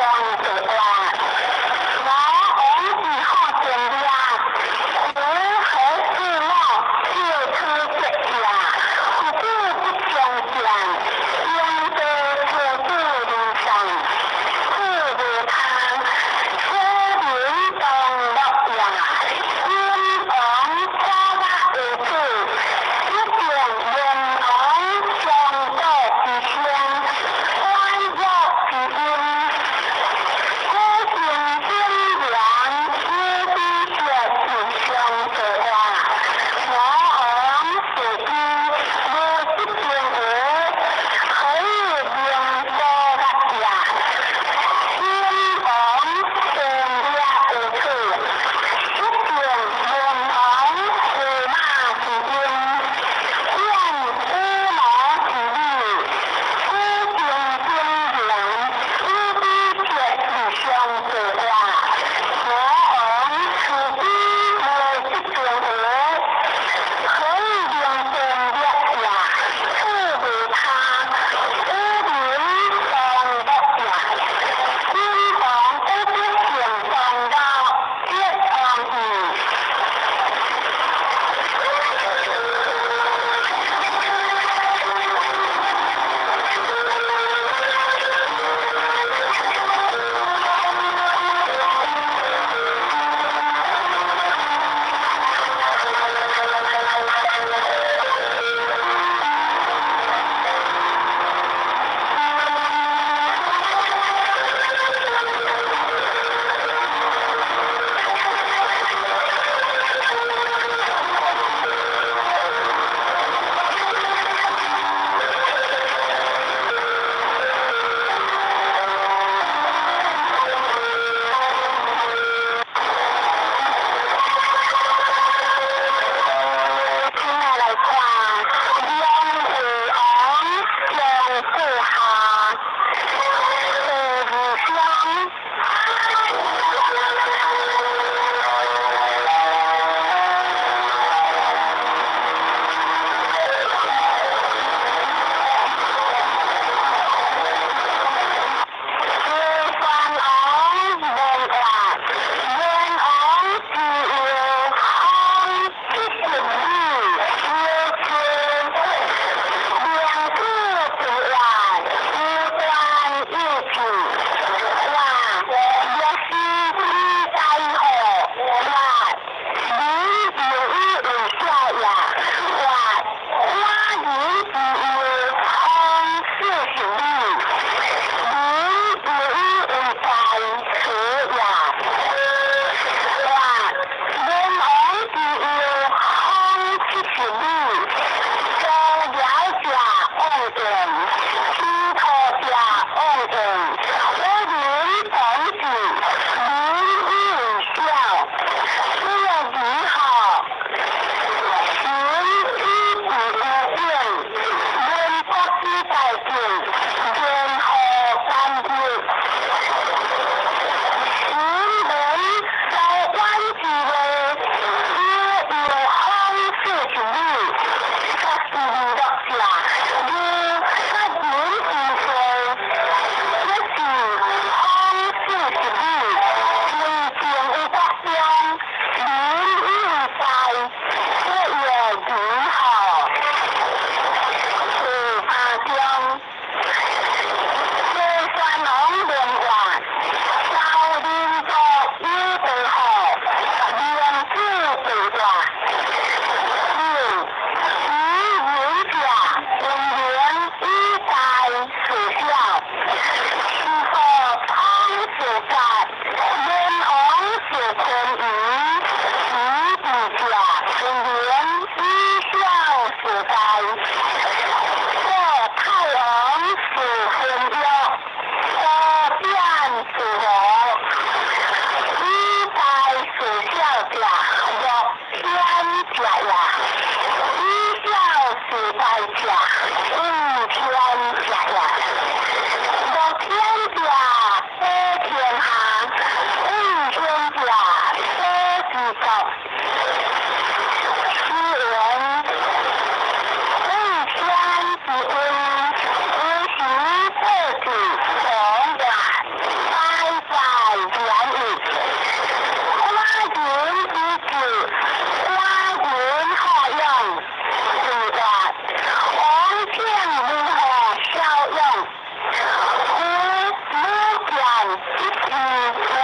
Speaker 1: 二廿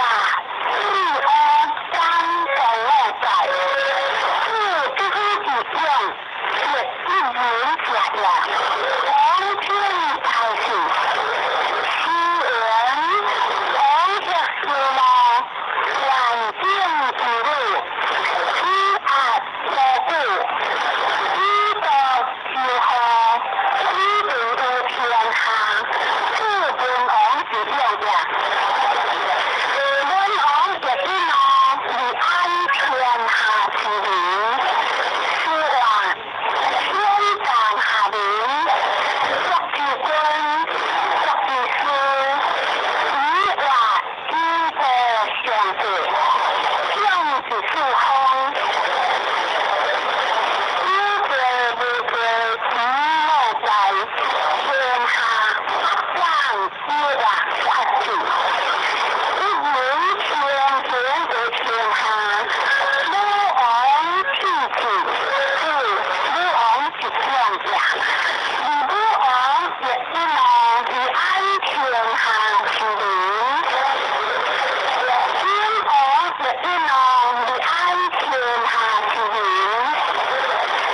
Speaker 1: 四五三十五載，此不非之勇，亦一人者也。王天大事，西元王若思路，万景之旅，以壓無久，以道之禍，以定於天下，此文王之勇也。文王亦以怒，而安天下之民。此外，天降下民，國之君，國之師，以外以道相濟，統治四方。有罪無罪，無在天下發展之外發展。一人天天為天下，武王氣氣，是武王之勇也。而武王亦以怒而安天下之民。燕王亦以怒而安天下之民。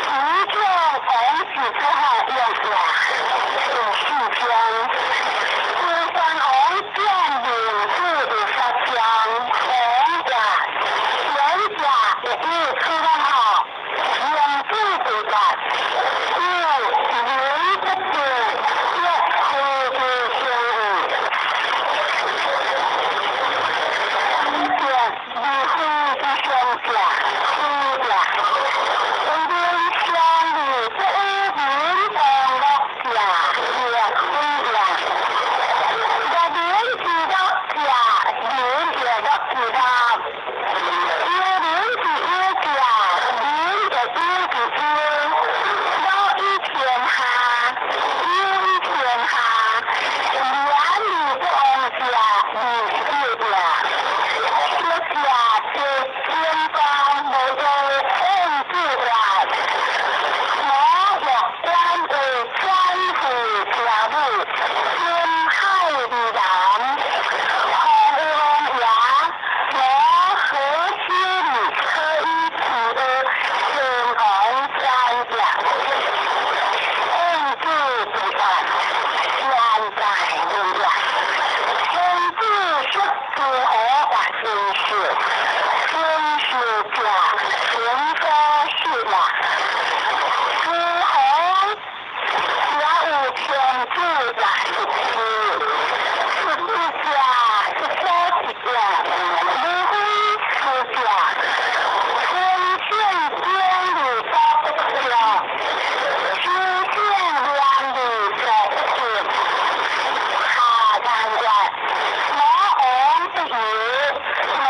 Speaker 1: 以將王之不可用也。第四章，周宣王見明子的發將，王也，賢者亦以此好，明子之達，有人不知，若非之相遇。而非之相者，非也。為民相利不與民同樂者，亦非也。樂民之樂者，民亦樂之樂；憂民之憂者，民亦憂之憂。樂以天下，憂以天下，廉而不王者，民是也。小者則天光無有天之外，我若官為專父家母，天海而南，何有王也？我何心可以自先王戰也？天子之法，現在無也。天子識諸侯或先士，先士者，先所識也。諸侯也有天子或十四，十四者，十所識也。無非是者，天選典而所不肖，修選廉而所不敬。下三月，我王不憂，我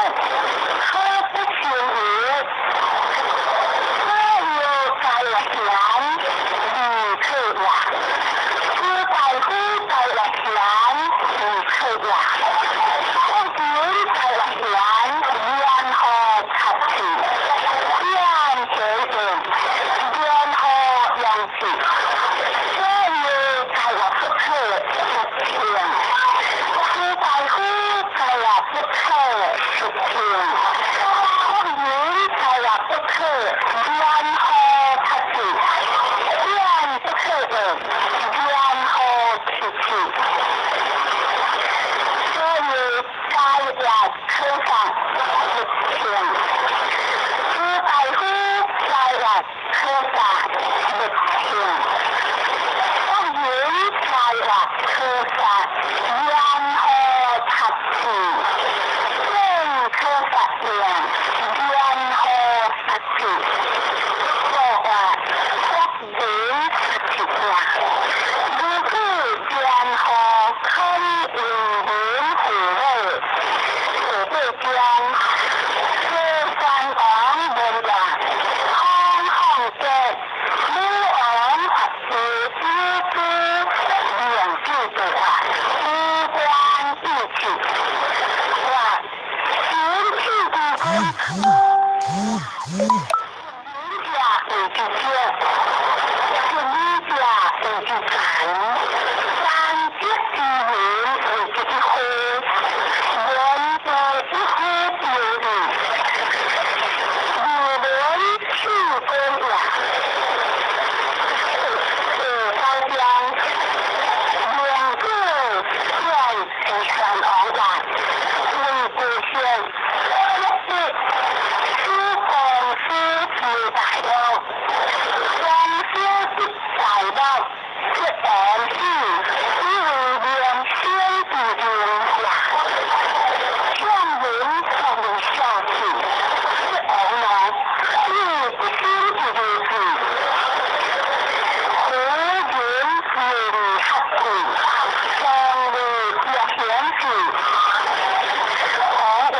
Speaker 1: 可不成有，所有在贤离去也，士大夫在贤离去也，福人在贤言何插翅，言何言，言何用志，所有在不可不听，士大夫在不可不聽，福人在不可言何插翅，言不可言，言何出志。所有在可上不聽，士大夫在可上不聽，福人在可上言何插翅，言可殺量，言何殺志。說話福人出志也。如此言何肯為人父母？下八章，齊宣王問也，康放國武王發之有知量子對話，無關義氣。話神氣之君，者為之少，順者為之殘，三節之人為之一灰，言之一夫丟矣。二輪氣君也。下九章，孟子傳齊宣王也，為國相，一此公司之大樂，公司之大樂，則王子以為良先之人也。向人創立孝悌，則王呢，以不信之為志。胡人言合志，上為若賢志。王話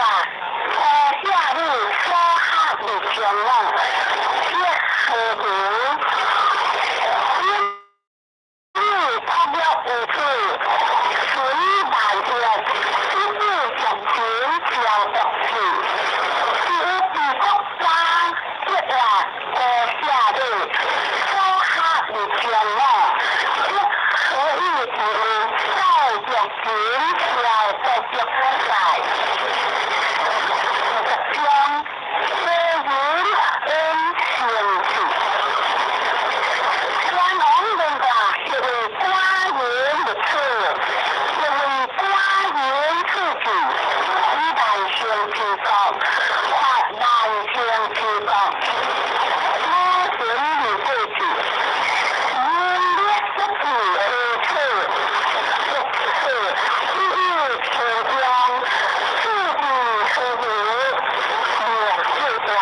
Speaker 1: 何下日所合的天王，則何如？因欲托了有主，存萬業，以致上神交國志。是有治國家，則話何下日所合的天王，則何以之有教育神交國育在？20章，齊人恩先志。宣王問話是為寡人的錯，是為寡人處置，以萬乘之國，發萬乘之國，武神而過志，人力不智而錯，不錯，以有天將，處置何如？兩句話，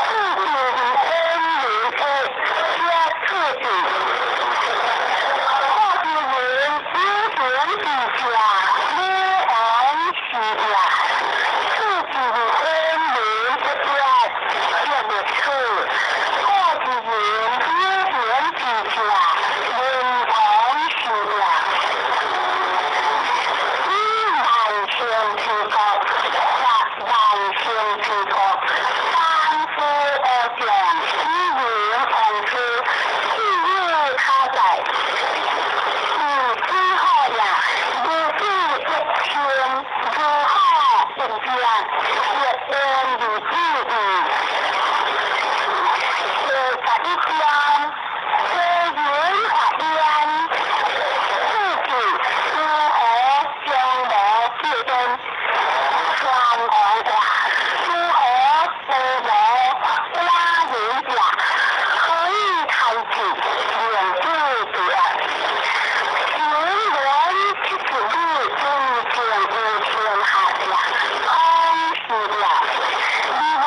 Speaker 1: 處置恩如此，則處置。後之人有賢之家，武王是也。處置恩如不絕，則不處。後之人有賢之家，文王是也。以萬乘之國，發萬乘之國，三夫二將，以人王之，豈有他哉？以之好也，如此一千，如好一將，若恩如之矣。第11章，齊人發言，處置如何將無記恩？宣王話：如何不無寡人者？何以太子兩子對啊？秦人70里，君將有天下也，康是也。二文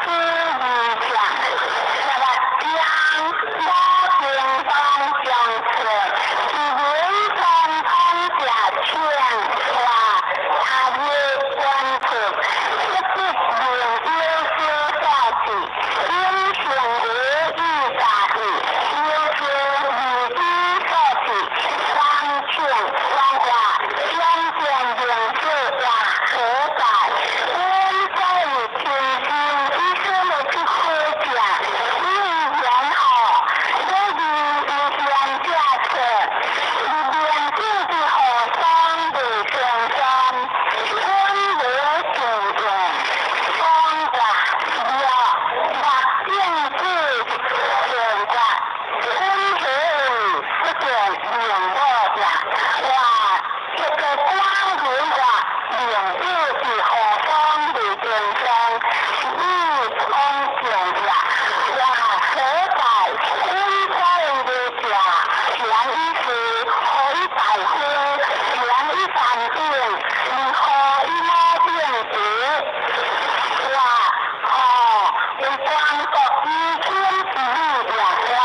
Speaker 1: 此二尺，18章五经当中说，是人传统者称话，他日观出，一笔明有小数字，应成为意大义，有小二之数字，三请万华，两件明数话何在？阮在亲身以色列之好者，以然后，你二以贤者说，你明子之何方未相关，阮无自用，讲话了，目正子上决，阮何为不见明我者？哇，这个光明话，明子是何方未相关，以讲上呀，哇何在？阮在的者，贤以士，何以大夫，贤以三等，你何以五等子？哇，哦，为光国以天之理呀，哇，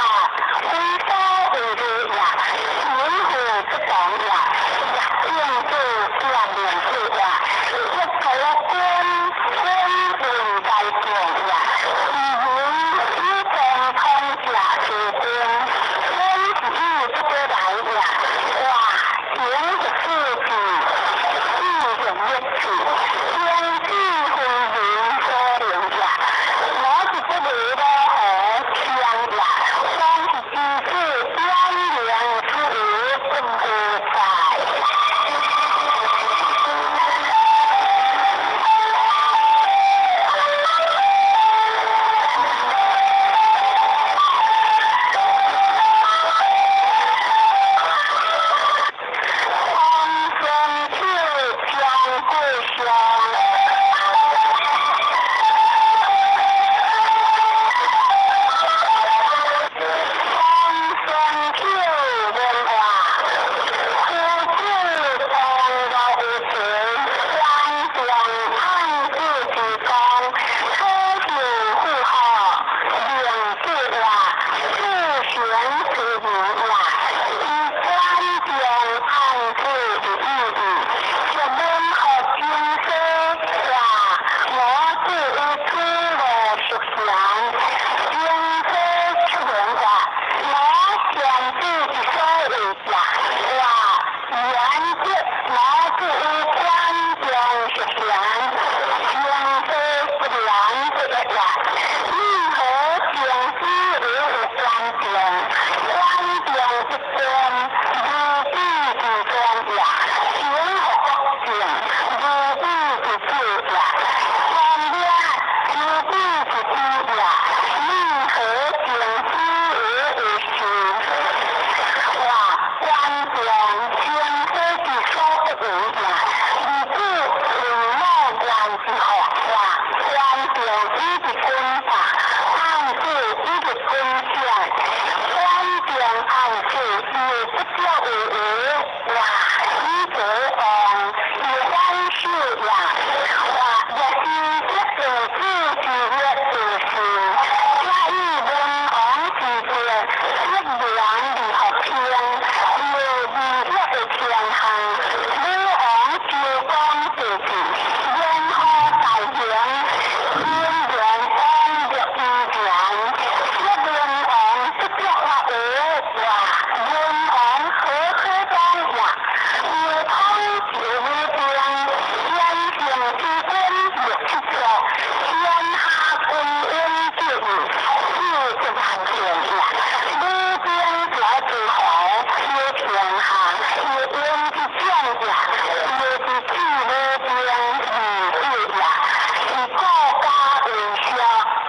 Speaker 1: 为所为的呀，民富不同呀，若正子变明子呀，一个君君问在上呀，是人以传统者是君，阮是以这个来呀，哇，行的事情，意行一处，天子分明所灵呀，我是不离的河乡呀，方是知子点亮之无不无在。风霜手将过上。风霜手文化，夫子同乐有情，观众汉子之功，可秀富好，明子话，自贤之名话，以观众汉子的意义，是文学精髓话，我子有此路属贤，精髓出文化，我贤子之所为者，话原则我子有观众属贤，精髓不良这个话，任何精子有观众，观众之观，如彼之观呀，行何国境，如彼之智呀，观了如彼之知呀，任何精子有为事。哇，观众精子之所不为呀，二子为某愿之福哇，观众以之君法，暗子以之君相，观众暗子又不得有为哇，以则王以反手呀，哇，若是这个子之约就是，加以文王之德，一良而学天，又二约的天下，武王周公治治，元和大雄，天元王欲之强，一文王不得话有哇，文王何可当呀？有通就无定，天性之君欲七国，天下君恩之义，四十万千呀。武兵条之豪，有天下，有恩之将呀，有之治武兵二子呀，是国家为孝，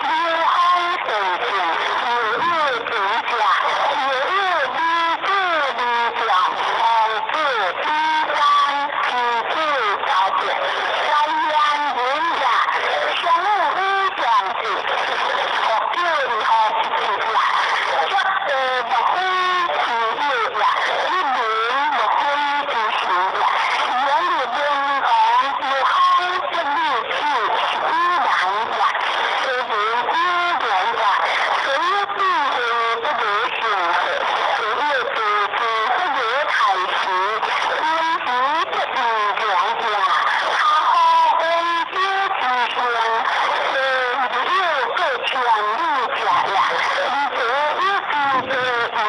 Speaker 1: 流芳世正，又有主者，又有二子二将，王子之干，之子朝节，三言人呀，相有以上子，福九以后一子呀，绝地莫非之有呀，一民莫非之时呀，言日文王有康之历史，以然呀，这人有原則，誰有智慧不無成學，誰有多智不無太時，因時不能強者，他好王者之上，有過千里者也。而且有知多義，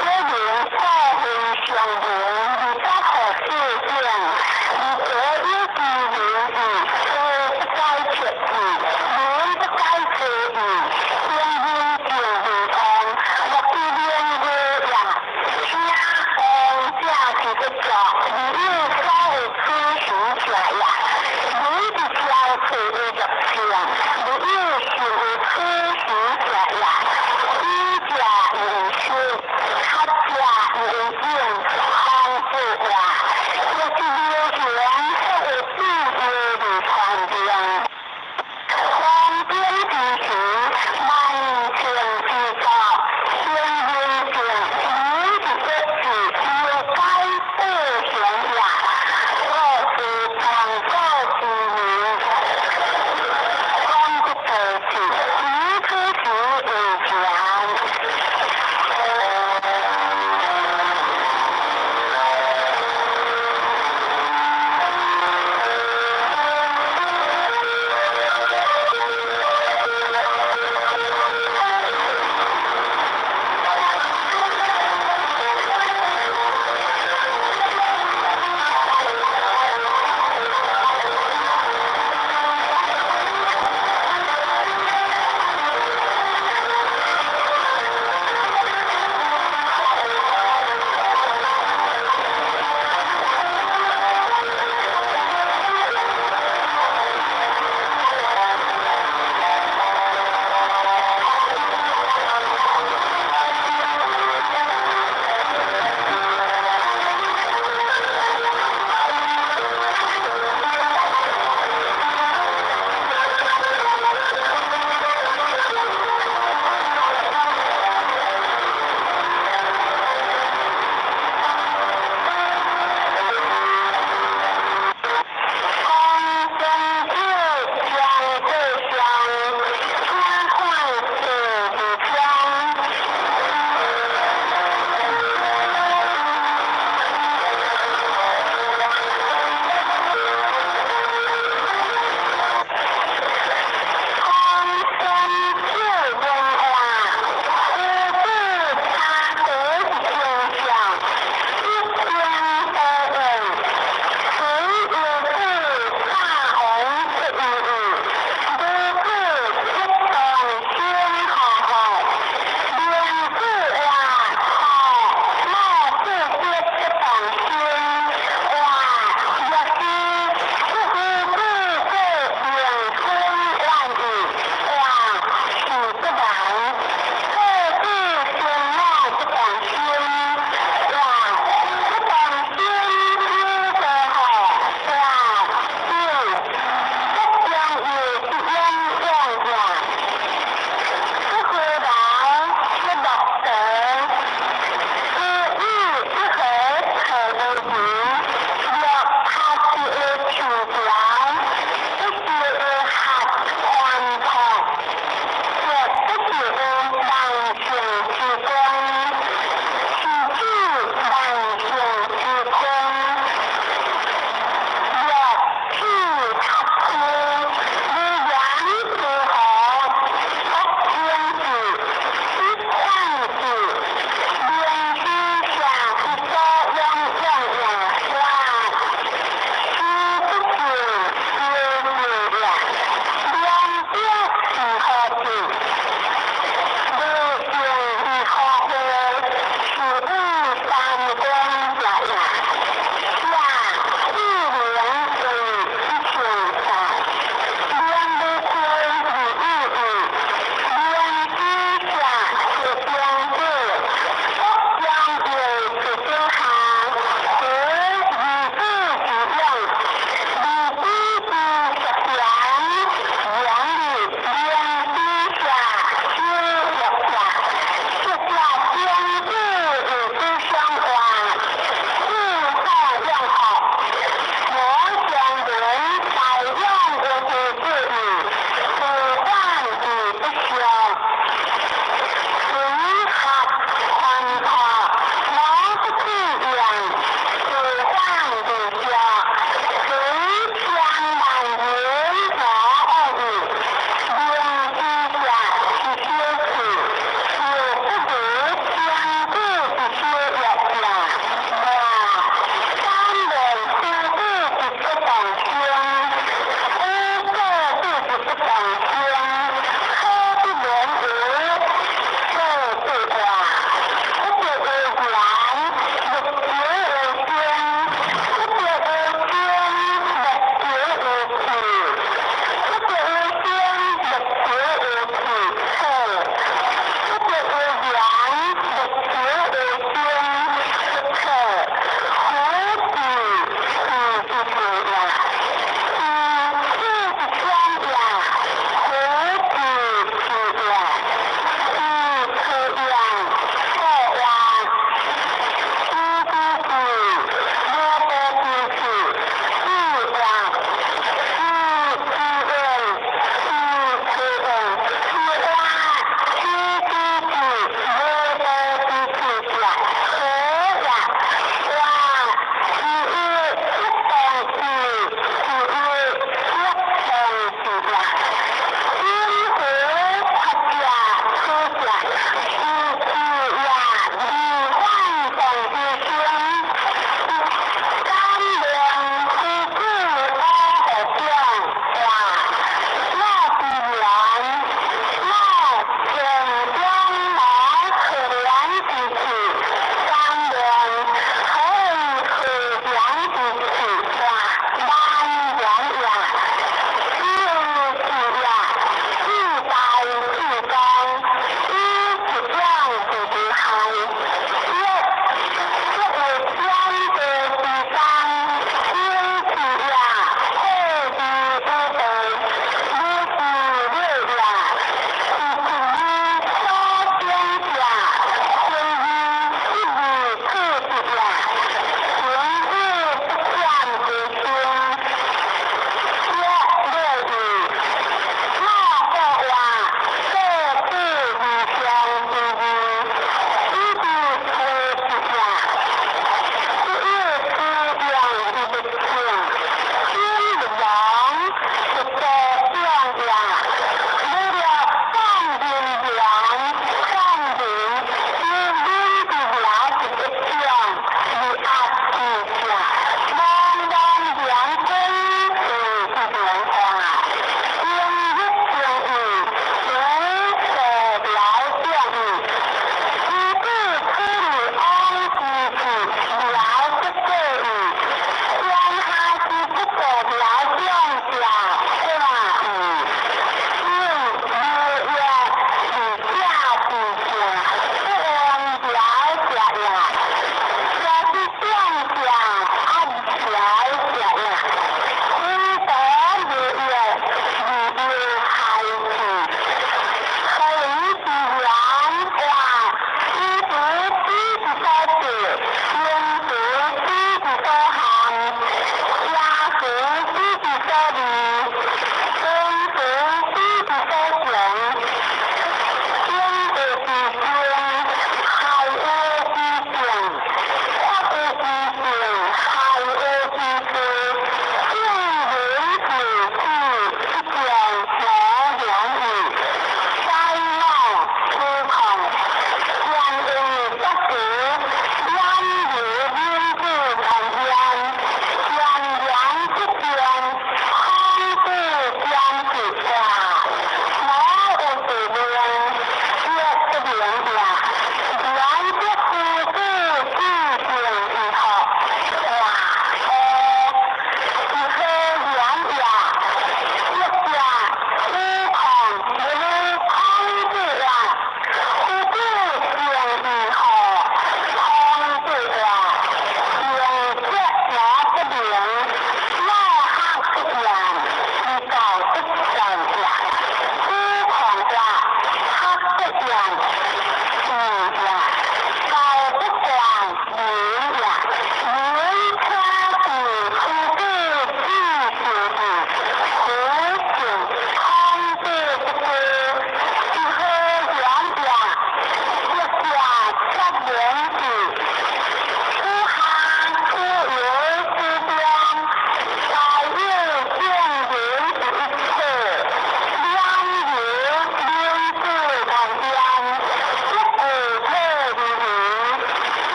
Speaker 1: 可能破分相聞，而則予小長。而且有知仁義，道不該切字，仁不該多義。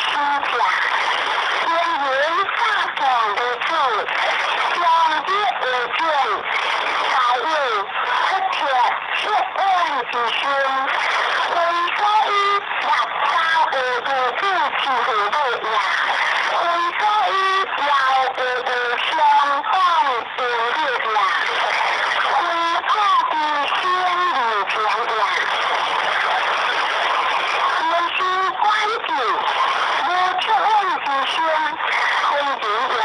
Speaker 1: 死者，天人早见为主，相日为证，该有不铁切愿之心，为所以六三有如此之父母也，为所以要有有相反应力也，非恶之心而前也。人心关注，无出怨之心，非人也；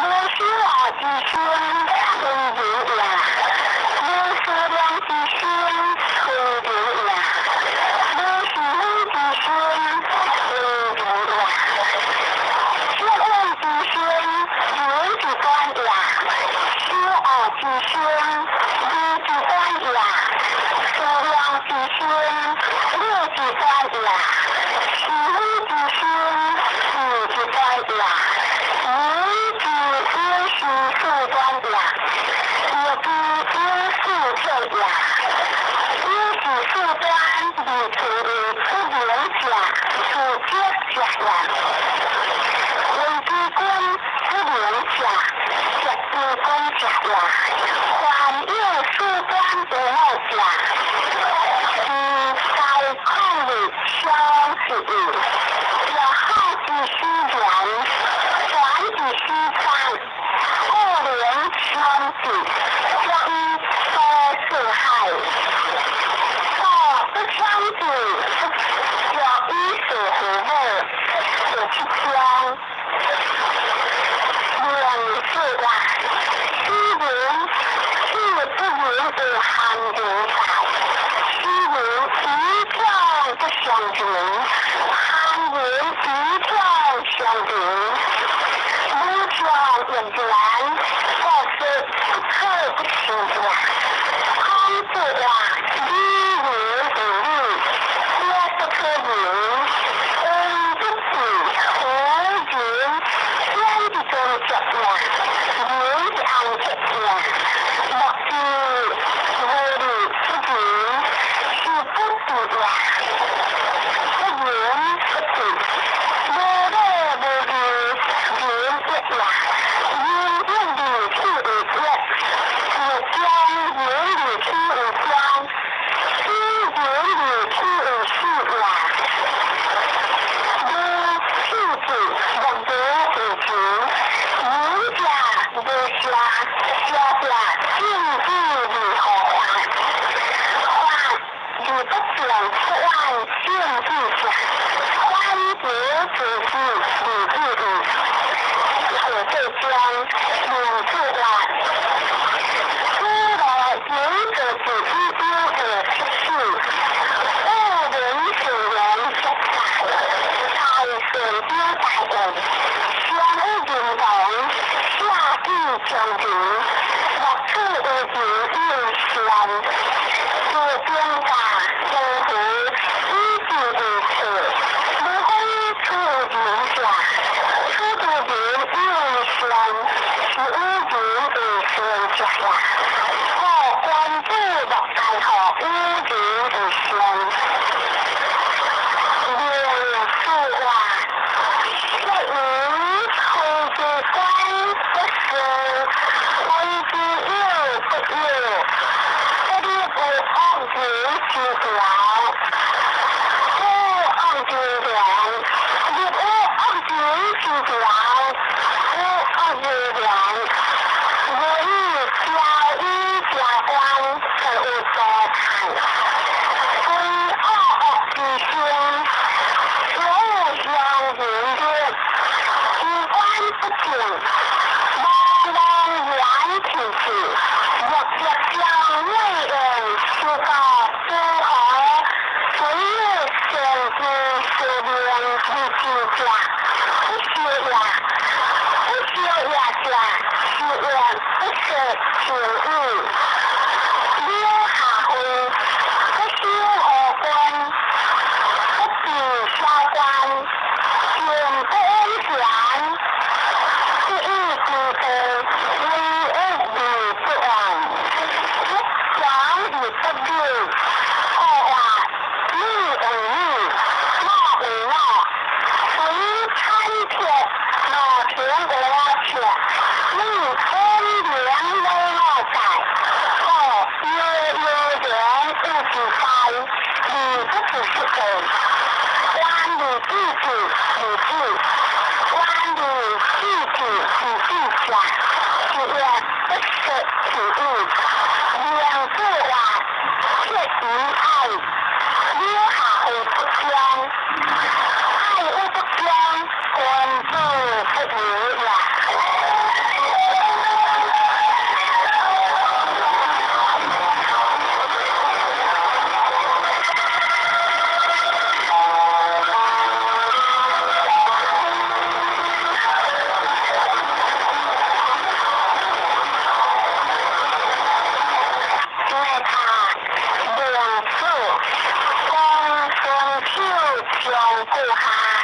Speaker 1: 无守恶之心，非人也；无思量之心，非人也；无是非之心，非人也。出怨之心，仁之端也；守恶之心，义之端也；思量之心，礼之端也；是非之心，义之端也；仁之有是四端也；义之有四体也。有是四端，而处为不明者，是觉者也。为之君不明者，觉之君者也。凡有四端无恶者，是该抗日相是义。若好之思言，转之思三，恶人相济，将多四害。所不相济，若以事父母，有七章。两是话，此人此不仁有含人在，此人一向不相信，含人一向相信。武将用之难，告说不可不信者。孔子话：礼仁为礼，也不可仁。恩不义，无仁，天之中绝也，人之安吉也。莫之无礼不仁，是不义也。不仁不义，无礼无义，仁一也。仁一利体为一，是将仁利体为将，是仁利体为四也。无气质，莫无为情，仁者无邪，邪者正义如何法？法而不正不按正义者，反得自己而义义。何这将明子话，此来仁者自己有二七死，恶人善言结财，财顺有大用，相与认同，下举将人，莫此为情有善，自边家江湖以智为策，无非处人者，处之人有善，是以人为善者也。故君子莫在乎以人为善。明是话，一言非之官不是，非之有不有，不立有恶人之条，无恶之言，立有恶人之条，无恶之言，无以交以交官，就有所叹。非恶恶之心，有相人的，机关不正，茫茫然其事，若若将内人修告诸侯，非有善知识明之之者，不修也，不修也者，是言不设情义。柳下惠，不修何官，不治小官，行不远贤，不以之道，为恶而不亡，不强而不立。故话女为女，老为老，非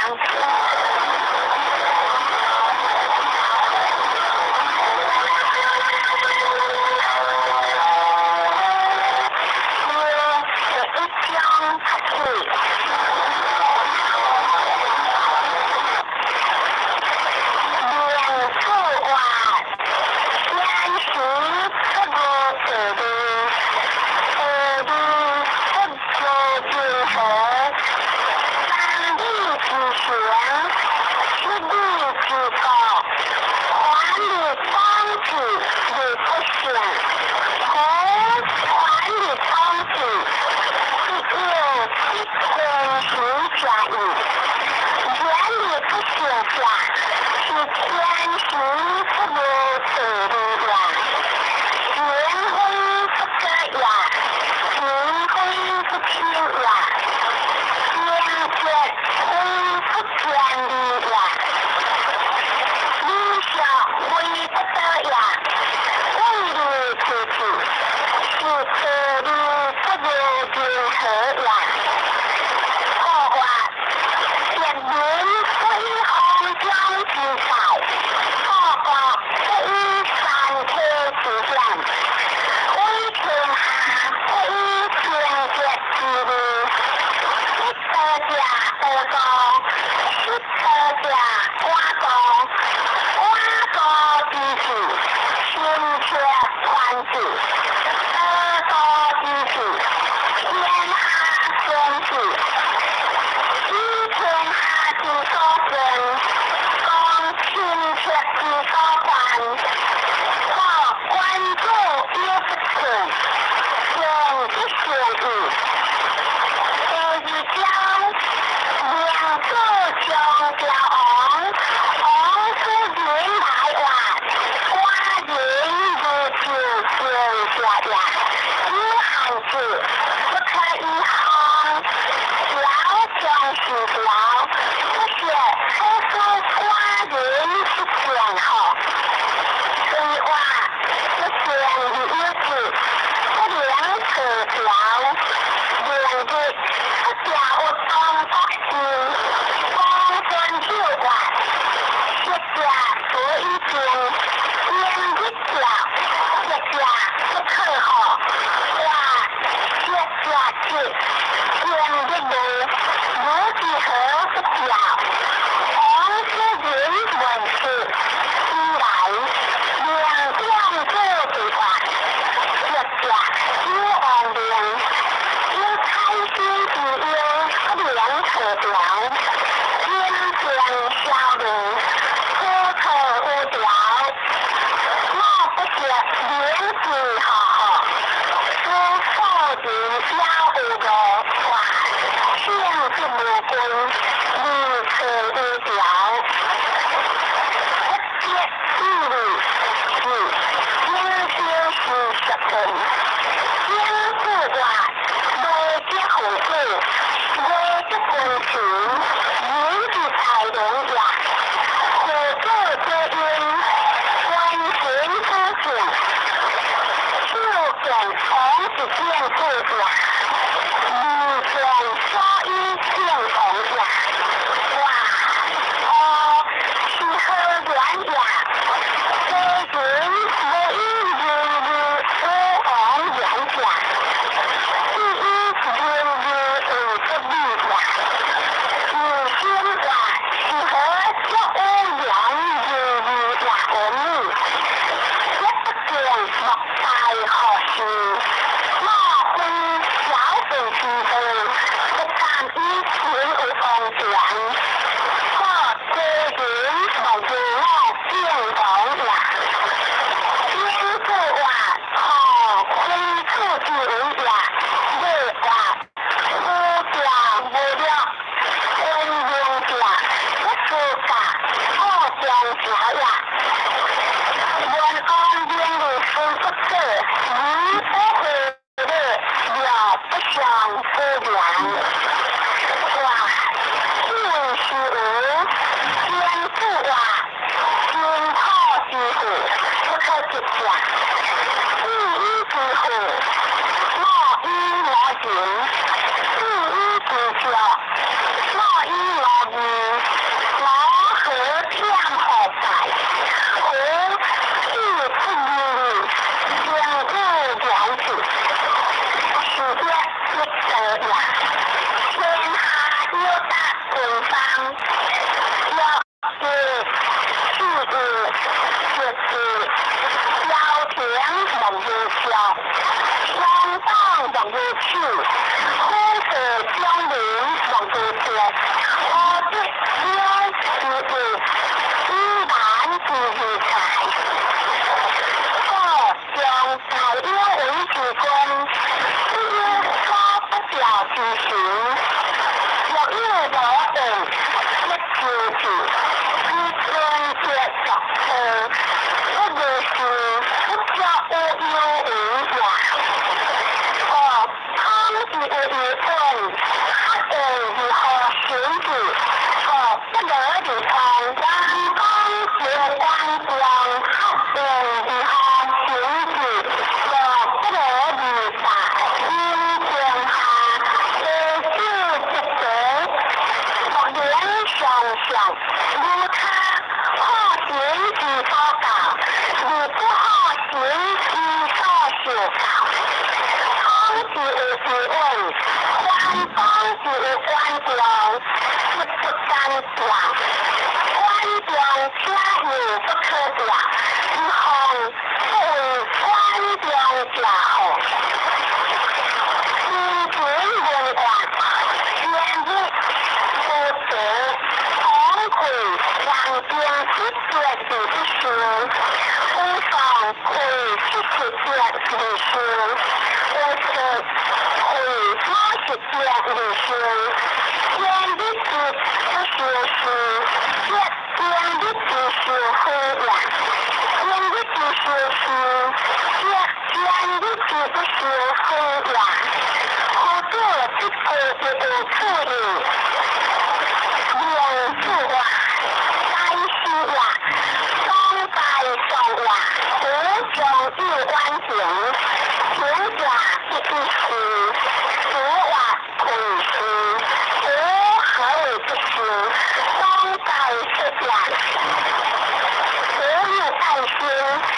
Speaker 1: 是一種拍戲。明主話，天時不無錯誤，錯誤不做平和，三理之行，失禮之國，還力當治而不勝，夫還力當治，是有天時者矣。原力不勝者，是天時不無錯誤也。言非不可也，情非不清也，言節非不堅利也，理想非不得也，為理之治，是錯誤不無平和也。破法，人民不以風中之勢，破國不以山體之險，為天下不以貞節之義。失德者得過，失德者寡過，寡過之事，親切團結；得過之事，天下尊之。以天下之所尊，講親切之所關。或關注有不順，善不善意。第二章，明主將條王，王出人來話，寡人如就天下也。有限制，不可以行。條將是條，不是可使寡人之見好。對話不善於有志，不能錯條。明日不調當國事，公孫有話，失者所以定，明日條，失者不可好。話失者直，明日無，如之何不調？王之人問事，以來明將做對話，失者有王命，有開心之憂，不能錯調。天將小人，出錯無條。莫不是明智好好，此所人了有路話，性之無歸，理錯無條。不節義理是應修是十分。應主話，未得父子，未得君情，人之才能也。父子之恩，關心之情，秀見王之見主也，二見所以見王也。哇，哦，是何原也？非人無以人義有王言者，是以人義為不義也。二心話是何足有言人義也文理？一不見莫大何事？莫非小便之道，不敢以前有王言。或這人莫如我見王也。天主話，何非主之為也？你話無條無略，溫榮者不輸家，好將條也。元王明日雖不可，而不會的了不相不良。話四是無，天主話，金土之父，不可得者。四以之父，莫以我人；四以之孝，莫以我義。虎父將民莫如鐵，何得了之物，以難之如財。五將大有為之君，必有所不掉之神。若有無應，則求之，以春節作錯，不如是不則有有為也。五倘之有疑問，學應如何審之？五不得而通，人講就關中，學應如何審之？五不得而殺，因天下，地主不得，莫言上上，如他好行之所教，而不好行之所受教。倘之有疑問，官方之有關中，則不敢調。關中且猶不可調，以防不為關中者禍。先前文化，先日有德，統會人丁一節而不修，有喪會77節而修，有冊會50節而修。先日之不修事，則今日之修非也；今日之修事，則前日之不修非也。夫子必過一有處理，明主話，該死也，當該喪也，夫將有遠行，行者必以事，事或退事，夫何為不修？當該說也。夫有愛心，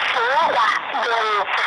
Speaker 1: 事或論在。